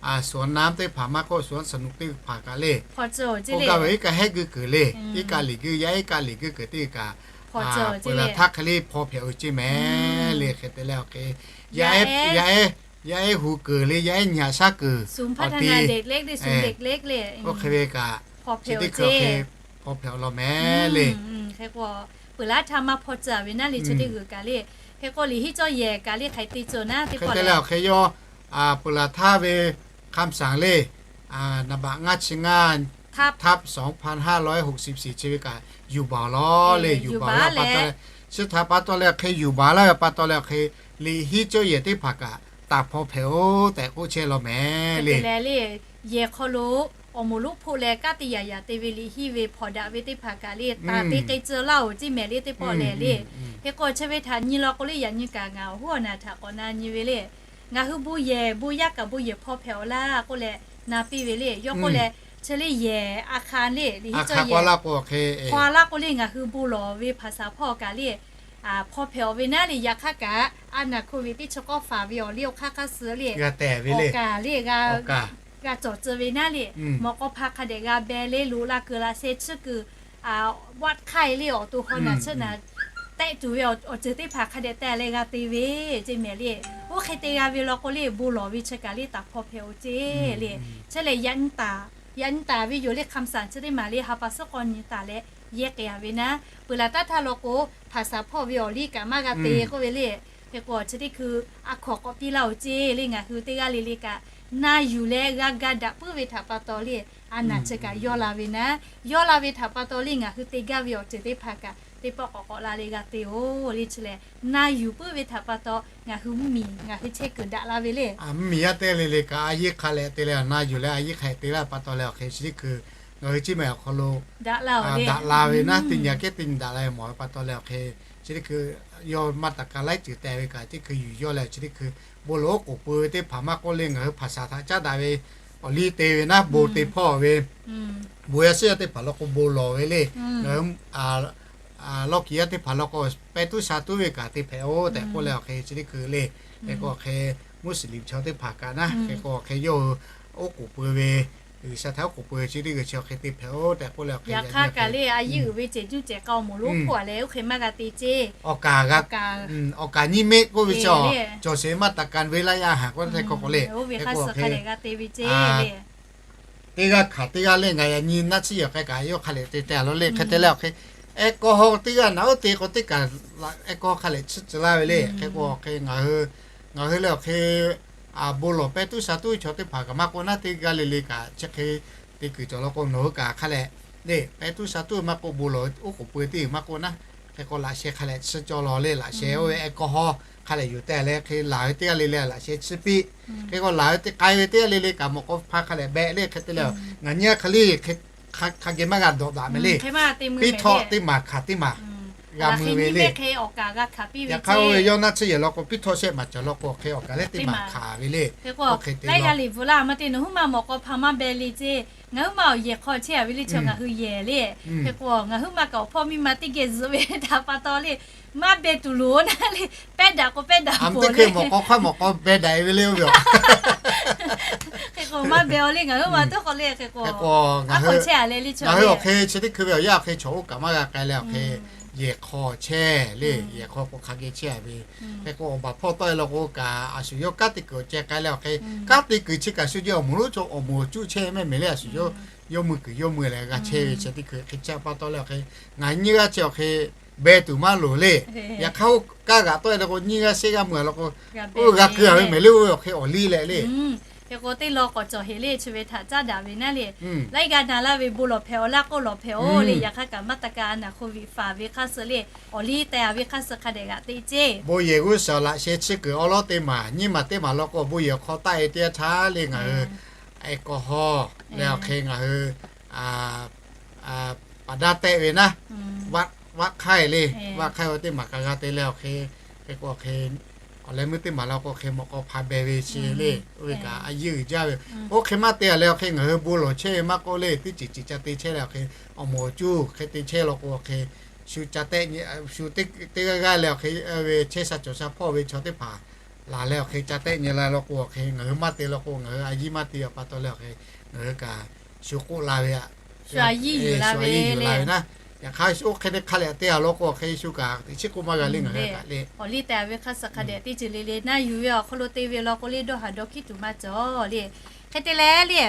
สวนน้ำ teˇ hpaˍ maˇ k'oˆ สวนสนุก teˇ hpaˍ kaꞈ le, oˇ gaˇ ve iˉ kaˆ hehˉ guiˇ kuiˬ le, iˉ kaˆ liꞈ guiˇ yaˇ iˉ kaˆ liꞈ guiˇ kuiˬ teˇ kaꞈ peuˬ laˬ htaˇ hk'e le hpaw hpehꞈ oˬ ceˇ mehˍ le. Hk'e te leh awˬ hk'e yaˇ ehˉ hu kuiˬ le, yaˇ ehˉ nyi haꞈ shaˉ kuiˬ awˬ ti, oˇ hk'e ve kaꞈ chi teˇ hkui hk'e hpaw hpehꞈ awˬ lawn mehˍ le. Hk'e k'o peuˬ laˬ htaˇ maˇ hpaw tcuh ve naˉ le chi teˇ g'uiˬ kaꞈ le. Hk'e k'o liꞈ hiˉ cawˇ yehˬ kaꞈ le hk'aˬ hk'e te tcuh naˉ teˇ pawˆ le awˬ hk'e yawˇ peuˬ laˬ htaˇ ve คำสั่ง le, naˍ baꞈ ngaˇ chi ngaˇ ทับ สองพันห้าร้อยหกสิบสี่ chi ve kaꞈ yuˬ baˬ awˬ lawn le. Yuˬ baˬ awˬ lawn pa taw leh, chi htaꞈ pa taw leh awˬ hk'e yuˬ baˬ laˇ ve pa taw leh awˬ hk'e liꞈ hiˉ cawˇ yehˬ teˇ hpaˍ kaꞈ taˍ hpaw hpehꞈ oˬ tehꞈ k'oˆ chehˇ law mehˍ le. Yehˬ hk'aw lo awˬ moˍ lonˉ hpoˆ leh kanˉ te yaꞈ yaꞈ te ve liꞈ hiˉ ve hpawnˬ daꞈ ve teˇ hpaˍ kaꞈ le taˍ te k'ai tcuh laˇ oˬ ceˇ mehˍ le teˇ pawˆ lehˬ le. Hk'e k'o chi ve htaꞈ nyi law k'o le yaꞈ nyi kaꞈ ngaˬ awˬ hoˉ awˬ naˬ htaꞈ k'awꞈ na nyi ve le. Ngaˬ hui bon yehˬ bon yaˇ kaꞈ bon yehˬ hpaw hpehꞈ awˬ laˇ k'oˆ leh na piˇ ve le. Yawˇ k'oˆ leh chi le yehˬ a hk'a le liꞈ hiˉ cawˇ yehˬ hpaw laˇ k'o le ngaˬ hui bon lawˬ ve hpaˍ saˍ hpawˇ kaꞈ le hpaw hpehꞈ awˬ ve naˉ le. Yaꞈ hk'aˇ kaꞈ a naˍ hko ve teˇ chi k'awˇ faˍ ve awˬ liˇ awˬ hk'aˇ hk'aˇ suh le g'a tehˬ ve le, awˬ kaˍ le g'a cawˬ tcuh ve naˉ le. Mawꞈ k'aw hpa hk'a dehꞈ g'a beh le, loꞈ la kuiˬ laꞈ sheh tsuhˇ kuiˬ, waˆ hk'aiˇ le awˬ to hk'aw naˬ tsuhˇ naˬ tehˆ tuˬ ve awˬ ceuˬ teˇ hpaˍ hk'a dehꞈ te leh g'a te ve ceˇ mehˍ le. Oˇ hk'e te g'a ve law k'o le bon lawˬ ve chi kaꞈ le taˍ hpaw hpehꞈ oˬ ceˇ le. Chi lehˬ yaꞈ nyi taˍ ve yoˬ le. คำสั่ง chi teˇ maˬ le ha pa suhˉ k'awˇ nyi taˍ leh yehˇ k'ai a ve naˉ, peuˬ laˬ taˉ htaˇ law k'o hpaˍ saˍ hpawˇ ve awˬ liˇ kaꞈ maˇ g'a te k'oˆ ve le. Hk'e k'o chi teˇ hkui a hkawnˍ k'awꞈ piˇ laˇ oˬ ceˇ le. Ngaˬ hui teˇ g'aˇ le le kaꞈ na yuˬ leh g'a ga daꞈ puiˉ ve htaꞈ pa taw le a naˬ chi kaꞈ yawˇ la ve naˉ, yawˇ la ve htaꞈ pa taw le ngaˬ hui te gaˇ ve awˬ ceuˬ teˇ hpaˍ kaꞈ teˇ pawˆ k'awꞈ k'awꞈ la leh g'a te oˬ le. Chi lehˬ na yuˬ puiˉ ve htaꞈ pa taw ngaˬ hui mvuhˇmiˬ ngaˬ hui chehˇ kuiˬ daꞈ la ve le. Mvuhˇmiˬ yaˇ teˇ g'aˇ le le kaꞈ a yehˇ hk'a leh te leh na yuˬ leh a yehˇ hk'a leh te laˇ ve pa taw leh awˬ hk'e chi teˇ hkui ngaˬ hui chi mehˍ awˬ hk'aw lo daꞈ la ve naˉ, teˇ nyi a kehˉ teˇ nyi daꞈ la ve mawˬ ve pa taw leh awˬ hk'e chi teˇ hkui yawˇ maˇ taˍ ka laiˉ ceuˬ teh ve kaꞈ teˇ hkui yuˬ yawˇ leh chi teˇ hkui bon lawˬ oˉ k'oˍ pui ve teˇ hpaˍ maˇ k'oˆ le ngaˬ hui hpaˍ saˍ htaꞈ caˉ daꞈ ve awˬ liˇ te ve naˉ bon te hpawˇ ve bon yaˇ suhˉ yaˇ teˇ hpaˍ law k'o bon lawˬ ve le. Ngaˬ hui lawˇ kiˍ yaˇ teˇ hpaˍ law k'o pehˇ tuˉ sha tuˉ ve kaꞈ te hpehꞈ oˬ tehꞈ k'oˆ leh awˬ hk'e chi teˇ hkui le. Hk'e k'o awˬ hk'e Muslim chaw teˇ hpaˍ kaꞈ naˉ hk'e k'o awˬ hk'e yawˇ hui oˉ k'oˍ pui ve, G'uiˬsha htaꞈ oˉ k'oˍ pui ve chi teˇ g'uiˬ chi awˬ hk'e te hpehꞈ oˬ tehꞈ k'oˆ leh awˬ hk'e yaꞈ hk'aˇ kaꞈ le a yehˇ uiˍ ve cehˬ juˇ cehˬ k'a awˬ moˍ lonˉ hpoˆ a leh oˇ hk'e maˇ g'a te ceˇ. Awˬ kaˍ, awˬ kaˍ nyiˇ meˆ k'oˆ ve chi cawˬ sheˍ maˇ taˍ ka ve laˇ yaˇ haˍ k'oˆ htaˇ hk'e k'o le. Hk'e k'o awˬ hk'e teˇ g'aˇ hkanˍ teˇ g'aˇ le ngaˬ yaꞈ nyi naˆ tsuhˇ yehˬ k'ai kaꞈ yawˇ hk'a leh te te a law le. Hk'e te leh awˬ hk'e แอลกอฮอล์ teˇ g'aˇ naꞈ oˉ te k'o teˇ kaꞈ แอลกอฮอล์ hk'a leh tsuhˇ tcuh laˇ ve le. Hk'e k'o awˬ hk'e ngaˬ hui le awˬ hk'e bon lawˬ pehˇ tuˉ sha tuˉ ve chaw teˇ hpaˍ kaꞈ maˇ k'oˆ naˉ, teˇ g'aˇ le le kaꞈ chi hk'e te kuiˬ cawˬ law k'o nawˬ hui kaꞈ hk'a leh le pehˇ tuˉ sha tuˉ ve maˇ k'oˆ bon lawˬ oˉ k'oˍ pui teˇ g'uiˬ maˇ k'oˆ naˉ, hk'e k'o laꞈ sheh hk'a leh tsuhˇ cawˇ law le. Laꞈ sheh oˇ ve แอลกอฮอล์ hk'a leh yuˬ te leh hk'e laˬ ve teˇ g'aˇ le le laꞈ sheh tsuhˇ piˇ. Hk'e k'o laˬ ve teˇ k'ai ve teˇ g'aˇ le le kaꞈ mawꞈ k'aw hpa hk'a leh behꞈ le. Hk'e te leh ngaˬ nyi a hk'e le hk'a geh maˇ g'a dawꞈ daꞈ mehˍ le. Piˇ htawˆ teˇ maˬ hkanˍ teˇ maˬ g'a mui ve le. Yaꞈ hk'aˇ oˇ ve yawˇ naˆ tsuhˇ yehˬ law k'o piˇ htawˆ shehˆ maˬ cawˬ law k'o hk'e awˬ kaˍ leh teˇ maˬ hkanˍ ve le. Oˇ hk'e te leh Ngaˬ huiˉ ma awˬ yehˬ hk'aw chehˇ a ve le chaw ngaˬ hui yehˬ le. Hk'e k'o, ngaˬ huiˉ ma kaꞈ awˬ hpawˇ miˇ ma teˇ geh zuhꞈ ve htaꞈ pa taw le, maˇ beh tuˬ loˍ naˇ le, pehˉ daꞈ k'o pehˉ daꞈ peuˬ le. Mawˬ k'aw hk'aˇ mawˬ k'aw beh daꞈ ve le oˇ ve a. Hk'e k'o maˇ beh a le ngaˬ huiˉ ma teˇ hk'aw le hk'e k'o, ngaˬ hui awˬ hk'e chi teˇ hkui ve awˬ yanˇ awˬ hk'e chaw uˉ kaꞈ maˇ g'a k'ai leh awˬ hk'e, yehˬ hk'aw chehˇ le, yehˬ hk'aw k'o hk'a geh chehˇ a ve. Hk'e k'o awˬ baˬ hpawˇ tawˆ e law k'o kaꞈ, a shu yawˇ kanˉ te kuiˬ awˬ ceh k'ai leh awˬ hk'e, kanˉ te kuiˬ chi kaꞈ shu jehˇ awˬ moˍ lonˉ chaw awˬ moˍ awˬ cuˇ chehˇ mehˆ mehˍ le, a shu yawˇ yawˇ mui kuiˬ yawˇ mui leh g'a chehˇ ve chi teˇ hkui hk'e chi pa taw leh awˬ hk'e, ngaˬ nyiˇ g'aˇ chi awˬ hk'e beh tuˬ maˇ loˍ le. Yaꞈ hk'aˇ oˇ kaˇ g'aꞈ tawˆ e law k'o nyiˇ g'aˇ shehˆ g'aˇ mui a law k'o, oˇ g'a keu a ve mehˍ le, oˇ ve awˬ hk'e awˬ liˇ leh le. Hk'e k'o teˇ law k'awꞈ cawˬ heˍ le chi ve htaꞈ caˉ daꞈ ve naˉ le. Laiˉ g'aˇ na laˇ ve bon lawˬ hpehꞈ awˬ laˇ k'oˆ lawˬ hpehꞈ oˬ le. Yaꞈ hk'aˇ kaꞈ maˇ taˇ kaˇ a naˬ hk'oˆ viꞈ faˍ ve hk'aˇ suh le, awˬ liˇ teh a ve hk'aˇ suh hk'a dehꞈ g'aꞈ teꞈ ceˇ. Bon yehˬ g'uˇ suhˍ laꞈ sheh chi kuiˬ awˉ lawˉ teˇ maˬ nyiˇ maˬ teˇ maˬ law k'o bon yehˬ awˬ hk'aw taˆ e teˇ yanˇ htaˇ le ngaˬ hui, e kawˬ haw leh awˬ hk'e ngaˬ hui paˍ daˇ tehˆ ve naˉ, vaˆ hk'aiˇ le, vaˆ hk'aiˇ ve teˇ maˬ kaꞈ g'a te leh awˬ hk'e, hk'e k'o awˬ hk'e, awˬ leh meuˇ teˇ maˬ law k'o awˬ hk'e mawꞈ k'aw hpa beh ve chi le, oˇ ve kaꞈ a yeˇ uiˍ jaˇ ve. Oˇ hk'e maˇ te a leh awˬ hk'e ngaˬ hui bon lawˬ chehˇ ve maˇ k'oˆ le, teˇ ceuˬ ceuˬ ca te chehˇ leh awˬ hk'e, awˬ moˍ awˬ cuˇ hk'e te chehˇ law k'o awˬ hk'e, shu ca tehˆ, shu teˇ g'aˇ g'aˇ leh awˬ hk'e, ve chehˇ sha cawˬ sha hpawˇ ve chaw teˇ hpaˍ laˬ leh awˬ hk'e ca tehˆ nyi la law k'o awˬ hk'e, ngaˬ hui maˇ te law k'o ngaˬ hui a yiˇ maˇ te a pa taw leh awˬ hk'e, ngaˬ hui kaꞈ shu k'oˆ la ve a, shu a yiˇ yuˬ la ve naˉ. Yaꞈ hk'aˇ oˇ hk'e te hk'a leh te a law k'o awˬ hk'e shu kaꞈ teꞈ chiˉ k'oˆ maˇ g'a le ngaˬ hui kaꞈ le. Awˬ liˇ teh ve hk'aˇ suh hk'a dehꞈ teˇ ceuˬ le le naˉ yuˬ ve awˬ hk'aw lo te ve law k'o le dawˇ haˍ dawˇ hkiˉ tuˬ maˇ cawˬ le. Hk'e te leh le,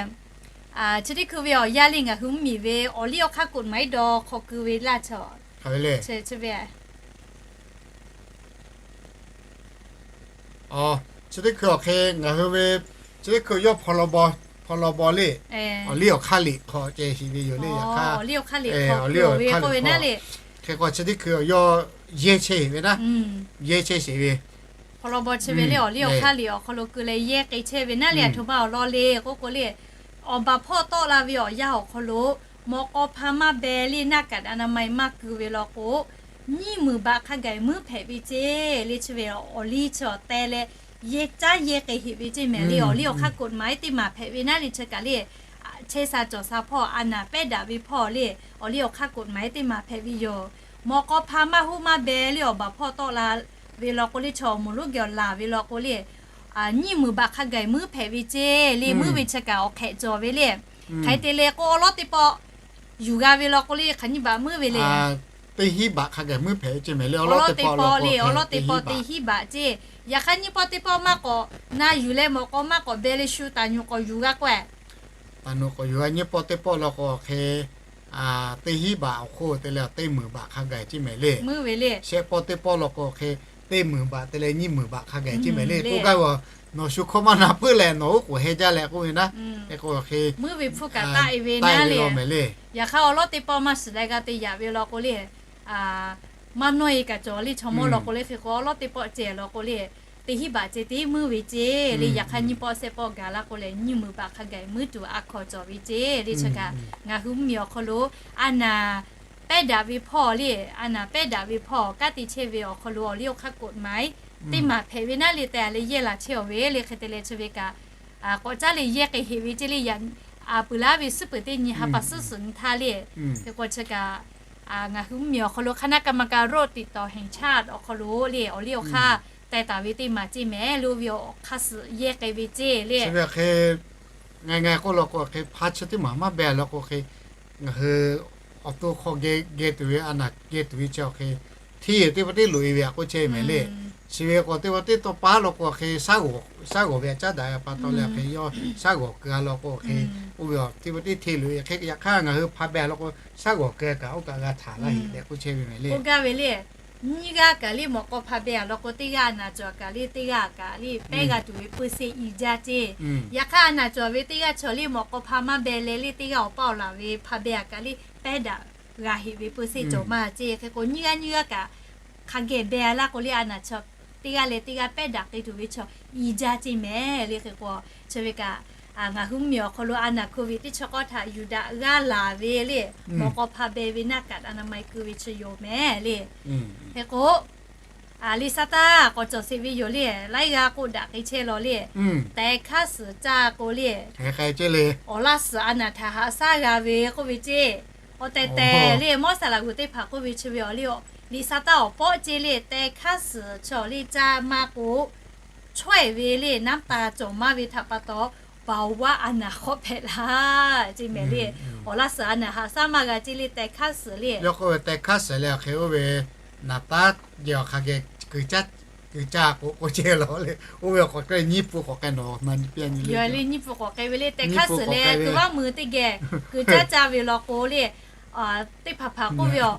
chi teˇ hkui ve awˬ yanˇ le ngaˬ hui mvuhˇmiˬ ve awˬ liˇ awˬ hk'aˇ กฎหมาย dawˇ hk'awꞈ keu ve laˇ chaw chi ve Chi teˇ hkui awˬ hk'e ngaˬ hui ve, chi teˇ hkui yawˇ พรบ le, awˬ liˇ awˬ hk'aˇ liꞈ hk'aw ceh shiˍ ve yoˬ le. Yaꞈ hk'aˇ awˬ liˇ awˬ hk'aˇ liꞈ hk'aw, k'oˆ ve k'oˆ ve naˉ le, hk'e k'o chi teˇ hkui yawˇ yehˇ chehˇ ve naˉ, yehˇ chehˇ sheˍ ve พรบ chi ve le awˬ liˇ awˬ hk'aˇ liꞈ awˬ hk'aw lo keu leh yehˇ k'ai chehˇ ve naˉ le, a htoꞈ ma awˬ lawn le k'oˆ k'o le, awˬ baˬ hpawˇ tawˆ la ve awˬ yanˇ awˬ hk'aw lo, mawꞈ k'aw hpa maˇ beh le naˆ kaꞈ a na ma e maˇ keu ve law k'o, nyiˇ meunˍ baꞈ hk'a gaˬ muiˉ hpehꞈ ve ceˇ le. Chi ve awˬ liˇ chi awˬ teh leh yehˇ caˉ yehˇ k'ai heꞈ ve ceˇ mehˍ le. Awˬ liˇ awˬ hk'aˇ กฎหมาย teˇ maˬ hpehꞈ ve naˉ le chi kaꞈ le, chehˇ sha cawˬ sha hpawˇ a naˍ pehˉ daꞈ ve hpawˇ le, awˬ liˇ awˬ hk'aˇ กฎหมาย teˇ maˬ hpehꞈ ve yoˬ. Mawꞈ k'aw hpa maˇ hoˆ maˇ beh le awˬ baˬ hpawˇ tawˆ la ve law k'o le chaw awˬ moˍ lonˉ geh awˬ laˬ ve law k'o le, nyiˇ meunˍ baꞈ hk'a gaˬ muiˉ hpehꞈ ve ceˇ le. Muiˉ ve chi kaꞈ awˬ hk'ehꞈ cawˬ ve le. Hk'e te leh k'o awˉ lawˉ teˇ pawˆ yuˬ g'a ve law k'o le hk'aˬ nyiˇ baꞈ muiˉ ve le. Teˇ hinˉ baꞈ hk'a gaˬ muiˉ hpehꞈ ve ceˇ mehˍ le. Awˉ lawˉ teˇ pawˆ le awˉ lawˉ teˇ pawˆ teˇ hinˉ baꞈ ceˇ. Yaꞈ hk'aˇ nyiˇ pawˆ teˇ pawˆ maˇ k'awꞈ na yuˬ leh mawꞈ k'aw maˇ k'awꞈ beh le shu taˍ nuˬ k'awꞈ yuˬ g'a k'o, taˍ nuˬ k'awꞈ yuˬ g'a nyiˇ pawˆ teˇ pawˆ law k'o awˬ hk'e, teˇ hinˉ baꞈ awˬ hk'oˆ te leh teˇ meunˍ baꞈ hk'a gaˬ ceˇ mehˍ le. Shehˆ pawˆ teˇ pawˆ law k'o awˬ hk'e, teˇ meunˍ baꞈ te leh nyiˇ meunˍ baꞈ hk'a gaˬ ceˇ mehˍ le. K'oˆ gaˇ ve, nawˬ shu hkawˇ maˇ na puiˉ leh nawˬ oˉ k'oˍ heh jaˇ leh k'oˆ ve naˉ, k'o awˬ hk'e, muiˉ ve hpfuhˇ kaꞈ taˆ e ve naˉ le. Yaꞈ hk'aˇ awˉ lawˉ teˇ pawˆ maˇ shiˍ leh g'a te yaꞈ ve law k'o le, maˇ nawˇ e kaꞈ cawˬ le chaw mawˇ law k'o le. Hk'e k'o awˉ lawˉ teˇ pawˆ ceh law k'o le, teˇ hinˉ baꞈ ceh te muiˉ ve ceˇ le. Yaꞈ hk'aˇ nyiˇ pawˆ shehˆ pawˆ gaˬ la k'o leh nyiˇ meunˍ baꞈ hk'a gaˬ muiˉ tuˬ a hkaw cawˬ ve ceˇ le. Chi kaꞈ ngaˬ hui mvuhˇmiˬ awˬ hk'aw lo a naˍ pehˉ daꞈ ve hpawˇ le, a naˍ pehˉ daꞈ ve hpawˇ kanˉ te chehˇ ve awˬ hk'aw lo awˬ liˇ awˬ hk'aˇ กฎหมาย teˇ maˬ hpehꞈ ve naˉ le tehꞈ leh yehˇ laˬ chehˇ awˬ ve le. Hk'e te leh chi ve kaꞈ k'awꞈ caˉ leh yehˇ k'ai heꞈ ve ceˇ le. Yaꞈ a peuˬ laˇ ve suhˉ peuˬ teˇ nyi ha pa suhˉ suhˍ nyi htaˇ le, hk'e k'o chi kaꞈ ngaˬ hui mvuhˇmiˬ awˬ hk'aw lo คณะกรรมการโรคติดต่อแห่งชาติ awˬ hk'aw lo le awˬ liˇ awˬ hk'aˇ teh taˍ ve teˇ maˬ ceˇ mehˍ le. Oˇ ve awˬ hk'aˇ suh yehˇ k'ai ve ceˇ le. Ngaˬ ngaˬ k'oˆ law k'o hk'e hpa chi teˇ maˬ maˇ beh law k'o hk'e, ngaˬ hui awˬ to hk'aw geh tuˬ ve a naˍ geh tuˬ ve chi awˬ hk'e, hteˇ teˇ pawˆ teˇ loꞈ e ve a k'oˆ chehˇ mehˍ le. Chi ve k'o teˇ pawˆ teˇ tawˇ paˉ law k'o hk'e, shaˉ g'awˬ ve a caˉ daꞈ ve pa taw leh hk'e yawˇ shaˉ g'awˬ keu a law k'o hk'e, oˇ ve teˇ pawˆ teˇ hteˇ loꞈ e hk'e. Yaꞈ hk'aˇ ngaˬ hui hpa beh law k'o shaˉ g'awˬ keu kaꞈ oˇ kaꞈ g'a htaˍ laˇ heꞈ tehꞈ k'oˆ chehˇ ve mehˍ le. K'oˆ gaˇ ve le, nyiˇ g'aˇ kaꞈ le mawꞈ k'aw hpa beh a law k'o teˇ g'aˇ a naˍ cawˬ kaꞈ le teˇ g'aˇ kaꞈ le pehˉ g'a tuˬ ve peu se i jaˇ ceˇ. Yaꞈ hk'aˇ a naˍ cawˬ ve teˇ g'aˇ chaw le mawꞈ k'aw hpa maˇ beh leh le teˇ g'aˇ awˬ paˇ awˬ laˬ ve hpa beh a kaꞈ le pehˉ daꞈ g'a heꞈ ve peu se cawˬ maˇ ceˇ. Hk'e k'o nyiˇ g'aˇ nyiˇ g'aˇ kaꞈ hk'a geh beh a laˇ k'o le a naˍ cawˬ teˇ g'aˇ leh teˇ g'aˇ pehˉ daꞈ k'ai tuˬ ve chaw i jaˇ ceˇ mehˍ le. Hk'e k'o chi ve kaꞈ ngaˬ hui mvuhˇmiˬ awˬ hk'aw lo a naˍ โควิด teˇ chi k'awˇ htaꞈ yuˬ daꞈ g'aˇ laˬ ve le, mawꞈ k'aw hpa beh ve naˆ kaꞈ a na ma e keu ve chi yoˬ mehˍ le. Hk'e k'o Liꞈ sa taˇ k'awꞈ cawˬ sheˍ ve yoˬ le. Laiˉ g'aˇ k'oˆ daꞈ k'ai chehˇ law le. Tehˬ hkaˉ suhˍ caˇ k'o le, awˬ laˇ suhˍ a naˍ htaꞈ haꞈ shaˉ g'a ve k'oˆ ve ceˇ. Awˬ tehˬ tehˬ le, mawˇ saˍ laꞈ g'uˬ teˇ hpaˍ k'oˆ ve chi ve awˬ le, liꞈ sa taˇ awˬ pawˆ ceˇ le, tehˬ hkaˉ suhˍ chi awˬ le caˇ maˇ k'o, chawehˬ ve le, naˉ taˍ cawˬ maˇ ve htaꞈ pa taw, baoˍ vaˇ a naˍ hk'awꞈ hpehꞈ la ceˇ mehˍ le. Awˬ laˇ suhˍ a naˍ haꞈ shaˉ maˇ g'a ceˇ le, tehˬ hkaˉ suhˍ le. Yawˇ k'oˆ ve tehˬ hkaˉ suhˍ leh awˬ hk'e oˇ ve naˍ taˉ jehˬ awˬ hk'a geh kuiˬ caˇ k'o k'oˆ chehˇ law le. Oˇ ve awˬ hk'aw k'ai nyiˇ pun k'awꞈ k'ai nawˬ na nyi piˇ a nyi le. Nyiˇ pun k'awꞈ k'ai ve le, tehˬ hkaˉ suhˍ leh kuiˬ vaˇ mui teˇ geh kuiˬ caˇ caˇ ve law k'o le, teˇ hpaˍ hpaˍ k'oˆ ve awˬ,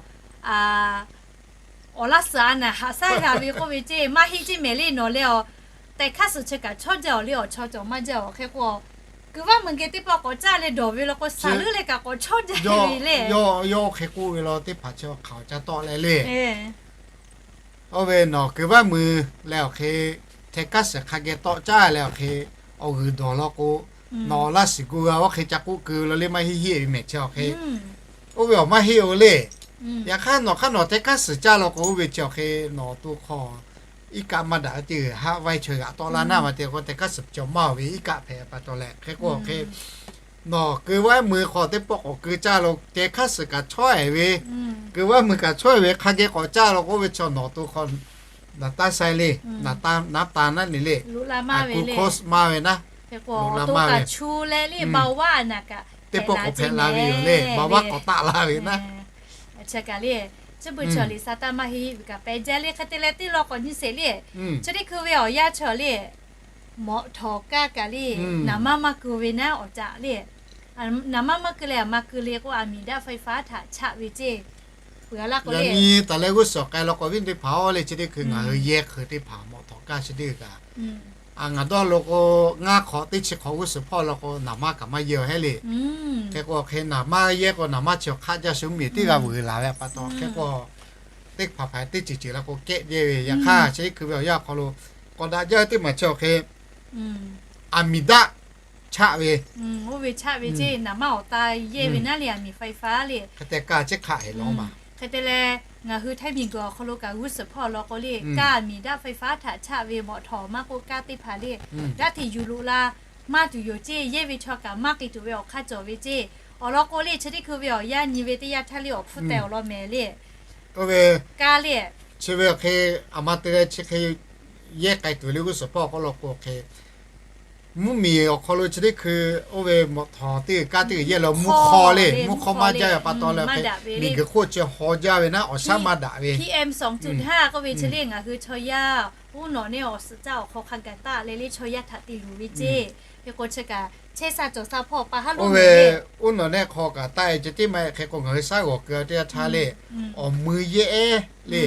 awˬ laˇ suhˍ a naˍ haꞈ shaˉ g'a ve k'oˆ ve ceˇ, maˇ heˆ ceˇ mehˍ le nawˬ le. Awˬ tehˬ hkaˉ suhˍ chi kaꞈ chawˇ jaˇ awˬ le, awˬ chaw cawˬ maˇ jaˇ awˬ hk'e k'o, kuiˬ vaˇ mui geh teˇ pawˆ k'awꞈ caˇ leh dawˬ ve law k'o, saˍ leuˉ leh kaꞈ k'awꞈ chawˇ jaˇ ve le. Yawˇ hk'e k'oˆ ve law teˇ hpaˍ chi hk'aˬ awˬ ca tawˆ leh le. Oˇ ve nawˬ kuiˬ vaˇ mui leh awˬ hk'e, tehˬ hkaˉ suhˍ hk'a geh tawˆ caˇ leh awˬ hk'e, awˬ g'uiˬ dawˬ law k'o, nawˬ awˬ laˇ shiˍ gu g'a oˇ hk'e ca k'oˆ keu law le, maˇ heˆ heˆ ve mehˍ chi awˬ hk'e. Oˇ ve awˬ maˇ heˆ oˬ le. Yaꞈ hk'aˇ nawˬ hk'aˇ nawˬ tehˬ hkaˉ suhˍ caˇ law k'o, oˇ ve chi awˬ hk'e nawˬ awˬ to hk'aw iˉ kaˆ maˇ daꞈ ve teˇ g'uiˬ haˆ vaiˇ chaweh g'aꞈ tawˆ laˇ naˇ ma te k'o, tehˬ hkaˉ suhˍ cawˬ maˇ oˬ ve iˉ kaˆ hpehꞈ pa taw leh hk'e k'o awˬ hk'e, nawˬ kuiˬ vaˇ mui hk'aw teˇ pawˆ k'awꞈ keu caˇ lo, tehˬ hkaˉ suhˍ kaꞈ chawehˬ ve, kuiˬ vaˇ mui kaꞈ chawehˬ ve hk'a geh k'awꞈ caˇ lo k'o, oˇ ve chi nawˬ awˬ to hk'aw naˍ taˇ sai le, naˍ taˇ naˉ taˇ naˉ le le, a ku hkawˇ maˇ ve naˉ, loꞈ la maˇ ve, teˇ pawˆ k'awꞈ hpehꞈ la ve yoˬ le, baoˍ vaˇ k'awꞈ taˆ la ve naˉ. Chi kaꞈ le, chi beuꞈ chaw liꞈ sa taˇ maˇ heˆ ve kaꞈ pehˬ jaˇ le. Hk'e te leh teˇ law k'awꞈ nyi sheˍ le. Chi teˇ hkui ve awˬ yanˇ chaw le, mawꞈ htawˍ kaˇ kaꞈ le, naˍ manˇ maˇ keu ve naˉ awˬ caꞈ le. Naˍ manˇ maˇ keu leh aˬ ma keu le k'o, aˬ miˍ daˆ ไฟฟ้า htaꞈ chaˆ ve ceˇ. Peuˬ a laˇ k'o le, yaꞈ nyi taˍ leh g'uˇ suhˍ k'ai law k'o, awˬ viˉ teˇ hpaˍ awˬ le chi teˇ hkui ngaˬ hui yehˇ hkui teˇ hpaˍ mawꞈ htawˍ kaˇ chi teˇ kaꞈ, a ngaˬ dawˇ lo k'o, ngaˇ hk'awꞈ teˇ chi hk'awꞈ g'uˇ suhˍ hpawˇ law k'o, naˍ manˇ kaꞈ maˇ yehˇ heˆ le. Hk'e k'o hk'e naˍ manˇ yehˇ k'o, naˍ manˇ chi awˬ hk'aˆ jaˇ shu mvuhˇ miˬ teˇ g'aˇ vuiˬ laˬ ve pa taw hk'e k'o, teˇ hpaˍ hpaˍ teˇ ceuˬ ceuˬ la k'o kehˆ jehˇ ve. Yaꞈ hk'aˇ chi teˇ hkui ve awˬ yanˇ awˬ hk'aw lo k'awꞈ daꞈ jaˇ ve teˇ maˬ chi awˬ hk'e, aˬ miˍ daˆ chaˆ ve, oˇ ve chaˆ ve ceˇ, naˍ manˇ awˬ ta yehˇ ve naˉ le, aˬ miˍ ไฟฟ้า le. Hk'e te kaˇ chi hk'aˆ heˍ law ma. Hk'e te leh, ngaˬ hui htaiˇ miˬ guiˬ awˬ hk'aw lo kaꞈ g'uˇ suhˍ hpawˇ law k'o le, kaˇ aˬ miˍ daˆ ไฟฟ้า htaꞈ chaˆ ve mawꞈ htawˍ maˇ k'oˆ kaˇ teˇ hpaˍ le, g'aˇ hteꞈ yuˬ loꞈ la maˇ tuˬ yoˬ ceˇ. Yehˇ ve chaw kaꞈ maˇ k'ai tuˬ ve awˬ hk'aˇ cawˬ ve ceˇ. Awˬ lawn k'o le, chi teˇ hkui ve awˬ yanˇ nyi ve teˇ yanˇ htaˇ le awˬ hpfuhˇ teh awˬ lawn mehˍ le. Oˇ ve kaˇ le, chi ve awˬ hk'e, aˬ ma te leh chi hk'e yehˇ k'ai tuˬ le g'uˇ suhˍ hpawˇ k'oˆ law k'o hk'e, mvuhˇ miˬ awˬ hk'aw lo chi teˇ hkui oˇ ve mawꞈ htawˍ teˇ g'uiˬ kaˇ teˇ g'uiˬ yehˇ la mvuhˇ hk'awˇ le, mvuhˇ hk'awˇ maˇ jaˇ ve pa taw leh, miˬ guiˬ hk'oˆ chi haw jaˇ ve naˉ awˬ shaˉ maˇ daꞈ ve. P M สองจุดห้า k'oˆ ve chi le ngaˬ hui chaw yaˇ uˉ nawꞈ neˆ awˬ suhˍ caˇ awˬ hk'aw hk'a gaˬ taˆ leh le chaw yaˇ htaꞈ te luˬ ve ceˇ. Hk'e k'o chi kaꞈ chehˇ sha cawˬ sha hpawˇ pa haˉ lo ve, uˉ nawꞈ neˆ hk'aw kaꞈ taˆ e ceh tiˉ maˇ heˆ. Hk'e k'o ngaˬ hui shaˉ g'awˬ keu teˇ yanˇ htaˇ le, awˬ mui yehˇ ehˉ le,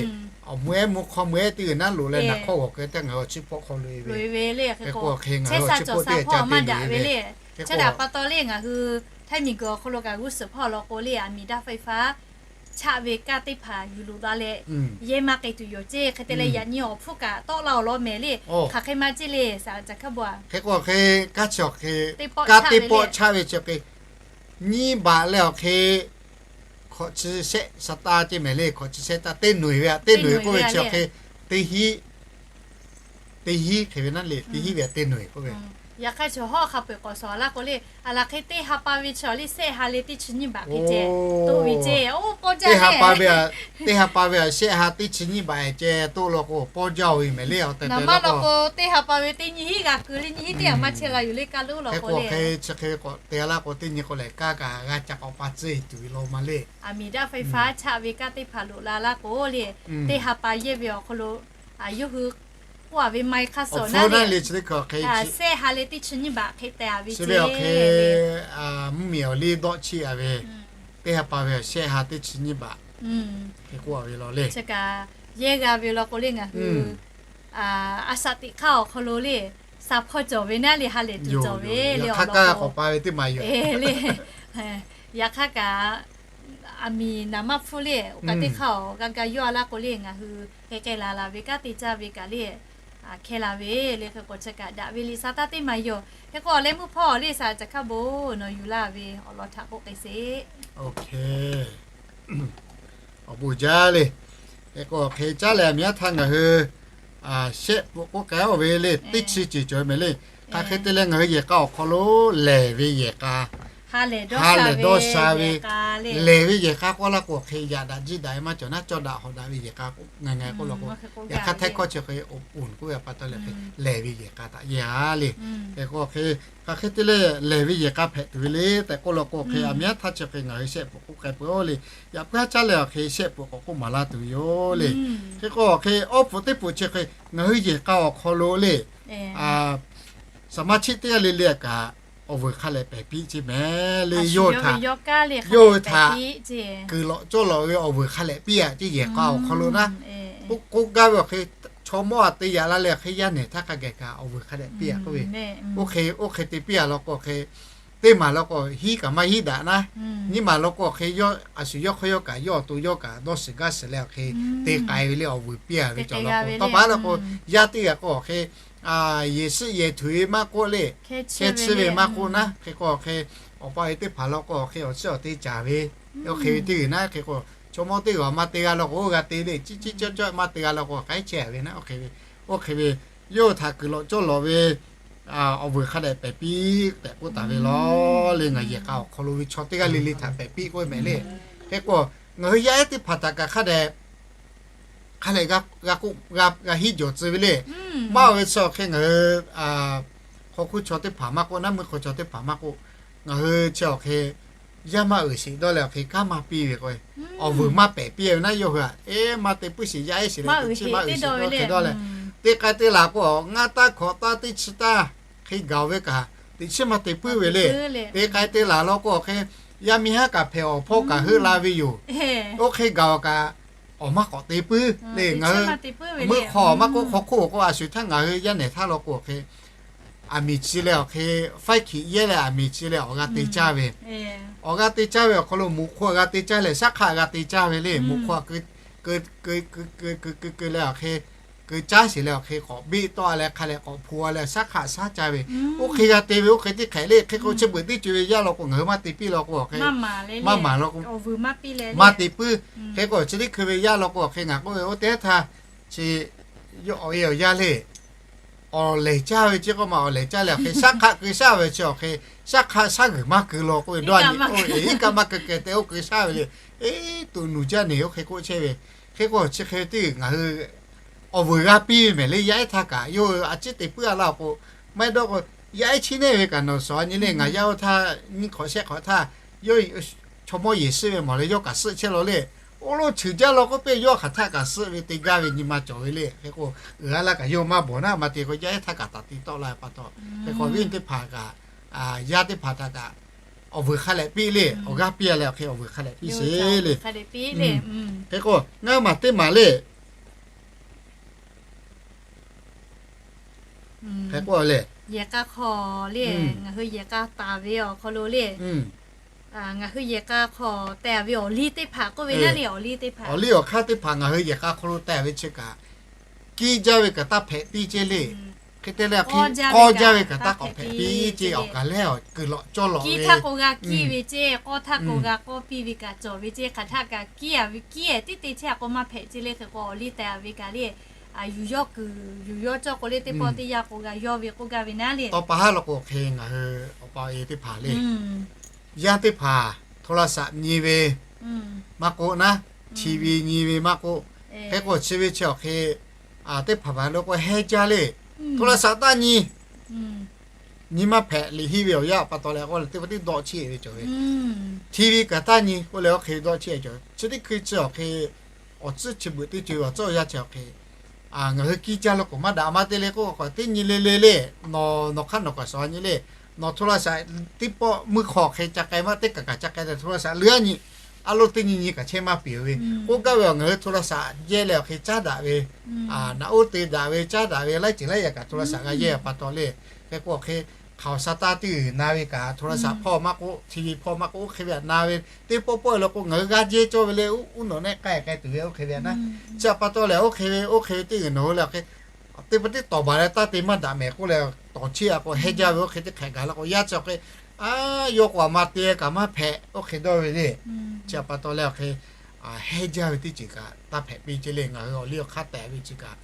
awˬ mui ehˉ mvuhˇ hk'awˇ mui ehˉ teˇ g'uiˬ naˉ loꞈ leh naˍ hk'awˇ g'awˬ keu tehꞈ ngaˬ hui awˬ chi hpawˇ hk'aw lo e ve. Hk'e k'o hk'e ngaˬ hui awˬ chi hpawˇ teˇ g'aˇ caˇ te luˬ ve. Hk'e k'o pa taw le ngaˬ hui htaiˇ miˬ guiˬ awˬ hk'aw lo kaꞈ g'uˇ suhˍ hpawˇ law k'o le, aˬ miˍ daˆ ไฟฟ้า chaˆ ve kaˇ teˇ hpaˍ yuˬ loꞈ la leh yehˇ maˇ k'ai tuˬ yoˬ ceˇ. Hk'e te leh yaꞈ nyi awˬ hpfuhˇ kaꞈ tawˆ la awˬ lawn mehˍ le. Hk'aˬ hk'e maˇ ceˇ le, saˍ laꞈ caˬ hkaˉ bon a. Hk'e k'o hk'e kaˇ chi awˬ hk'e, kaˇ teˇ pawˆ chaˆ ve chi hk'e nyiˇ baꞈ leh awˬ hk'e hkawꞈ chi shehˆ sha taˇ ceˇ mehˍ le. Hkawꞈ chi shehˆ taˇ teˇ noˬ eˬ ve a, teˇ noˬ eˬ k'oˆ ve chi awˬ hk'e teˇ hiˉ, teˇ hiˉ hk'e ve naˉ le, teˇ hiˉ ve a teˇ noˬ eˬ k'oˆ ve. Yaꞈ hk'aˇ chaw hawˉ hk'a peu-eˬ k'awꞈ shawˍ laˇ k'o le, aˬ laˬ hk'e teˇ ha pa ve chi awˬ le shehˆ ha leh teˇ chi nyiˇ baꞈ hk'e ceh toˆ ve ceˇ. Oˇ pawˇ jaˇ teˇ ha pa ve, teˇ ha pa ve a shehˆ ha teˇ chi nyiˇ baꞈ ceh toˆ law k'o pawˇ jaˇ ve mehˍ le. Awˬ tehˬ tehˬ laˇ k'o teˇ ha pa ve teˇ nyiˇ hiˉ g'a keu le, nyiˇ hiˉ teˇ ha maˇ chehˇ la yoˬ le, kaˇ lo law k'o le. Hk'e k'o hk'e chi hk'e ve k'awꞈ te laˇ k'o teˇ nyi k'o lehˬ kaˇ kaꞈ g'a ca k'awꞈ pa tcuhˇ tuˬ ve law ma le. Aˬ miˍ daˆ ไฟฟ้า chaˆ ve kaˇ teˇ hpaˍ loꞈ la laˇ k'o le, teˇ ha pa yehˇ ve awˬ hk'aw lo yawˇ hui k'oˆ a ve ไมค์ hk'aˇ suhˍ naˉ le, shehˆ ha leh teˇ chi nyiˇ baꞈ hk'e teh a ve ceˇ. Mvuhˇ miˬ awˬ liˇ dawˆ chiˇ a ve, teˇ ha pa ve shehˆ ha teˇ chi nyiˇ baꞈ hk'e k'oˆ a ve law le. Chi kaꞈ yehˇ g'a ve law k'o le ngaˬ hui a shaꞈ teꞈ hk'aˇ awˬ hk'aw lo le, sha hpawˇ cawˬ ve naˉ le ha lehˬ tuˬ cawˬ ve le. Awˬ hk'aˇ kaˇ k'awꞈ pa ve teˇ maˬ yoˬ le. Yaꞈ hk'aˇ kaꞈ aˬ miˍ naˍ manˇ hpfuhˇ le oˇ kaꞈ teˇ hk'aˇ awˬ g'a ga yawˇ a laˇ k'o le ngaˬ hui hk'e k'ai laˬ laˬ ve kanˉ te caˇ ve kaꞈ le, hkeh la ve le. Hk'e k'o chi kaꞈ daꞈ ve liꞈ sa taˇ teˇ maˬ yoˬ. Hk'e k'o awˬ leh mvuhˇ hpawˇ le saˍ laꞈ caˬ hkaˇ bon nawˬ yuˬ laˇ ve awˬ lawn htaꞈ k'oˆ k'ai sheˍ. Awˬ bon jaˇ le. Hk'e k'o hk'e caˉ leh aˬ miˍ yaˇ htaˇ ngaˬ hui shehˆ pfuhꞈ k'oˆ k'ai-o ve le, teˇ chi ceuˬ cawˬ ve mehˍ le. Hk'aˬ hk'e te leh ngaˬ hui yehˬ k'a awˬ hk'aw lo lehˬ ve yehˬ k'a, ha lehˬ dawˇ sha ve, lehˬ ve yehˬ k'a k'oˆ laˇ k'o hk'e yaꞈ daꞈ jiˇ daꞈ ve maˇ cawˬ naˉ, cawˇ daꞈ hawˍ daꞈ ve yehˬ k'a ngaˬ ngaˬ k'oˆ law k'o, yaꞈ hk'aˇ htaiˇ hkawˇ chi hk'e awˬ ponˬ k'oˆ ve pa taw leh hk'e lehˬ ve yehˬ k'a htaꞈ yehˬ a le. Hk'e k'o hk'e, hk'aˬ hk'e te leh lehˬ ve yehˬ k'a hpehꞈ tuˬ ve le tehꞈ k'oˆ law k'o hk'e, aˬ miˍ yaˇ htaˇ chi hk'e ngaˬ hui shehˆ pfuhꞈ k'oˆ k'ai peuˬ-o le. Yaꞈ puiˉ haˉ caˉ leh awˬ hk'e shehˆ pfuhꞈ k'awꞈ k'oˆ maˍ laˇ tuˬ ve yoˬ le. Hk'e k'o hk'e awˇ pfuhꞈ teˇ pfuhꞈ chi hk'e ngaˬ hui yehˬ k'a awˬ hk'aw lo le, saˍ maˇ chiˆ teˇ g'aˇ le le kaꞈ awˬ vuiˬ hk'a lehꞈ pehˍ piˇ ceˇ mehˍ le. Yawˇ hui htaꞈ, yawˇ hui htaꞈ kuiˬ lawꞈ cawˇ lawꞈ ve awˬ vuiˬ hk'a lehꞈ piˇ-a ceˇ yehˬ k'a awˬ hk'aw lo naˉ. K'oˆ gaˇ ve awˬ hk'e chaw mawˇ a te yaꞈ la leh hk'e yaˇ nehˬ htaˇ hk'a gaˬ kaꞈ awˬ vuiˬ hk'a lehꞈ piˇ-a k'oˆ ve, oˇ hk'e oˇ hk'e te piˇ-a law k'o hk'e, teˇ maˬ law k'o hiˉ kaꞈ maˇ hiˉ daꞈ naˉ, nyiˇ maˬ law k'o hk'e yawˇ a shu yawˇ hk'aˇ yawˇ kaꞈ yawˇ awˬ to yawˇ kaꞈ dawˇ shiˍ gaˇ shiˍ leh awˬ hk'e te k'ai ve le awˬ vuiˬ piˇ-a ve cawˬ law k'o, tawˇ pa law k'o, yaˇ teˇ g'aˇ k'o hk'e yehˬ shiˆ yehˬ tuˬ ve maˇ k'oˆ le, chehˇ chiˇ ve maˇ k'oˆ naˉ. Hk'e k'o hk'e awˬ pa e teˇ hpaˍ law k'o hk'e awˬ chiˇ awˬ te caˍ ve, oˇ hk'e ve teˇ g'uiˬ naˉ. Hk'e k'o chaw mawˇ teˇ g'aˇ maˇ te g'a law k'o oˇ g'a te le, ciˇ ciˇ cawˇ cawˇ maˇ te g'a law k'o k'ai chehˇ ve naˉ. Oˇ hk'e ve, oˇ hk'e ve yawˇ hui htaꞈ kuiˬ lawꞈ cawˇ lawꞈ ve awˬ vuiˬ hk'a dehꞈ pehˍ piˇ tehꞈ k'oˆ taˍ ve law le. Ngaˬ yehˬ k'a awˬ hk'aw lo ve chaw teˇ g'aˇ le le htaꞈ pehˍ piˇ k'oˆ ve mehˍ le. Hk'e k'o ngaˬ hui yaˇ ehˉ teˇ hpaˍ htaꞈ kaꞈ hk'a dehꞈ hk'a lehꞈ g'a k'oˆ, g'a hiˉ jawˬ tcuh ve le. Maˇ oˬ ve chi awˬ hk'e ngaˬ hui hk'aw hkuˇ chaw teˇ hpaˍ maˇ k'oˆ naˉ, mvuhˇ hk'aw chaw teˇ hpaˍ maˇ k'oˆ, ngaˬ hui chi awˬ hk'e yaˇ maˇ uiˍ sheˍ dawˇ leh awˬ hk'e kanˉ maˇ piˇ ve k'o, awˬ vuiˬ maˇ pehˍ piˇ ve naˉ. Yawˇ hui-a, eˇ, maˇ te puiˉ sheˍ, yaˇ ehˉ sheˍ leh teꞈ chiˉ maˇ uiˍ sheˍ dawˇ hk'e dawˇ leh, teˇ k'ai te laˬ k'o ngaˇ taˇ hkawꞈ taˇ teˇ chi taˇ hk'e gaˬ-oˬ ve kaꞈ teꞈ chiˉ maˇ te puiˉ ve le. Te k'ai te laˬ law k'o awˬ hk'e yaˇ miˇ haˉ kaꞈ hpehꞈ awˬ hpawˇ kaꞈ heuˆ la ve yoˬ. Oˇ hk'e gaˬ-oˬ kaꞈ awˬ maˇ k'awꞈ te puiˉ le. Ngaˬ hui meuˆ hk'aw maˇ k'oˆ, hk'aw hkuˇ awˬ k'o a shu htaˇ ngaˬ hui yaˇ nehˬ htaˇ law k'o awˬ hk'e aˬ miˍ chi leh awˬ hk'e faiˉ hkiꞈ yehˇ leh aˬ miˍ chi leh awˬ g'a te caˇ ve, awˬ g'a te caˇ ve awˬ hk'aw lo muꞈ hk'aw g'a te caˇ leh shaˉ hk'aˆ g'a te caˇ ve le. Muꞈ hk'aw keu keu keu keu keu keu leh awˬ hk'e keu caˉ sheˍ leh awˬ hk'e k'awꞈ beˆ tawˆ leh hk'a lehꞈ k'awꞈ hpu leh shaˉ hk'aˆ shaˉ caˇ ve, oˇ hk'e g'a te ve oˇ hk'e teˇ hk'ehꞈ le. Hk'e k'o chi beuꞈ teˇ co ve yaˇ law k'o ngaˬ hui maˇ te piˇ law k'o awˬ hk'e maˇ maˍ law k'o maˇ te puiˉ. Hk'e k'o chi teˇ hkui ve yaˇ law k'o awˬ hk'e ngaˬ k'oˆ ve oˇ teˇ htaˇ chi yawˇ awˬ e awˬ yaˇ le awˬ lehˬ caˇ ve chi k'o maˇ awˬ lehˬ caˇ leh awˬ hk'e shaˉ hk'aˆ keu shaˉ ve chi awˬ hk'e shaˉ hk'aˆ shaˉ g'uiˬ maˇ keu law k'oˆ ve dawˇ a nyi, iˉ kaˆ maˇ keu keh te oˇ keu shaˉ ve le. Eˉ, tuꞈ nuˬ caˇ neˬ oˇ hk'e k'oˆ chehˇ ve. Hk'e k'o chi hk'e ve teˇ g'uiˬ ngaˬ hui awˬ vuiˬ g'a piˇ ve mehˍ le. Yaˇ ehˉ htaˇ kaꞈ yawˇ hui a ciˉ te puiˉ a laˇ awˬ k'o, maˇ heˆ dawˇ k'o yaˇ ehˉ chiˇ neˇ ve kaꞈ nawˬ suhˍ a nyi le. Ngaˬ yaˇ oˇ htaˇ nyiˇ hk'awꞈ shehˆ hk'awꞈ htaˇ yawˇ chaw mawˇ yeˬ suhˆ ve mawˬ leh yawˇ kaꞈ suhˆ chehˇ law le. Oˇ lo cheuˬ jaˇ law k'oˆ piˇ yawˇ hk'aˬ htaˆ kaꞈ suhˆ ve te gaˇ ve nyi ma cawˬ ve le. Hk'e k'o uiˍ a laˇ kaꞈ yawˇ maˇ bawˬ naˉ, maˇ te k'o yaˇ ehˉ htaˇ kaꞈ taˍ te tawˆ la ve pa taw, hk'e k'o viˉ teˇ hpaˍ kaꞈ yaˇ teˇ hpaˍ htaꞈ kaꞈ awˬ vuiˬ hk'a lehꞈ piˇ le. Awˬ g'aˇ piˇ a leh awˬ hk'e awˬ vuiˬ hk'a lehꞈ piˇ sheˍ le. Hk'e k'o ngaˇ maˬ teˇ maˬ le. Hk'e k'o le, yehˬ k'a hk'aw le, ngaˬ hui yehˬ k'a taˍ ve awˬ hk'aw lo le, ngaˬ hui yehˬ k'a hk'aw teh ve awˬ liˇ teˇ hpaˍ k'oˆ ve naˉ le, awˬ liˇ teˇ hpaˍ, awˬ liˇ awˬ hk'aˇ teˇ hpaˍ ngaˬ hui yehˬ k'a hk'aw lo teh ve chi kaꞈ, kiˇ jaˇ ve kaꞈ taˇ hpehꞈ piˇ ceˇ le. Hk'e te leh hk'e k'awˇ jaˇ ve kaꞈ taˇ k'awꞈ hpehꞈ piˇ ceˇ. Awˬ kaˬ lehˉ awˬ kuiˬ lawꞈ cawˇ lawꞈ ve, kiˇ htaˇ k'o g'a kiˇ ve ceˇ, k'awˇ htaˇ k'o g'a k'awˇ piˇ ve kaꞈ cawˬ ve ceˇ. Hk'aˬ htaˆ kaꞈ kiˇ a ve kiˇ ehˉ tiˉ te chehˇ k'o maˇ hpehꞈ ceˇ le. Hk'e k'o awˬ liˇ teh ve kaꞈ le, yuˬ yawˇ kuiˬ yuˬ yawˇ cawˇ k'o le teˇ pawˆ teˇ yanˇ k'o g'a yawˇ ve k'oˆ gaˇ ve naˉ le. Tawˇ pa haˉ law k'o hk'e ngaˬ hui awˬ pa awˬ e teˇ hpaˍ le, yaˇ teˇ hpaˍ โทรศัพท์ nyi ve maˇ k'oˆ naˉ, TV nyi ve maˇ k'oˆ, hk'e k'o chi ve chi awˬ hk'e teˇ hpaˍ hpaˍ lo k'o heh jaˇ le. โทรศัพท์ taˇ nyi, nyi maˇ hpehꞈ liꞈ hiˇ ve awˬ yanˇ pa taw leh k'o teˇ pawˆ tiˉ dawˆ chiˇ e ve cawˬ ve. TV kaꞈ taˇ nyi k'oˆ leh oˇ hk'e dawˆ chiˇ e cawˬ. Chi teˇ hkui chi awˬ hk'e awˬ tcuhˉ chi beuꞈ teˇ co ve awˬ tcuhˉ awˬ yanˇ chi awˬ hk'e ngaˬ hui kiˇ jaˇ law k'o maˇ daꞈ maˇ te le k'oˆ k'o teˇ nyi le le le, nawˬ nawˬ hk'aˇ nawˬ kaꞈ shawˍ nyi le, nawˬ โทรศัพท์ teˇ pawˆ meuˇ hk'aw hk'e ca k'ai maˇ teˇ kaˬ kaꞈ ca k'ai leh โทรศัพท์ leuˉ a nyi, a lo teˇ nyi nyi kaꞈ chehˇ maˇ piˍ ve. K'oˆ gaˇ ve awˬ ngaˬ hui โทรศัพท์ yehˇ leh awˬ hk'e caˉ daꞈ ve, naꞈ uˉ te daꞈ ve caˉ daꞈ ve laiˉ ceuˬ laiˉ yaꞈ kaꞈ โทรศัพท์ g'a yehˇ pa taw le. Hk'e k'o awˬ hk'e hk'aoˍ sa taˇ teˇ g'uiˬ na ve kaꞈ โทรศัพท์ hpawˇ maˇ k'oˆ, TV hpawˇ maˇ k'oˆ, oˇ hk'e ve na ve teˇ pawˆ pawˆ e law k'o ngaˬ hui g'aˇ jehˇ cawˇ ve le, uˉ nawꞈ nehˆ k'ai k'ai tuˬ ve oˇ hk'e ve naˉ. Chi pa taw lehˬ oˇ hk'e ve oˇ hk'e ve teˇ g'uiˬ nawˬ hui le awˬ hk'e teˇ pawˆ tiˉ tawˍ baˬ leh taˇ te maˇ daꞈ mehˍ k'oˆ leh tawˍ chiˇ a k'o heh jaˇ ve oˇ hk'e teˇ hk'ehꞈ gaˬ la k'o yaˇ chi awˬ hk'e, a, yawˇ k'o a ma te kaꞈ maˇ hpehꞈ oˇ hk'e dawˇ ve le. Chi pa taw leh awˬ hk'e hehˉ jaˇ ve teˇ ceuˬ kaꞈ taˇ hpehꞈ piˇ ceˇ le. Ngaˬ hui awˬ liˇ awˬ hk'aˇ tehꞈ ve ceuˬ kaꞈ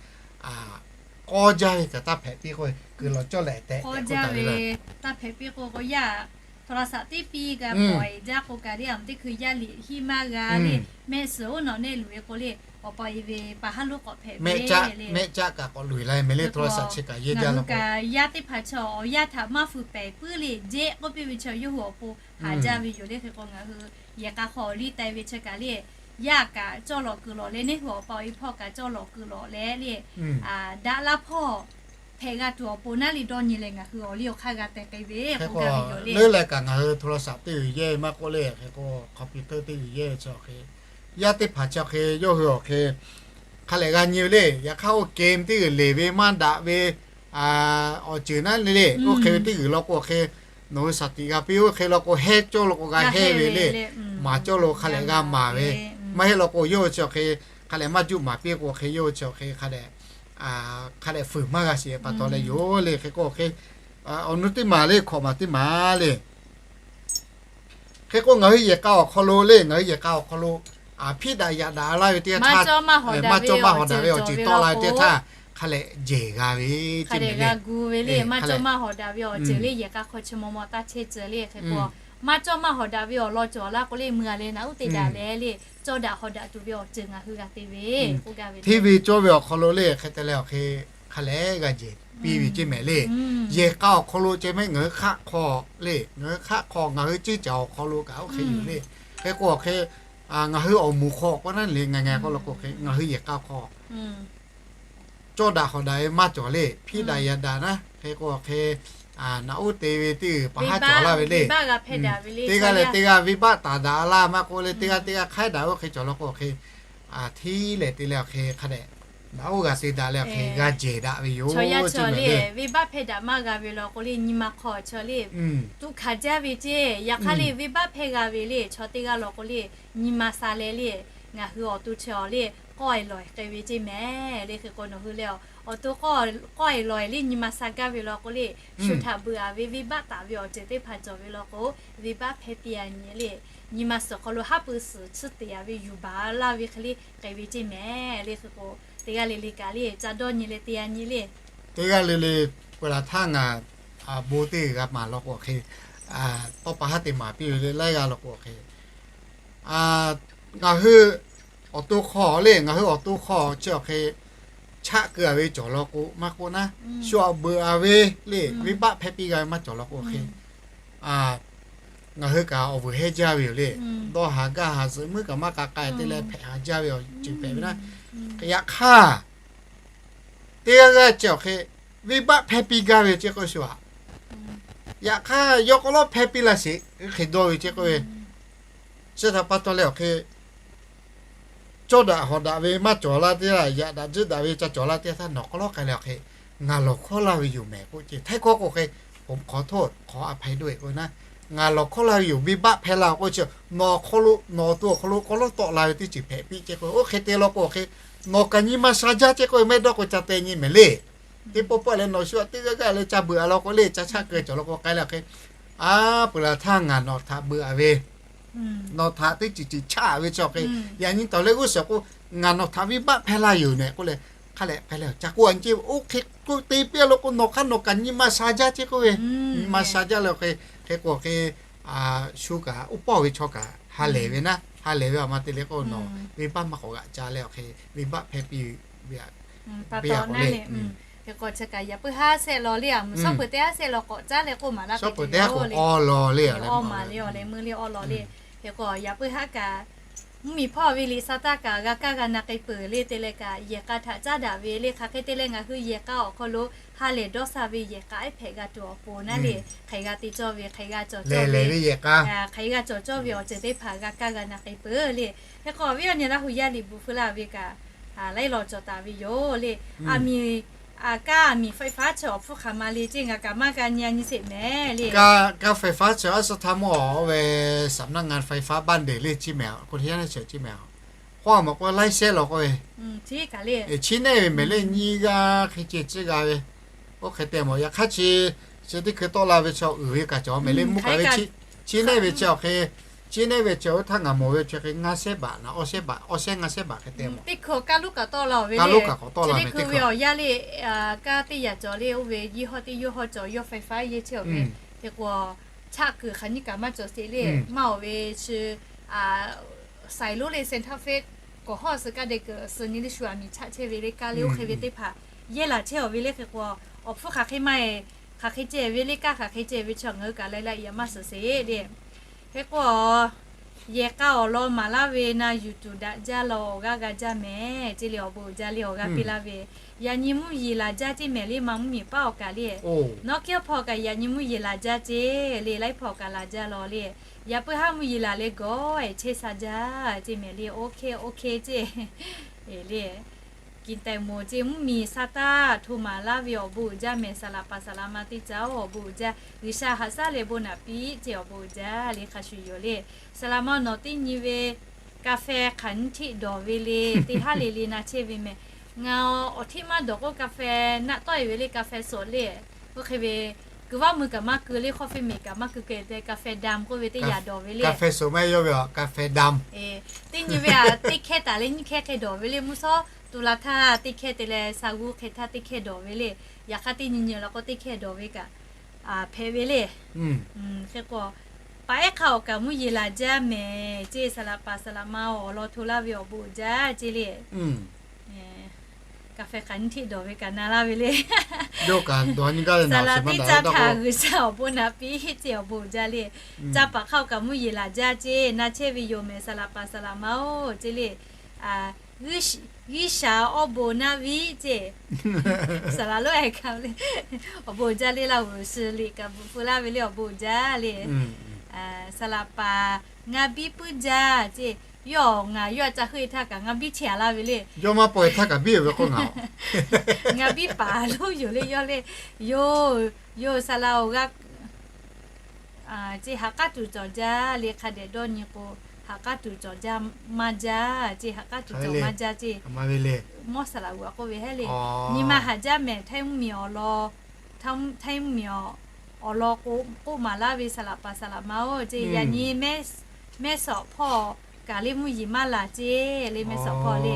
k'awˇ jaˇ ve kaꞈ taˇ hpehꞈ piˇ k'oˆ ve, kuiˬ lawˬ cawˇ leh tehꞈ k'oˆ taˍ ve le. Taˇ hpehꞈ piˇ k'o k'o yaˇ, โทรศัพท์ teˇ piˇ g'a pawˍ jaˇ k'o kaꞈ le, a teˇ hkui yaˇ liꞈ hiˆ maˇ g'a le, mehˆ suhˍ oˉ nawꞈ nehˆ luˬ ve k'o le, awˬ pa e ve pa haˉ lonˉ k'awꞈ hpehꞈ ve le. Mehˆ caˆ kaꞈ k'awꞈ luˬ la mehˍ le, โทรศัพท์ chi kaꞈ yehˇ jaˇ la k'o, yaˇ teˇ hpaˍ chaw awˬ yaˇ htaꞈ maˇ fuiˍ pehˍ puiˉ le, jehˆ k'oˆ piˇ ve chaw yawˇ hui awˬ pon haˍ jaˇ ve yoˬ le. Hk'e k'o ngaˬ hui yehˬ k'a hk'aw awˬ liˇ taiˍ ve chi kaꞈ le, yaˇ kaꞈ cawˇ lawꞈ kuiˬ lawꞈ leh, neˇ hui awˬ pa awˬ e hpawˇ kaꞈ cawˇ lawꞈ kuiˬ lawꞈ leh le, daꞈ laˇ hpawˇ hpehꞈ g'a tuˬ awˬ pon naˉ le dawˇ nyi leh ngaˬ hui awˬ liˇ awˬ hk'aˇ g'a teh k'ai ve k'oˆ gaˇ ve yoˬ le. Leuˉ leh kaꞈ ngaˬ hui โทรศัพท์ teˇ g'uiˬ yehˇ maˇ k'oˆ le, hk'e k'o computer teˇ g'uiˬ yehˇ ve chi awˬ hk'e, yaˇ teˇ hpaˍ chi awˬ hk'e yawˇ hui awˬ hk'e hk'a lehˬ g'a nyi ve le. Yaꞈ hk'aˇ oˇ game teˇ g'uiˬ leˬ ve maˇ daꞈ ve awˬ ceuˬ naˉ le le, oˇ hk'e ve teˇ g'uiˬ law k'o awˬ hk'e, nawˬ hui shaˍ tiꞈ g'a piˇ oˇ hk'e law k'o hehˉ cawˇ lo k'o g'a hehˉ ve le. Maˍ cawˇ lo hk'a lehˬ g'a maˍ ve, maˇ heˆ law k'o yawˇ hui chi awˬ hk'e hk'a lehˬ maˇ juˆ maˍ piˇ k'o awˬ hk'e yawˇ hui chi awˬ hk'e hk'a lehˬ hk'a lehˬ fuiˍ maˇ g'a sheˍ pa taw leh yoˬ le. Hk'e k'o awˬ hk'e awˬ nu teˇ maˬ le, hkawꞈ maˬ teˇ maˬ le. Hk'e k'o ngaˬ hui yehˬ k'a awˬ hk'aw lo le, ngaˬ hui yehˬ k'a awˬ hk'aw lo hpiˇ daꞈ yaꞈ daꞈ laˇ ve teˇ g'aˇ htaˇ, maˇ cawˇ maˇ hawˍ daꞈ ve awˬ ceuˬ tawˆ la ve teˇ g'aˇ htaˇ hk'a lehˬ jehˬ g'a ve, hk'a lehˬ g'a gu ve le. Maˇ cawˇ maˇ hawˍ daꞈ ve awˬ ceuˬ le, yehˬ k'a hk'aw chi maw maw taˇ chehˇ tcuh le. Hk'e k'o maˇ cawˇ maˇ hawˍ daꞈ ve awˬ lawn cawˬ laˇ k'o le, mui a leh naꞈ uˉ te daꞈ leh le, cawˇ daꞈ hawˍ daꞈ tuˬ ve awˬ ceuˬ ngaˬ hui g'a te ve k'oˆ gaˇ ve. Hteˇ ve cawˇ ve awˬ hk'aw lo le hk'e te leh awˬ hk'e hk'a lehˬ g'a jehˬ piˇ ve ceˇ mehˍ le. Yehˬ k'a awˬ hk'aw lo ceh mehˆ ngaˬ hui hk'aˆ hk'aw le, ngaˬ hui hk'aˆ hk'aw ngaˬ hui ceˇ caˬ awˬ hk'aw lo kaꞈ oˇ hk'e yoˬ le. Hk'e k'o awˬ hk'e ngaˬ hui awˬ moˍ hk'aw k'o naˉ le, ngaˬ ngaˬ k'oˆ la k'o hk'e ngaˬ hui yehˬ k'a hk'aw cawˇ daꞈ hawˍ daꞈ ve maˇ cawˬ le, hpiˇ daꞈ yaꞈ daꞈ naˉ. Hk'e k'o awˬ hk'e naꞈ uˉ te ve teˇ g'uiˬ pa haˉ cawˬ laˇ ve le. Teˇ g'aˇ leh teˇ g'aˇ venˇbaˆ taˍ daꞈ laˇ maˇ k'oˆ le, teˇ g'aˇ teˇ g'aˇ hk'aiˉ daꞈ oˇ hk'e cawˬ law k'o awˬ hk'e hteˇ leh te leh awˬ hk'e hk'a dehꞈ naꞈ uˉ g'a te daꞈ leh awˬ hk'e g'a jehˬ daꞈ ve yoˬ. Chaw yaˇ chi le, venˇbaˆ hpehˇ daꞈ maˇ g'a ve law k'o le, nyi ma hk'aw chi le, tuꞈ hkanˍ jaˇ ve ceˇ. Yaꞈ hk'aˇ le venˇbaˆ hpehˇ g'a ve le, chaw teˇ g'aˇ law k'o le, nyi ma sha leh le, ngaˬ hui awˬ to chi awˬ le k'awˇ e lawˬ e k'ai ve ceˇ mehˍ le. Hk'e k'o nawˬ hui leh awˬ to k'awˇ e lawˬ e le nyi ma sha gaˇ ve law k'o le, shu htaꞈ beuꞈ a ve venˇbaˆ taˍ ve awˬ ceuˬ teˇ hpaˍ cawˬ ve law k'o, venˇbaˆ hpehˇ piˇ a nyi le. Nyi ma suhˍ hk'aw lo haˉ pui suhˍ chi te a ve yuˬ baˬ laˇ ve hk'e le k'ai ve ceˇ mehˍ le. Hk'e k'o teˇ g'aˇ le le kaꞈ le ca dawˇ nyi leh te a nyi le. Teˇ g'aˇ le le peuˬ laˬ htaˇ ngaˬ bon teˇ g'uiˬ g'a maˍ law k'o hk'e, tawˇ pa haˉ te maˍ piˇ ve le laiˉ g'aˇ law k'o hk'e, ngaˬ hui awˬ to hk'aw le, ngaˬ hui awˬ to hk'aw chi awˬ hk'e chaˆ keu a ve cawˬ law k'o maˇ k'oˆ naˉ, shu awˬ beuꞈ a ve le, venˇbaˆ hpehˇ piˇ g'a ve maˇ cawˬ law k'o hk'e, ngaˬ hui kaꞈ awˬ vuiˬ hehˉ jaˇ ve yoˬ le. Dawˇ haˍ gaˇ haˍ zuhꞈ muiˉ kaꞈ maˇ k'a k'ai te leh hpehꞈ haˍ jaˇ ve awˬ ceuˬ hpehꞈ ve naˉ. Yaꞈ hk'aˇ teˇ g'aˇ g'aˇ chi awˬ hk'e venˇbaˆ hpehˇ piˇ gaˇ ve ceˇ k'oˆ shu a. Yaꞈ hk'aˇ yawˇ k'aw lawˉ hpehˇ piˇ laˇ sheˍ hk'e dawˇ ve ceˇ k'oˆ ve, chi htaꞈ pa taw leh awˬ hk'e cawˇ daꞈ hawˍ daꞈ ve maˇ cawˬ laˇ teˇ g'aˇ, yaꞈ daꞈ tzuhˆ daꞈ ve ca cawˬ laˇ teˇ g'aˇ htaˇ nawˬ k'aw lawˉ k'ai leh awˬ hk'e ngaˬ lawˬ hkawˇ laˇ ve yoˬ mehˍ k'oˆ ceˇ. Htaiˇ hkawˇ k'o hk'e, ผมขอโทษ ขออภัยด้วย k'oˆ ve naˉ, ngaˬ lawˬ hkawˇ laˇ ve yoˬ, venˇbaˆ hpehˇ laˇ k'oˆ chi, nawˬ awˬ hk'aw lo nawˬ awˬ to awˬ hk'aw lo k'aw lawˉ tawˆ la ve teˇ ceuˬ hpehꞈ piˇ ceˇ k'o, oˇ hk'e te law k'o awˬ hk'e nawˬ kaꞈ nyi ma sha jaˇ ceˇ k'oˆ ve, mehˆ dawˇ k'o ca te nyi mehˍ le. Teˇ pawˆ pawˆ leh nawˬ shu a teˇ g'aˇ g'aˇ leh ca beuꞈ a law k'o le, ca chaˆ keu cawˬ law k'o k'ai leh awˬ hk'e, a peuˬ laˬ htaˇ ngaˬ nawˬ htaꞈ beuꞈ a ve, nawˬ htaꞈ teˇ ceuˬ ceuˬ chaˆ ve chi awˬ hk'e, yaꞈ nyi tawˍ leh g'uˇ suhˍ k'o ngaˬ nawˬ htaꞈ venˇbaˆ hpehˇ laˇ yoˬ mehˍ k'oˆ leh, hk'a lehˬ k'ai leh ca k'oˆ a nyi ceˇ. Oˇ hk'e k'oˆ te piˇ a law k'o nawˬ hk'aˇ nawˬ kaꞈ nyi ma sha jaˇ ceˇ k'oˆ ve, nyi ma sha jaˇ leh awˬ hk'e, hk'e k'o awˬ hk'e shu kaꞈ uˉ pawˇ ve chaw kaꞈ ha lehˬ ve naˉ, ha lehˬ ve awˬ ma te leh k'o nawˬ venˇbaˆ maˇ k'awꞈ g'aꞈ ca leh awˬ hk'e venˇbaˆ hpehˇ piˇ ve a. Hk'e k'o chi kaꞈ yaꞈ puiˉ haˉ shehˆ law le, a mvuhˇ shawˉ peuˬ teˇ haˉ shehˆ law k'awꞈ caˉ leh k'oˆ maˍ laˇ k'o, shawˉ peuˬ teˇ haˉ k'awꞈ aw law le, awˬ ma le awˬ leh meuˇ le aw law le. Hk'e k'o yaꞈ puiˉ haˉ kaꞈ mvuhˇmiˬ hpawˇ ve liꞈ sa taˇ kaꞈ g'a kaˇ g'a na k'ai peuˬ le te leh kaꞈ yehˬ k'a htaꞈ caˉ daꞈ ve le. Hk'aˬ hk'e te leh ngaˬ hui yehˬ k'a awˬ hk'aw lo ha lehˬ dawˇ sha ve yehˬ k'a ehˉ hpehꞈ g'a tuˬ awˬ pon naˉ le, hk'aˬ hk'e g'a te cawˇ ve, hk'aˬ hk'e g'a cawˬ cawˇ ve awˬ ceuˬ teˇ hpaˍ g'a kaˇ g'a na k'ai peuˬ le. Hk'e k'o ve awˬ nyi Laˇ hu yaˇ liꞈ bvuhꞈ feu laˇ ve kaꞈ laiˉ law cawˬ taˍ ve yoˬ le. A miˍ, a kaˇ a miˍ ไฟฟ้า chi awˬ hpfuhˇ hk'aˬ ma le ceˇ ngaˬ kaꞈ maˇ g'a nyi a nyi sheˍ mehˍ le. Kaˇ, kaˇ ไฟฟ้า chi aˉ suh htaˇ mawˇ ve สำนักงานไฟฟ้าบ้านเด่น le ciˇ mehˍ, k'o hteˇ yaˇ naˇ chi ciˇ mehˍ. K'oˆ a maˬ k'o laiˉ shehˆ law k'oˆ ve, chiˇ nehˇ ve mehˍ le, nyiˇ g'aˇ hk'e ceh ciˇ g'a ve. Oˇ hk'e te maˬ yaꞈ hk'aˇ chi, chi teˇ hkui tawˆ la ve chi uiˍ ve kaꞈ cawˬ mehˍ le, mvuhˇ kaꞈ ve, chiˇ nehˇ ve chi awˬ hk'e Chi neˇ ve chi oˇ htaˇ ngaˬ mawˬ ve chi hk'e ngaˇ shehˉ baꞈ na awˇ shehˉ baꞈ, awˇ shehˉ ngaˇ shehˉ baꞈ hk'e te mawˬ. Teˇ hkui kaˇ lonˉ kaꞈ tawˆ la ve le. Kaˇ lonˉ kaꞈ k'awꞈ tawˆ la ve teˇ hkui ve awˬ yanˇ le, kaˇ teˇ yaꞈ cawˬ le, oˇ ve yehˇ hawˇ teˇ yehˇ hawˇ cawˬ, yawˇ faiˍ faˍ yehˇ chehˇ awˬ ve. Hk'e k'o, chaˆ kuiˬ hk'aˬ nyiˇ kaꞈ maˇ cawˬ sheˍ le. Maˇ awˬ ve chi, saiˍ lonˉ le Santa Fe k'awꞈ hawˇ suh kaˇ deh kuiˬ suh nyi le shu aˬ miˍ chaˆ chehˇ ve le kaˇ le oˇ hk'e ve teˇ hpaˍ yehˇ laˬ chehˇ awˬ ve le. Hk'e k'o, awˬ hpfuhˇ hk'aˬ hk'e maˇ e, hk'aˬ hk'e ceh ve le kaˇ hk'aˬ hk'e ceh ve chi ngaˬ hui kaꞈ laiˉ laiˉ yaꞈ maˇ suhˍ sheˍ le. Hk'e k'o, yehˬ k'a awˬ lawn maˍ laˇ ve na yuˬ tuˬ daꞈ jaˇ law, awˬ g'aˇ g'a jaˇ mehˍ ceˇ le. Awˬ bon uiˍ jaˇ le, awˬ g'aˇ piˇ laˇ ve, yaꞈ nyi mvuhˇ yeˬ laˬ jaˇ ceˇ mehˍ le, ma mvuhˇ miˬ paˉ awˬ kaꞈ le. Nawˉ kehˉ hpawˇ kaꞈ yaꞈ nyi mvuhˇ yeˬ laˬ jaˇ ceˇ le, laiˉ hpawˇ kaꞈ laˬ jaˇ law le. Yaꞈ puiˉ haˉ mvuhˇ yeˬ laˬ leh gawˬ ehˍ chehˇ sha jaˇ ceˇ mehˍ le. Oˇ hk'e oˇ hk'e ceˇ le. Kiˍ taiˍ moˍ ceˇ mvuhˇ miˬ sa taˇ hto maˍ laˇ ve awˬ bon uiˍ jaˇ mehˍ. Saˍ laꞈ paˍ saˍ laꞈ ma teˇ caˇ oˇ awˬ bon uiˍ jaˇ, G'uiˬsha haꞈ shaˉ leh bon naꞈ piˇ ceˇ awˬ bon uiˍ jaˇ le. Hk'a shuˍ yoˬ le. Saˍ laꞈ ma nawˬ teˇ nyi ve กาแฟ hk'aˬ nyiˇ hteˆ dawˬ ve le, teˇ haˉ le le na chehˇ ve mehˍ. Ngaˬ awˬ hteˆ maˇ dawˬ k'o กาแฟ naˆ tawˆ e ve le, กาแฟ sawꞈ le. Oˇ hk'e ve, kuiˬ vaˇ mui kaꞈ maˇ keu le, คอฟฟี่เมด kaꞈ maˇ keu keu te, กาแฟดำ k'oˆ ve teˇ yaꞈ dawˬ ve le. กาแฟสด maˇ yawˇ ve กาแฟดำ. Teˇ nyi ve aꞈ teˇ hkehˇ taˍ leh nyiˇ hkehˇ hk'e dawˬ ve le. Mvuhˇ shawˉ tu la htaˇ teˇ hkehˇ te leh sa g'uˇ hk'e htaˇ teˇ hkehˇ dawˬ ve le. Yaꞈ hk'aˇ teˇ nyi nyi la k'o teˇ hkehˇ dawˬ ve kaꞈ hpehꞈ ve le. Hk'e k'o, paˍ ehˉ hk'a awˬ kaꞈ mvuhˇ yeˬ laˬ jaˇ mehˍ ceˇ. Saˍ laꞈ paˍ saˍ laꞈ ma awˬ lawn hto laˇ ve awˬ bon uiˍ jaˇ ceˇ le. กาแฟ hk'aˬ nyiˇ hteˆ dawˬ ve kaꞈ na laˇ ve le. Saˍ laꞈ teˇ caˇ htaꞈ G'uiˬsha awˬ bon naꞈ piˇ ceˇ awˬ bon uiˍ jaˇ le. Caˇ paˍ hk'a awˬ kaꞈ mvuhˇ yeˬ laˬ jaˇ ceˇ, na chehˇ ve yoˬ mehˍ. Saˍ laꞈ paˍ saˍ laꞈ ma oˬ ceˇ le. G'uiˇsha awˬ bon naꞈ piˇ ceˇ. Saˍ laꞈ lonˉ ehˍ kaꞈ le, awˬ bon uiˍ jaˇ le. Laˇ huˍ suh liꞈ kaꞈ bvuhꞈ pu laˇ ve le, awˬ bon uiˍ jaˇ le. Saˍ laꞈ paˍ ngaˇ biˇ puiˉ jaˇ ceˇ. Yawˇ ngaˬ yawˇ a ca heuˆ e htaˇ kaꞈ ngaˇ biˇ chehˇ a laˇ ve le. Yawˇ maˇ paw e htaˇ kaꞈ biˇ ve k'o ngaˬ ngaˇ biˇ paˍ lonˉ yoˬ le. Yawˇ le, yoˬ, yoˬ saˍ laꞈ awˬ g'aˇ ceˇ, ha k'aˉ tuˬ cawˬ jaˇ le. Hk'a dehꞈ dawˇ nyi k'o, ha k'aˉ tuˬ cawˬ jaˇ maˇ jaˇ ceˇ, ha k'aˉ tuˬ cawˬ maˇ jaˇ ceˇ. Mawˇ saˍ laꞈ g'uiˬ a k'oˆ ve hehˉ le. Nyi ma haꞈ jaˇ mehˍ. Htaiˇ mvuhˇ miˬ awˬ lawn, Htaiˇ mvuhˇ miˬ awˬ lawn k'oˆ maˍ laˇ ve saˍ laꞈ paˍ saˍ laꞈ ma oˬ ceˇ, yaꞈ nyi mehˇ sawꞈ hpawˇ kaꞈ le mvuhˇ yeˬ maˇ laˬ ceˇ le. Mehˇ sawꞈ hpawˇ le,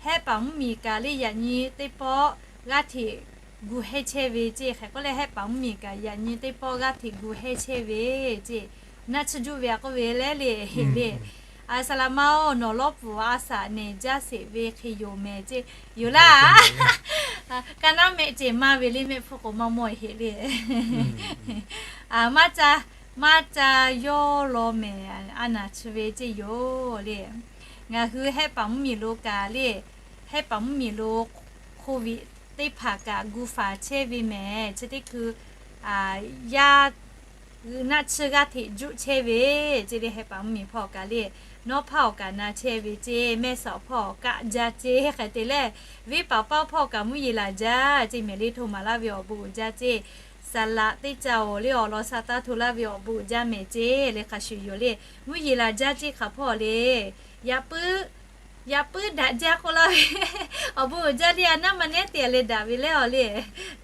hehˉ paˍ mvuhˇ miˬ kaꞈ le yaꞈ nyi teˇ pawˆ g'aˇ hteꞈ gu hehˇ chehˇ ve ceˇ. Hk'e k'oˆ leh hehˉ paˍ mvuhˇ miˬ kaꞈ yaꞈ nyi teˇ pawˆ g'aˇ hteꞈ gu hehˇ chehˇ ve ceˇ. Naˆ tsuhˇ juˆ ve a k'oˆ ve le le, heˍ le. Saˍ laꞈ ma oˬ, nawˬ lawˉ pfuhˍ a shaꞈ nehˬ jaˇ sheˍ ve hk'e yoˬ mehˍ ceˇ. Yoˬ laˇ. Ka naˉ mehˆ ceˬ maˇ ve le, mehˆ hpfuhˇ k'o maˇ mawˇ heˍ le. Maˇ ca, maˇ ca yawˇ law mehˍ, a naˍ chi ve ceˇ yoˬ le. Ngaˬ hui hehˉ paˍ mvuhˇ miˬ lo kaꞈ le, hehˉ paˍ mvuhˇ miˬ lo โควิด teˇ hpaˍ kaꞈ gu faˍ chehˇ ve mehˍ. Chi teˇ hkui yaˇ naˆ tsuhˇ g'aˇ hteꞈ juˆ chehˇ ve ceˇ le. Hehˉ paˍ mvuhˇ miˬ hpawˇ kaꞈ le, nawˉ hpaˇ awˬ kaꞈ na chehˇ ve ceˇ, mehˇ sawꞈ hpawˇ kaˆ jaˇ ceˇ. Hk'e te leh, venˇ paˍ paˇ hpawˇ kaꞈ mvuhˇ yeˬ laˬ jaˇ ceˇ mehˍ le. Hto maˍ laˇ ve awˬ bon uiˍ jaˇ ceˇ. Saˍ laꞈ teˇ caˇ oˬ le awˬ lawn sha taˇ hto laˇ ve awˬ bon uiˍ jaˇ mehˍ ceˇ le. Hk'a shuˍ yoˬ le, mvuhˇ yeˬ laˬ jaˇ ceˇ hk'aˬ hpawˇ le. Yaꞈ puiˉ, yaꞈ puiˉ daꞈ jaˇ k'oˆ laˇ ve awˬ bon uiˍ jaˇ le. A naˉ ma nehˉ te a leh daꞈ ve lehˬ awˬ le,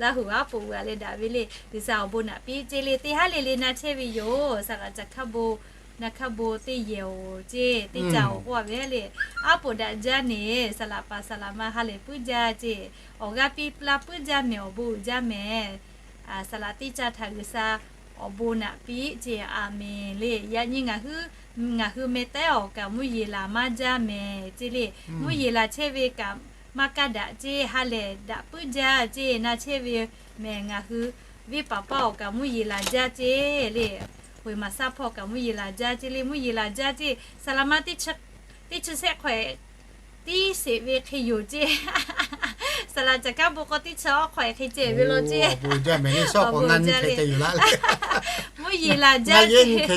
Laˇ huˍ aˉ poꞈ g'uiˬ a leh daꞈ ve le. G'uiˬsha awˬ bon naꞈ piˇ ceˇ le. Teˇ haˉ le le na chehˇ ve yoˬ. Saˍ laꞈ caˬ hkaˇ bon, na hkaˇ bon teˇ yehˬ oˬ ceˇ, teˇ caˇ oˬ k'oˆ a ve le. Aˉ poꞈ daꞈ jaˇ ne, saˍ laꞈ paˍ saˍ laꞈ ma ha lehˬ puiˉ jaˇ ceˇ. Awˬ g'aˇ piˇ la puiˉ jaˇ mehˍ, awˬ bon uiˍ jaˇ mehˍ. Saˍ laꞈ teˇ caˇ htaꞈ G'uiˬsha awˬ bon naꞈ piˇ ceˇ. A menˍ le. Yaꞈ nyi ngaˬ hui, ngaˬ hui meh tehˉ awˬ kaꞈ mvuhˇ yeˬ laˬ maˇ jaˇ mehˍ ceˇ le. Mvuhˇ yeˬ laˬ chehˇ ve kaꞈ maˇ kaˇ daꞈ ceˇ, ha lehˬ daꞈ puiˉ jaˇ ceˇ, na chehˇ ve mehˍ. Ngaˬ hui venˇ paˍ paˇ awˬ kaꞈ mvuhˇ yeˬ laˬ jaˇ ceˇ le. Hoꞈ maˍ saˉ hpawˇ kaꞈ mvuhˇ yeˬ laˬ jaˇ ceˇ le. Mvuhˇ yeˬ laˬ jaˇ ceˇ. Saˍ laꞈ ma teˇ chi, teˇ chi shehˆ hk'awehꞈ tiˉ sheˍ ve hk'e yoˬ ceˇ. Saˍ laꞈ caˬ hkaˇ bon k'o teˇ chi awˉ hk'awehꞈ hk'e ceh ve law ceˇ. Mvuhˇ yeˬ laˬ jaˇ ceˇ.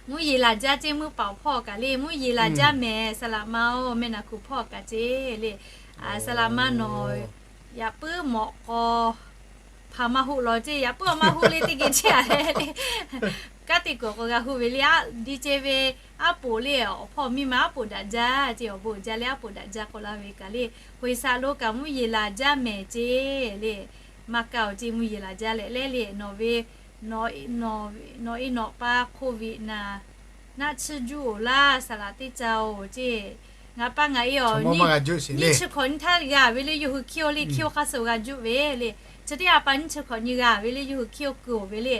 Mvuhˇ yeˬ laˬ jaˇ ceˇ. Mvuhˇ paˍ hpawˇ kaꞈ le mvuhˇ yeˬ laˬ jaˇ mehˍ. Saˍ laꞈ ma oˬ, meh naˬ kuˬ hpawˇ kaꞈ ceˇ le. Saˍ laꞈ ma nawˬ yaꞈ puiˉ mawꞈ k'aw hpaˍ maˇ huˆ law ceˇ. Yaꞈ puiˉ awˬ maˇ huˆ le teˇ geh ceˇ a le. Kanˉ te kuiˬ k'o g'a huˆ ve le. A di ceh ve, aˉ poꞈ le awˬ hpawˇ miˇ ma aˉ poꞈ daꞈ jaˇ ceˇ. Awˬ bon uiˍ jaˇ le, aˉ poꞈ daꞈ jaˇ k'oˆ laˇ ve kaꞈ le. Hoꞈ saꞈ lo kaꞈ mvuhˇ yeˬ laˬ jaˇ mehˍ ceˇ le. Maˇ kaˇ oˬ ceˇ, mvuhˇ yeˬ laˬ jaˇ leh leh le. Nawˬ ve, nawˬ, nawˬ e nawˬ pa โควิด naˬ Naˆ tsuhˇ juˆ-oˬ laˇ, saˍ laꞈ teˇ ca-oˬ ceˇ. Ngaˬ pa ngaˬ e awˬ nyiˇ chi hkawꞈ nyi htaˇ g'a ve le, yawˇ hui hkiˇ-oˬ le, hkiˇ-oˬ hk'aˇ suh g'a juˆ ve le. Chi teˇ a pa nyiˇ chi hkawꞈ nyi g'a ve le, yawˇ hui hkiˇ-oˬ kuiˬ-oˬ ve le.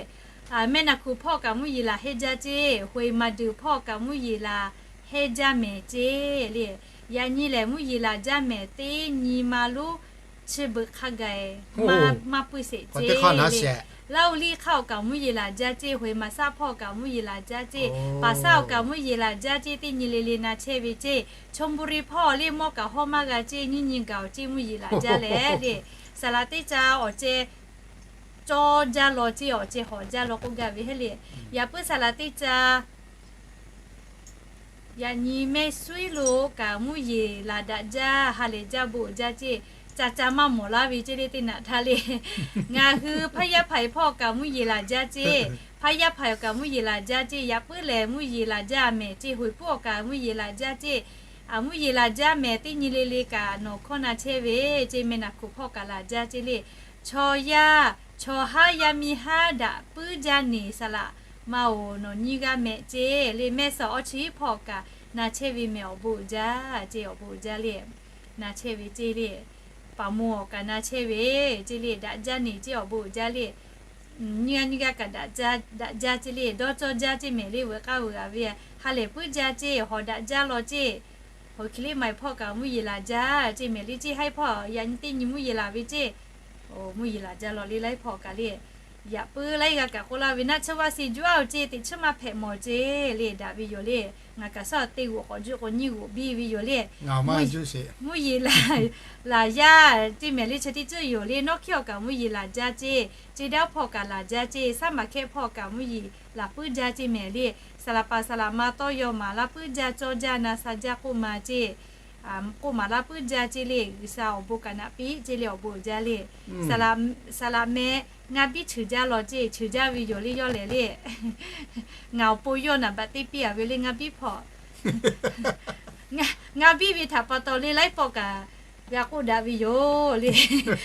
Mehˆ naˍ kuiˬ hpawˇ kaꞈ mvuhˇ yeˬ laˬ hehnˇ jaˇ ceˇ, hoꞈ e maˍ deuˬ hpawˇ kaꞈ mvuhˇ yeˬ laˬ hehnˇ jaˇ mehˍ ceˇ le. Yaꞈ nyi lehˬ mvuhˇ yeˬ laˬ jaˇ mehˍ teˇ nyi ma lonˉ chi beuꞈ hk'a gaˬ maˇ puiˇ sheˍ ceˇ le. Laˇ hu liˇ hk'aˇ awˬ kaꞈ mvuhˇ yeˬ laˬ jaˇ ceˇ, hoꞈ e maˍ saˉ hpawˇ kaꞈ mvuhˇ yeˬ laˬ jaˇ ceˇ, paˍ saˉ awˬ kaꞈ mvuhˇ yeˬ laˬ jaˇ ceˇ, teˇ nyi le le na chehˇ ve ceˇ. Chonˇ bu ri hpawˇ le mawˇ kaꞈ hawˉ maˇ g'a ceˇ, nyiˇ nyi gaˬ-oˬ ceˇ, mvuhˇ yeˬ laˬ jaˇ leh le. Saˍ laꞈ teˇ ca awˬ ceh cawˇ jaˇ law ceˇ, awˬ ceh hawˍ jaˇ law k'oˆ gaˇ ve heˆ le. Yaꞈ puiˉ saˍ laꞈ teˇ ca yaꞈ nyi mehˆ suiˉ lo kaꞈ mvuhˇ yeˬ laˬ daꞈ jaˇ, ha lehˬ jaˇ bon uiˍ jaˇ ceˇ, ca ca maˇ mawˬ laˇ ve ceˇ le teˇ naꞈ htaˇ le. Ngaˬ hui hpaˇ yaˇ hpaˍ hpawˇ kaꞈ mvuhˇ yeˬ laˬ jaˇ ceˇ, hpaˇ yaˇ hpaˍ awˬ kaꞈ mvuhˇ yeˬ laˬ jaˇ ceˇ, yaꞈ puiˉ lehˬ mvuhˇ yeˬ laˬ jaˇ mehˍ ceˇ, hoꞈ e puiˉ awˬ kaꞈ mvuhˇ yeˬ laˬ jaˇ ceˇ, a mvuhˇ yeˬ laˬ jaˇ mehˍ teˇ nyi le le kaꞈ nawˬ hkawˇ na chehˇ ve ceˇ, mehˆ naˍ kuiˬ hpawˇ kaꞈ laˬ jaˇ ceˇ le. Chaw yaˇ chaw haˉ yaˇ miˇ haˉ daꞈ puiˉ jaˇ neˍ saˍ laꞈ ma-oˬ, nawˬ nyiˇ g'aˇ mehˍ ceˇ le. Mehˆ suhˍ awˇ chi hpawˇ kaꞈ na chehˇ ve mehˍ awˬ bon uiˍ jaˇ ceˇ, awˬ bon uiˍ jaˇ le. Na chehˇ ve ceˇ le. Paˍ moˍ awˬ kaꞈ na chehˇ ve ceˇ le, daꞈ jaˇ neˍ ceˇ, awˬ bon uiˍ jaˇ le. Nyiˇ g'aˇ nyiˇ g'aˇ kaꞈ daꞈ jaˇ ceˇ le, dawˇ cawˇ jaˇ ceˇ mehˍ le, veuꞈ k'aˇ veuꞈ g'a ve, ha lehˬ puiˉ jaˇ ceˇ, hawˍ daꞈ jaˇ law ceˇ. Hoꞈ hkiˬ liˇ ma-e hpawˇ kaꞈ mvuhˇ yeˬ laˬ jaˇ ceˇ mehˍ le, ceˇ haiˉ hpawˇ yaꞈ nyi teˇ nyi mvuhˇ yeˬ laˬ ve ceˇ. Oˬ, mvuhˇ yeˬ laˬ jaˇ law le laiˉ hpawˇ kaꞈ le. Yaꞈ puiˉ laiˉ g'aˇ kaꞈ k'oˆ laˇ ve, naˆ tsuhˇ vaˇ se juˆ-aˬ ceˇ, teꞈ chiˉ maˇ hpehꞈ mawˬ ceˇ le daꞈ ve yoˬ le. Ngaˬ kaꞈ suhˉ teˇ g'oꞈ k'awꞈ juˆ k'o nyiˇ g'oꞈ biˇ ve yoˬ le. Mvuhˇ yeˬ laˬ yaˇ ceˇ mehˍ le, chi teˇ ceuˬ yoˬ le. Nawˉ hkiˇ awˬ kaꞈ mvuhˇ yeˬ laˬ jaˇ ceˇ, ceˇ daˇ hpawˇ kaꞈ laˬ jaˇ ceˇ, saˉ maˍ hkehˇ hpawˇ kaꞈ mvuhˇ yeˬ laˬ puiˉ jaˇ ceˇ mehˍ le. Saˍ laꞈ paˍ saˍ laꞈ ma tawˇ yaw maˍ laˇ puiˉ jaˇ, cawˇ jaˇ na sha jaˇ k'oˆ ma ceˇ. K'oˆ maˍ laˇ puiˉ jaˇ ceˇ le, G'uiˬsha awˬ bon kaꞈ naꞈ piˇ ceˇ le, awˬ bon uiˍ jaˇ le. Saˍ laꞈ mehˍ ngaˇ biˇ cheuˬ jaˇ law ceˇ, cheuˬ jaˇ ve yoˬ le yawˇ lehˬ le. Ngaˬ awˬ pon yawˇ naˍ baꞈ teˇ piˇ-a ve le ngaˇ biˇ hpawˇ. Ngaˇ biˇ ve htaꞈ pa taw le laiˉ pawˆ kaꞈ g'a k'oˆ daꞈ ve yoˬ le.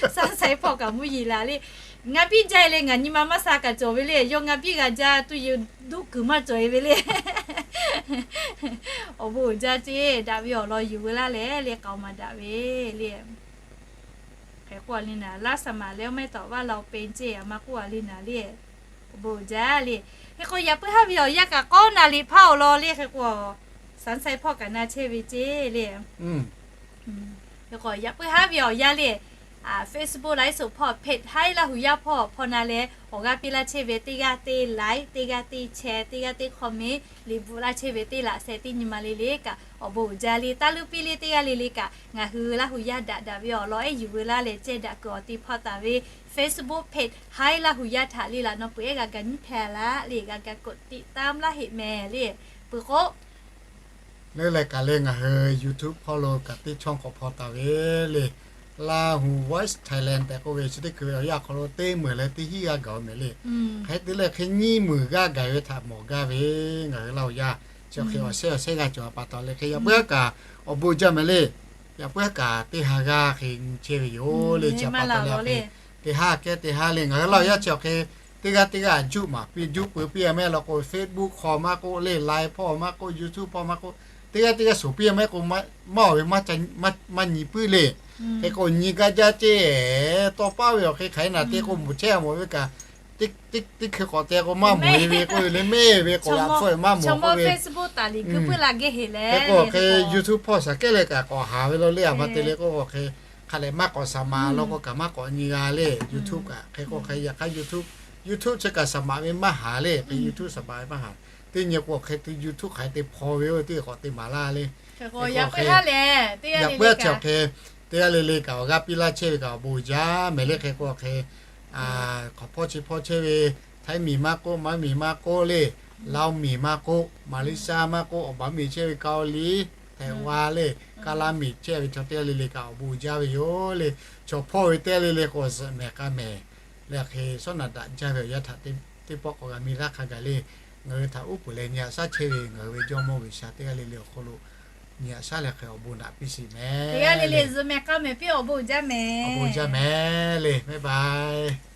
Saˉ sai hpawˇ kaꞈ mvuhˇ yeˬ laˬ le. Ngaˇ biˇ jaˇ-e le ngaˬ nyi ma maˇ sha kaꞈ cawˬ ve le, yawˇ ngaˇ biˇ g'a jaˇ tuˬ yawˇ duˆ kuiˬ maˇ cawˬ-e ve le. Awˬ bon uiˍ jaˇ ceˇ, daꞈ ve awˬ lawn yuˬ ve laˇ leh le k'aoˍ maˍ daꞈ ve le. Hk'e k'oˆ le naˍ, laˇ saˍ maˍ leh oˇ mehˆ tawˍ vaˇ la-o pe ceˇ a ma k'oˆ a le naˍ le. Awˬ bon uiˍ jaˇ le. Hk'e k'o yaꞈ puiˉ haˉ ve awˬ yanˇ kaꞈ k'awˇ na liꞈ hpaˇ awˬ lawn le hk'e k'o, saˉ sai hpawˇ kaꞈ na chehˇ ve ceˇ le. Hk'e k'o yaꞈ puiˉ haˉ ve awˬ yanˇ le, Facebook ไลฟ์สด hpawˇ เพจ Haiˉ Laˇ hu Yaˇ hpawˇ hpawˇ na leh awˬ g'aˇ piˇ laˇ chehˇ ve teˇ g'aˇ teˇ like, teˇ g'aˇ teˇ share, teˇ g'aˇ teˇ comment, liꞈ bvuhꞈ laˇ chehˇ ve teˇ laꞈ sheh teˇ nyi ma le le kaꞈ awˬ bon uiˍ jaˇ le. Taˇ luˇ piˇ le teˇ g'aˇ le le kaꞈ ngaˬ hui Laˇ hu yaˇ daꞈ daꞈ ve awˬ lawn ehˉ yuˬ veu laˇ leh ceh daꞈ kuiˬ awˬ te hpawˇ taˍ ve Facebook เพจ Haiˉ Laˇ hu Yaˇ htaꞈ le laꞈ nawˬ peuˬ ehˉ g'a ga nyiˇ hpehˇ laˇ le, g'a ga กดติดตาม laˇ heˆ mehˍ le. Peuˬ k'o le leh kaꞈ le ngaˬ hui YouTube hpawˇ lo kaꞈ teˇ ช่อง k'awꞈ hpawˇ taˍ ve le, Lahu Voice Thailand tehꞈ k'oˆ ve chi teˇ hkui ve awˬ yanˇ awˬ hk'aw lo teˇ meunˍ leh teˇ hinˉ g'aˇ gaˬ-oˬ mehˍ le. Hk'e te leh hk'e nyiˇ meunˍ g'aˇ gaˬ ve htaꞈ mawˬ gaˇ ve ngaˬ hui Laˇ hu yaˇ chi awˬ hk'e awˬ shehˉ awˬ shehˉ g'aˇ cawˬ a pa taw le hk'e yaꞈ puiˉ haˉ kaꞈ awˬ bon jaˇ mehˍ le. Yaꞈ puiˉ haˉ kaꞈ teˇ ha g'aˇ hk'e nyi chehˇ ve yoˬ le. Chi a pa taw le hk'e teˇ haˉ kehˉ teˇ haˉ le ngaˬ hui Laˇ hu yaˇ chi awˬ hk'e teˇ g'aˇ teˇ g'aˇ juˆ maˍ piˇ juˆ peu piˇ a mehˍ law k'o Facebook hk'aw maˇ k'oˆ le, Line hpawˇ maˇ k'oˆ, YouTube hpawˇ maˇ k'oˆ, teˇ g'aˇ teˇ g'aˇ shoˍ piˇ a mehˍ k'o maˇ awˬ ve maˇ nyi puiˉ le. Hk'e k'o nyi gaˇ jaˇ ceˇ. Tawˇ paˉ ve awˬ hk'e hk'aˬ hk'e naˍ te k'o mawˬ chehˇ a mawˬ ve kaꞈ teˇ hkui k'awꞈ te k'o maˇ mawˬ-e ve k'oˆ ve le, mehˆ ve k'awꞈ g'a hpfuhˆ ve maˇ mawˬ k'oˆ ve. Hk'e k'o hk'e YouTube hpawˇ shaˍ kehˉ leh kaꞈ k'awꞈ haˍ ve law le, a ma te le k'o hk'e hk'a leh maˇ k'awꞈ shaˍ maˍ law k'o kaꞈ maˇ k'awꞈ nyi g'a le. YouTube kaꞈ hk'e k'o hk'e yaꞈ hk'aˇ YouTube, YouTube chi kaꞈ shaˍ maˍ ve maˇ haˍ le. Hk'e YouTube shaˍ maˍ ve maˇ haˍ. Teˇ nyi k'o hk'e te YouTube hk'aˬ hk'e te hpaw ve oˇ ve teˇ k'awꞈ te maˍ laˇ le. Yaꞈ puiˉ a chi awˬ hk'e teˇ g'aˇ le le kaꞈ awˬ g'aˇ piˇ laˇ chehˇ ve kaꞈ awˬ bon uiˍ jaˇ mehˍ le. Hk'e k'o hk'e k'awꞈ hpawˇ chi hpawˇ chehˇ ve Htaiˇ miˬ maˇ k'oˆ, Maˇ miˬ maˇ k'oˆ le, Laˇ miˬ maˇ k'oˆ, Maˍliˇshaˆ maˇ k'oˆ, awˬ baˬ miˬ chehˇ ve Kaoˍliˍ, Htaiˍ vaˇ le, Kaˇlaˇ miˬ chehˇ ve chaw teˇ g'aˇ le le kaꞈ awˬ bon uiˍ jaˇ ve yoˬ le. Chaw hpawˇ ve teˇ g'aˇ le le k'o zuhꞈ mehˍ k'a mehˍ leh hk'e shawˉ naꞈ daꞈ jaˇ ve awˬ yanˇ htaꞈ teˇ pawˆ k'awꞈ g'a mi laˇ hk'a gaˬ le. Ngaˬ hui htaꞈ uˉ peunˍ leh nyi haꞈ shaˉ chehˇ ve ngaˬ hui ve Jawˇmawˇ G'uiˬsha teˇ g'aˇ le le awˬ hk'aw lo nyi haꞈ shaˉ leh hk'e awˬ bon naꞈ piˇ sheˍ mehˍ. Teˇ g'aˇ le le zuhꞈ mehˍ k'a mehˍ piˇ awˬ bon uiˍ jaˇ mehˍ. Awˬ bon uiˍ jaˇ mehˍ le. Bye bye.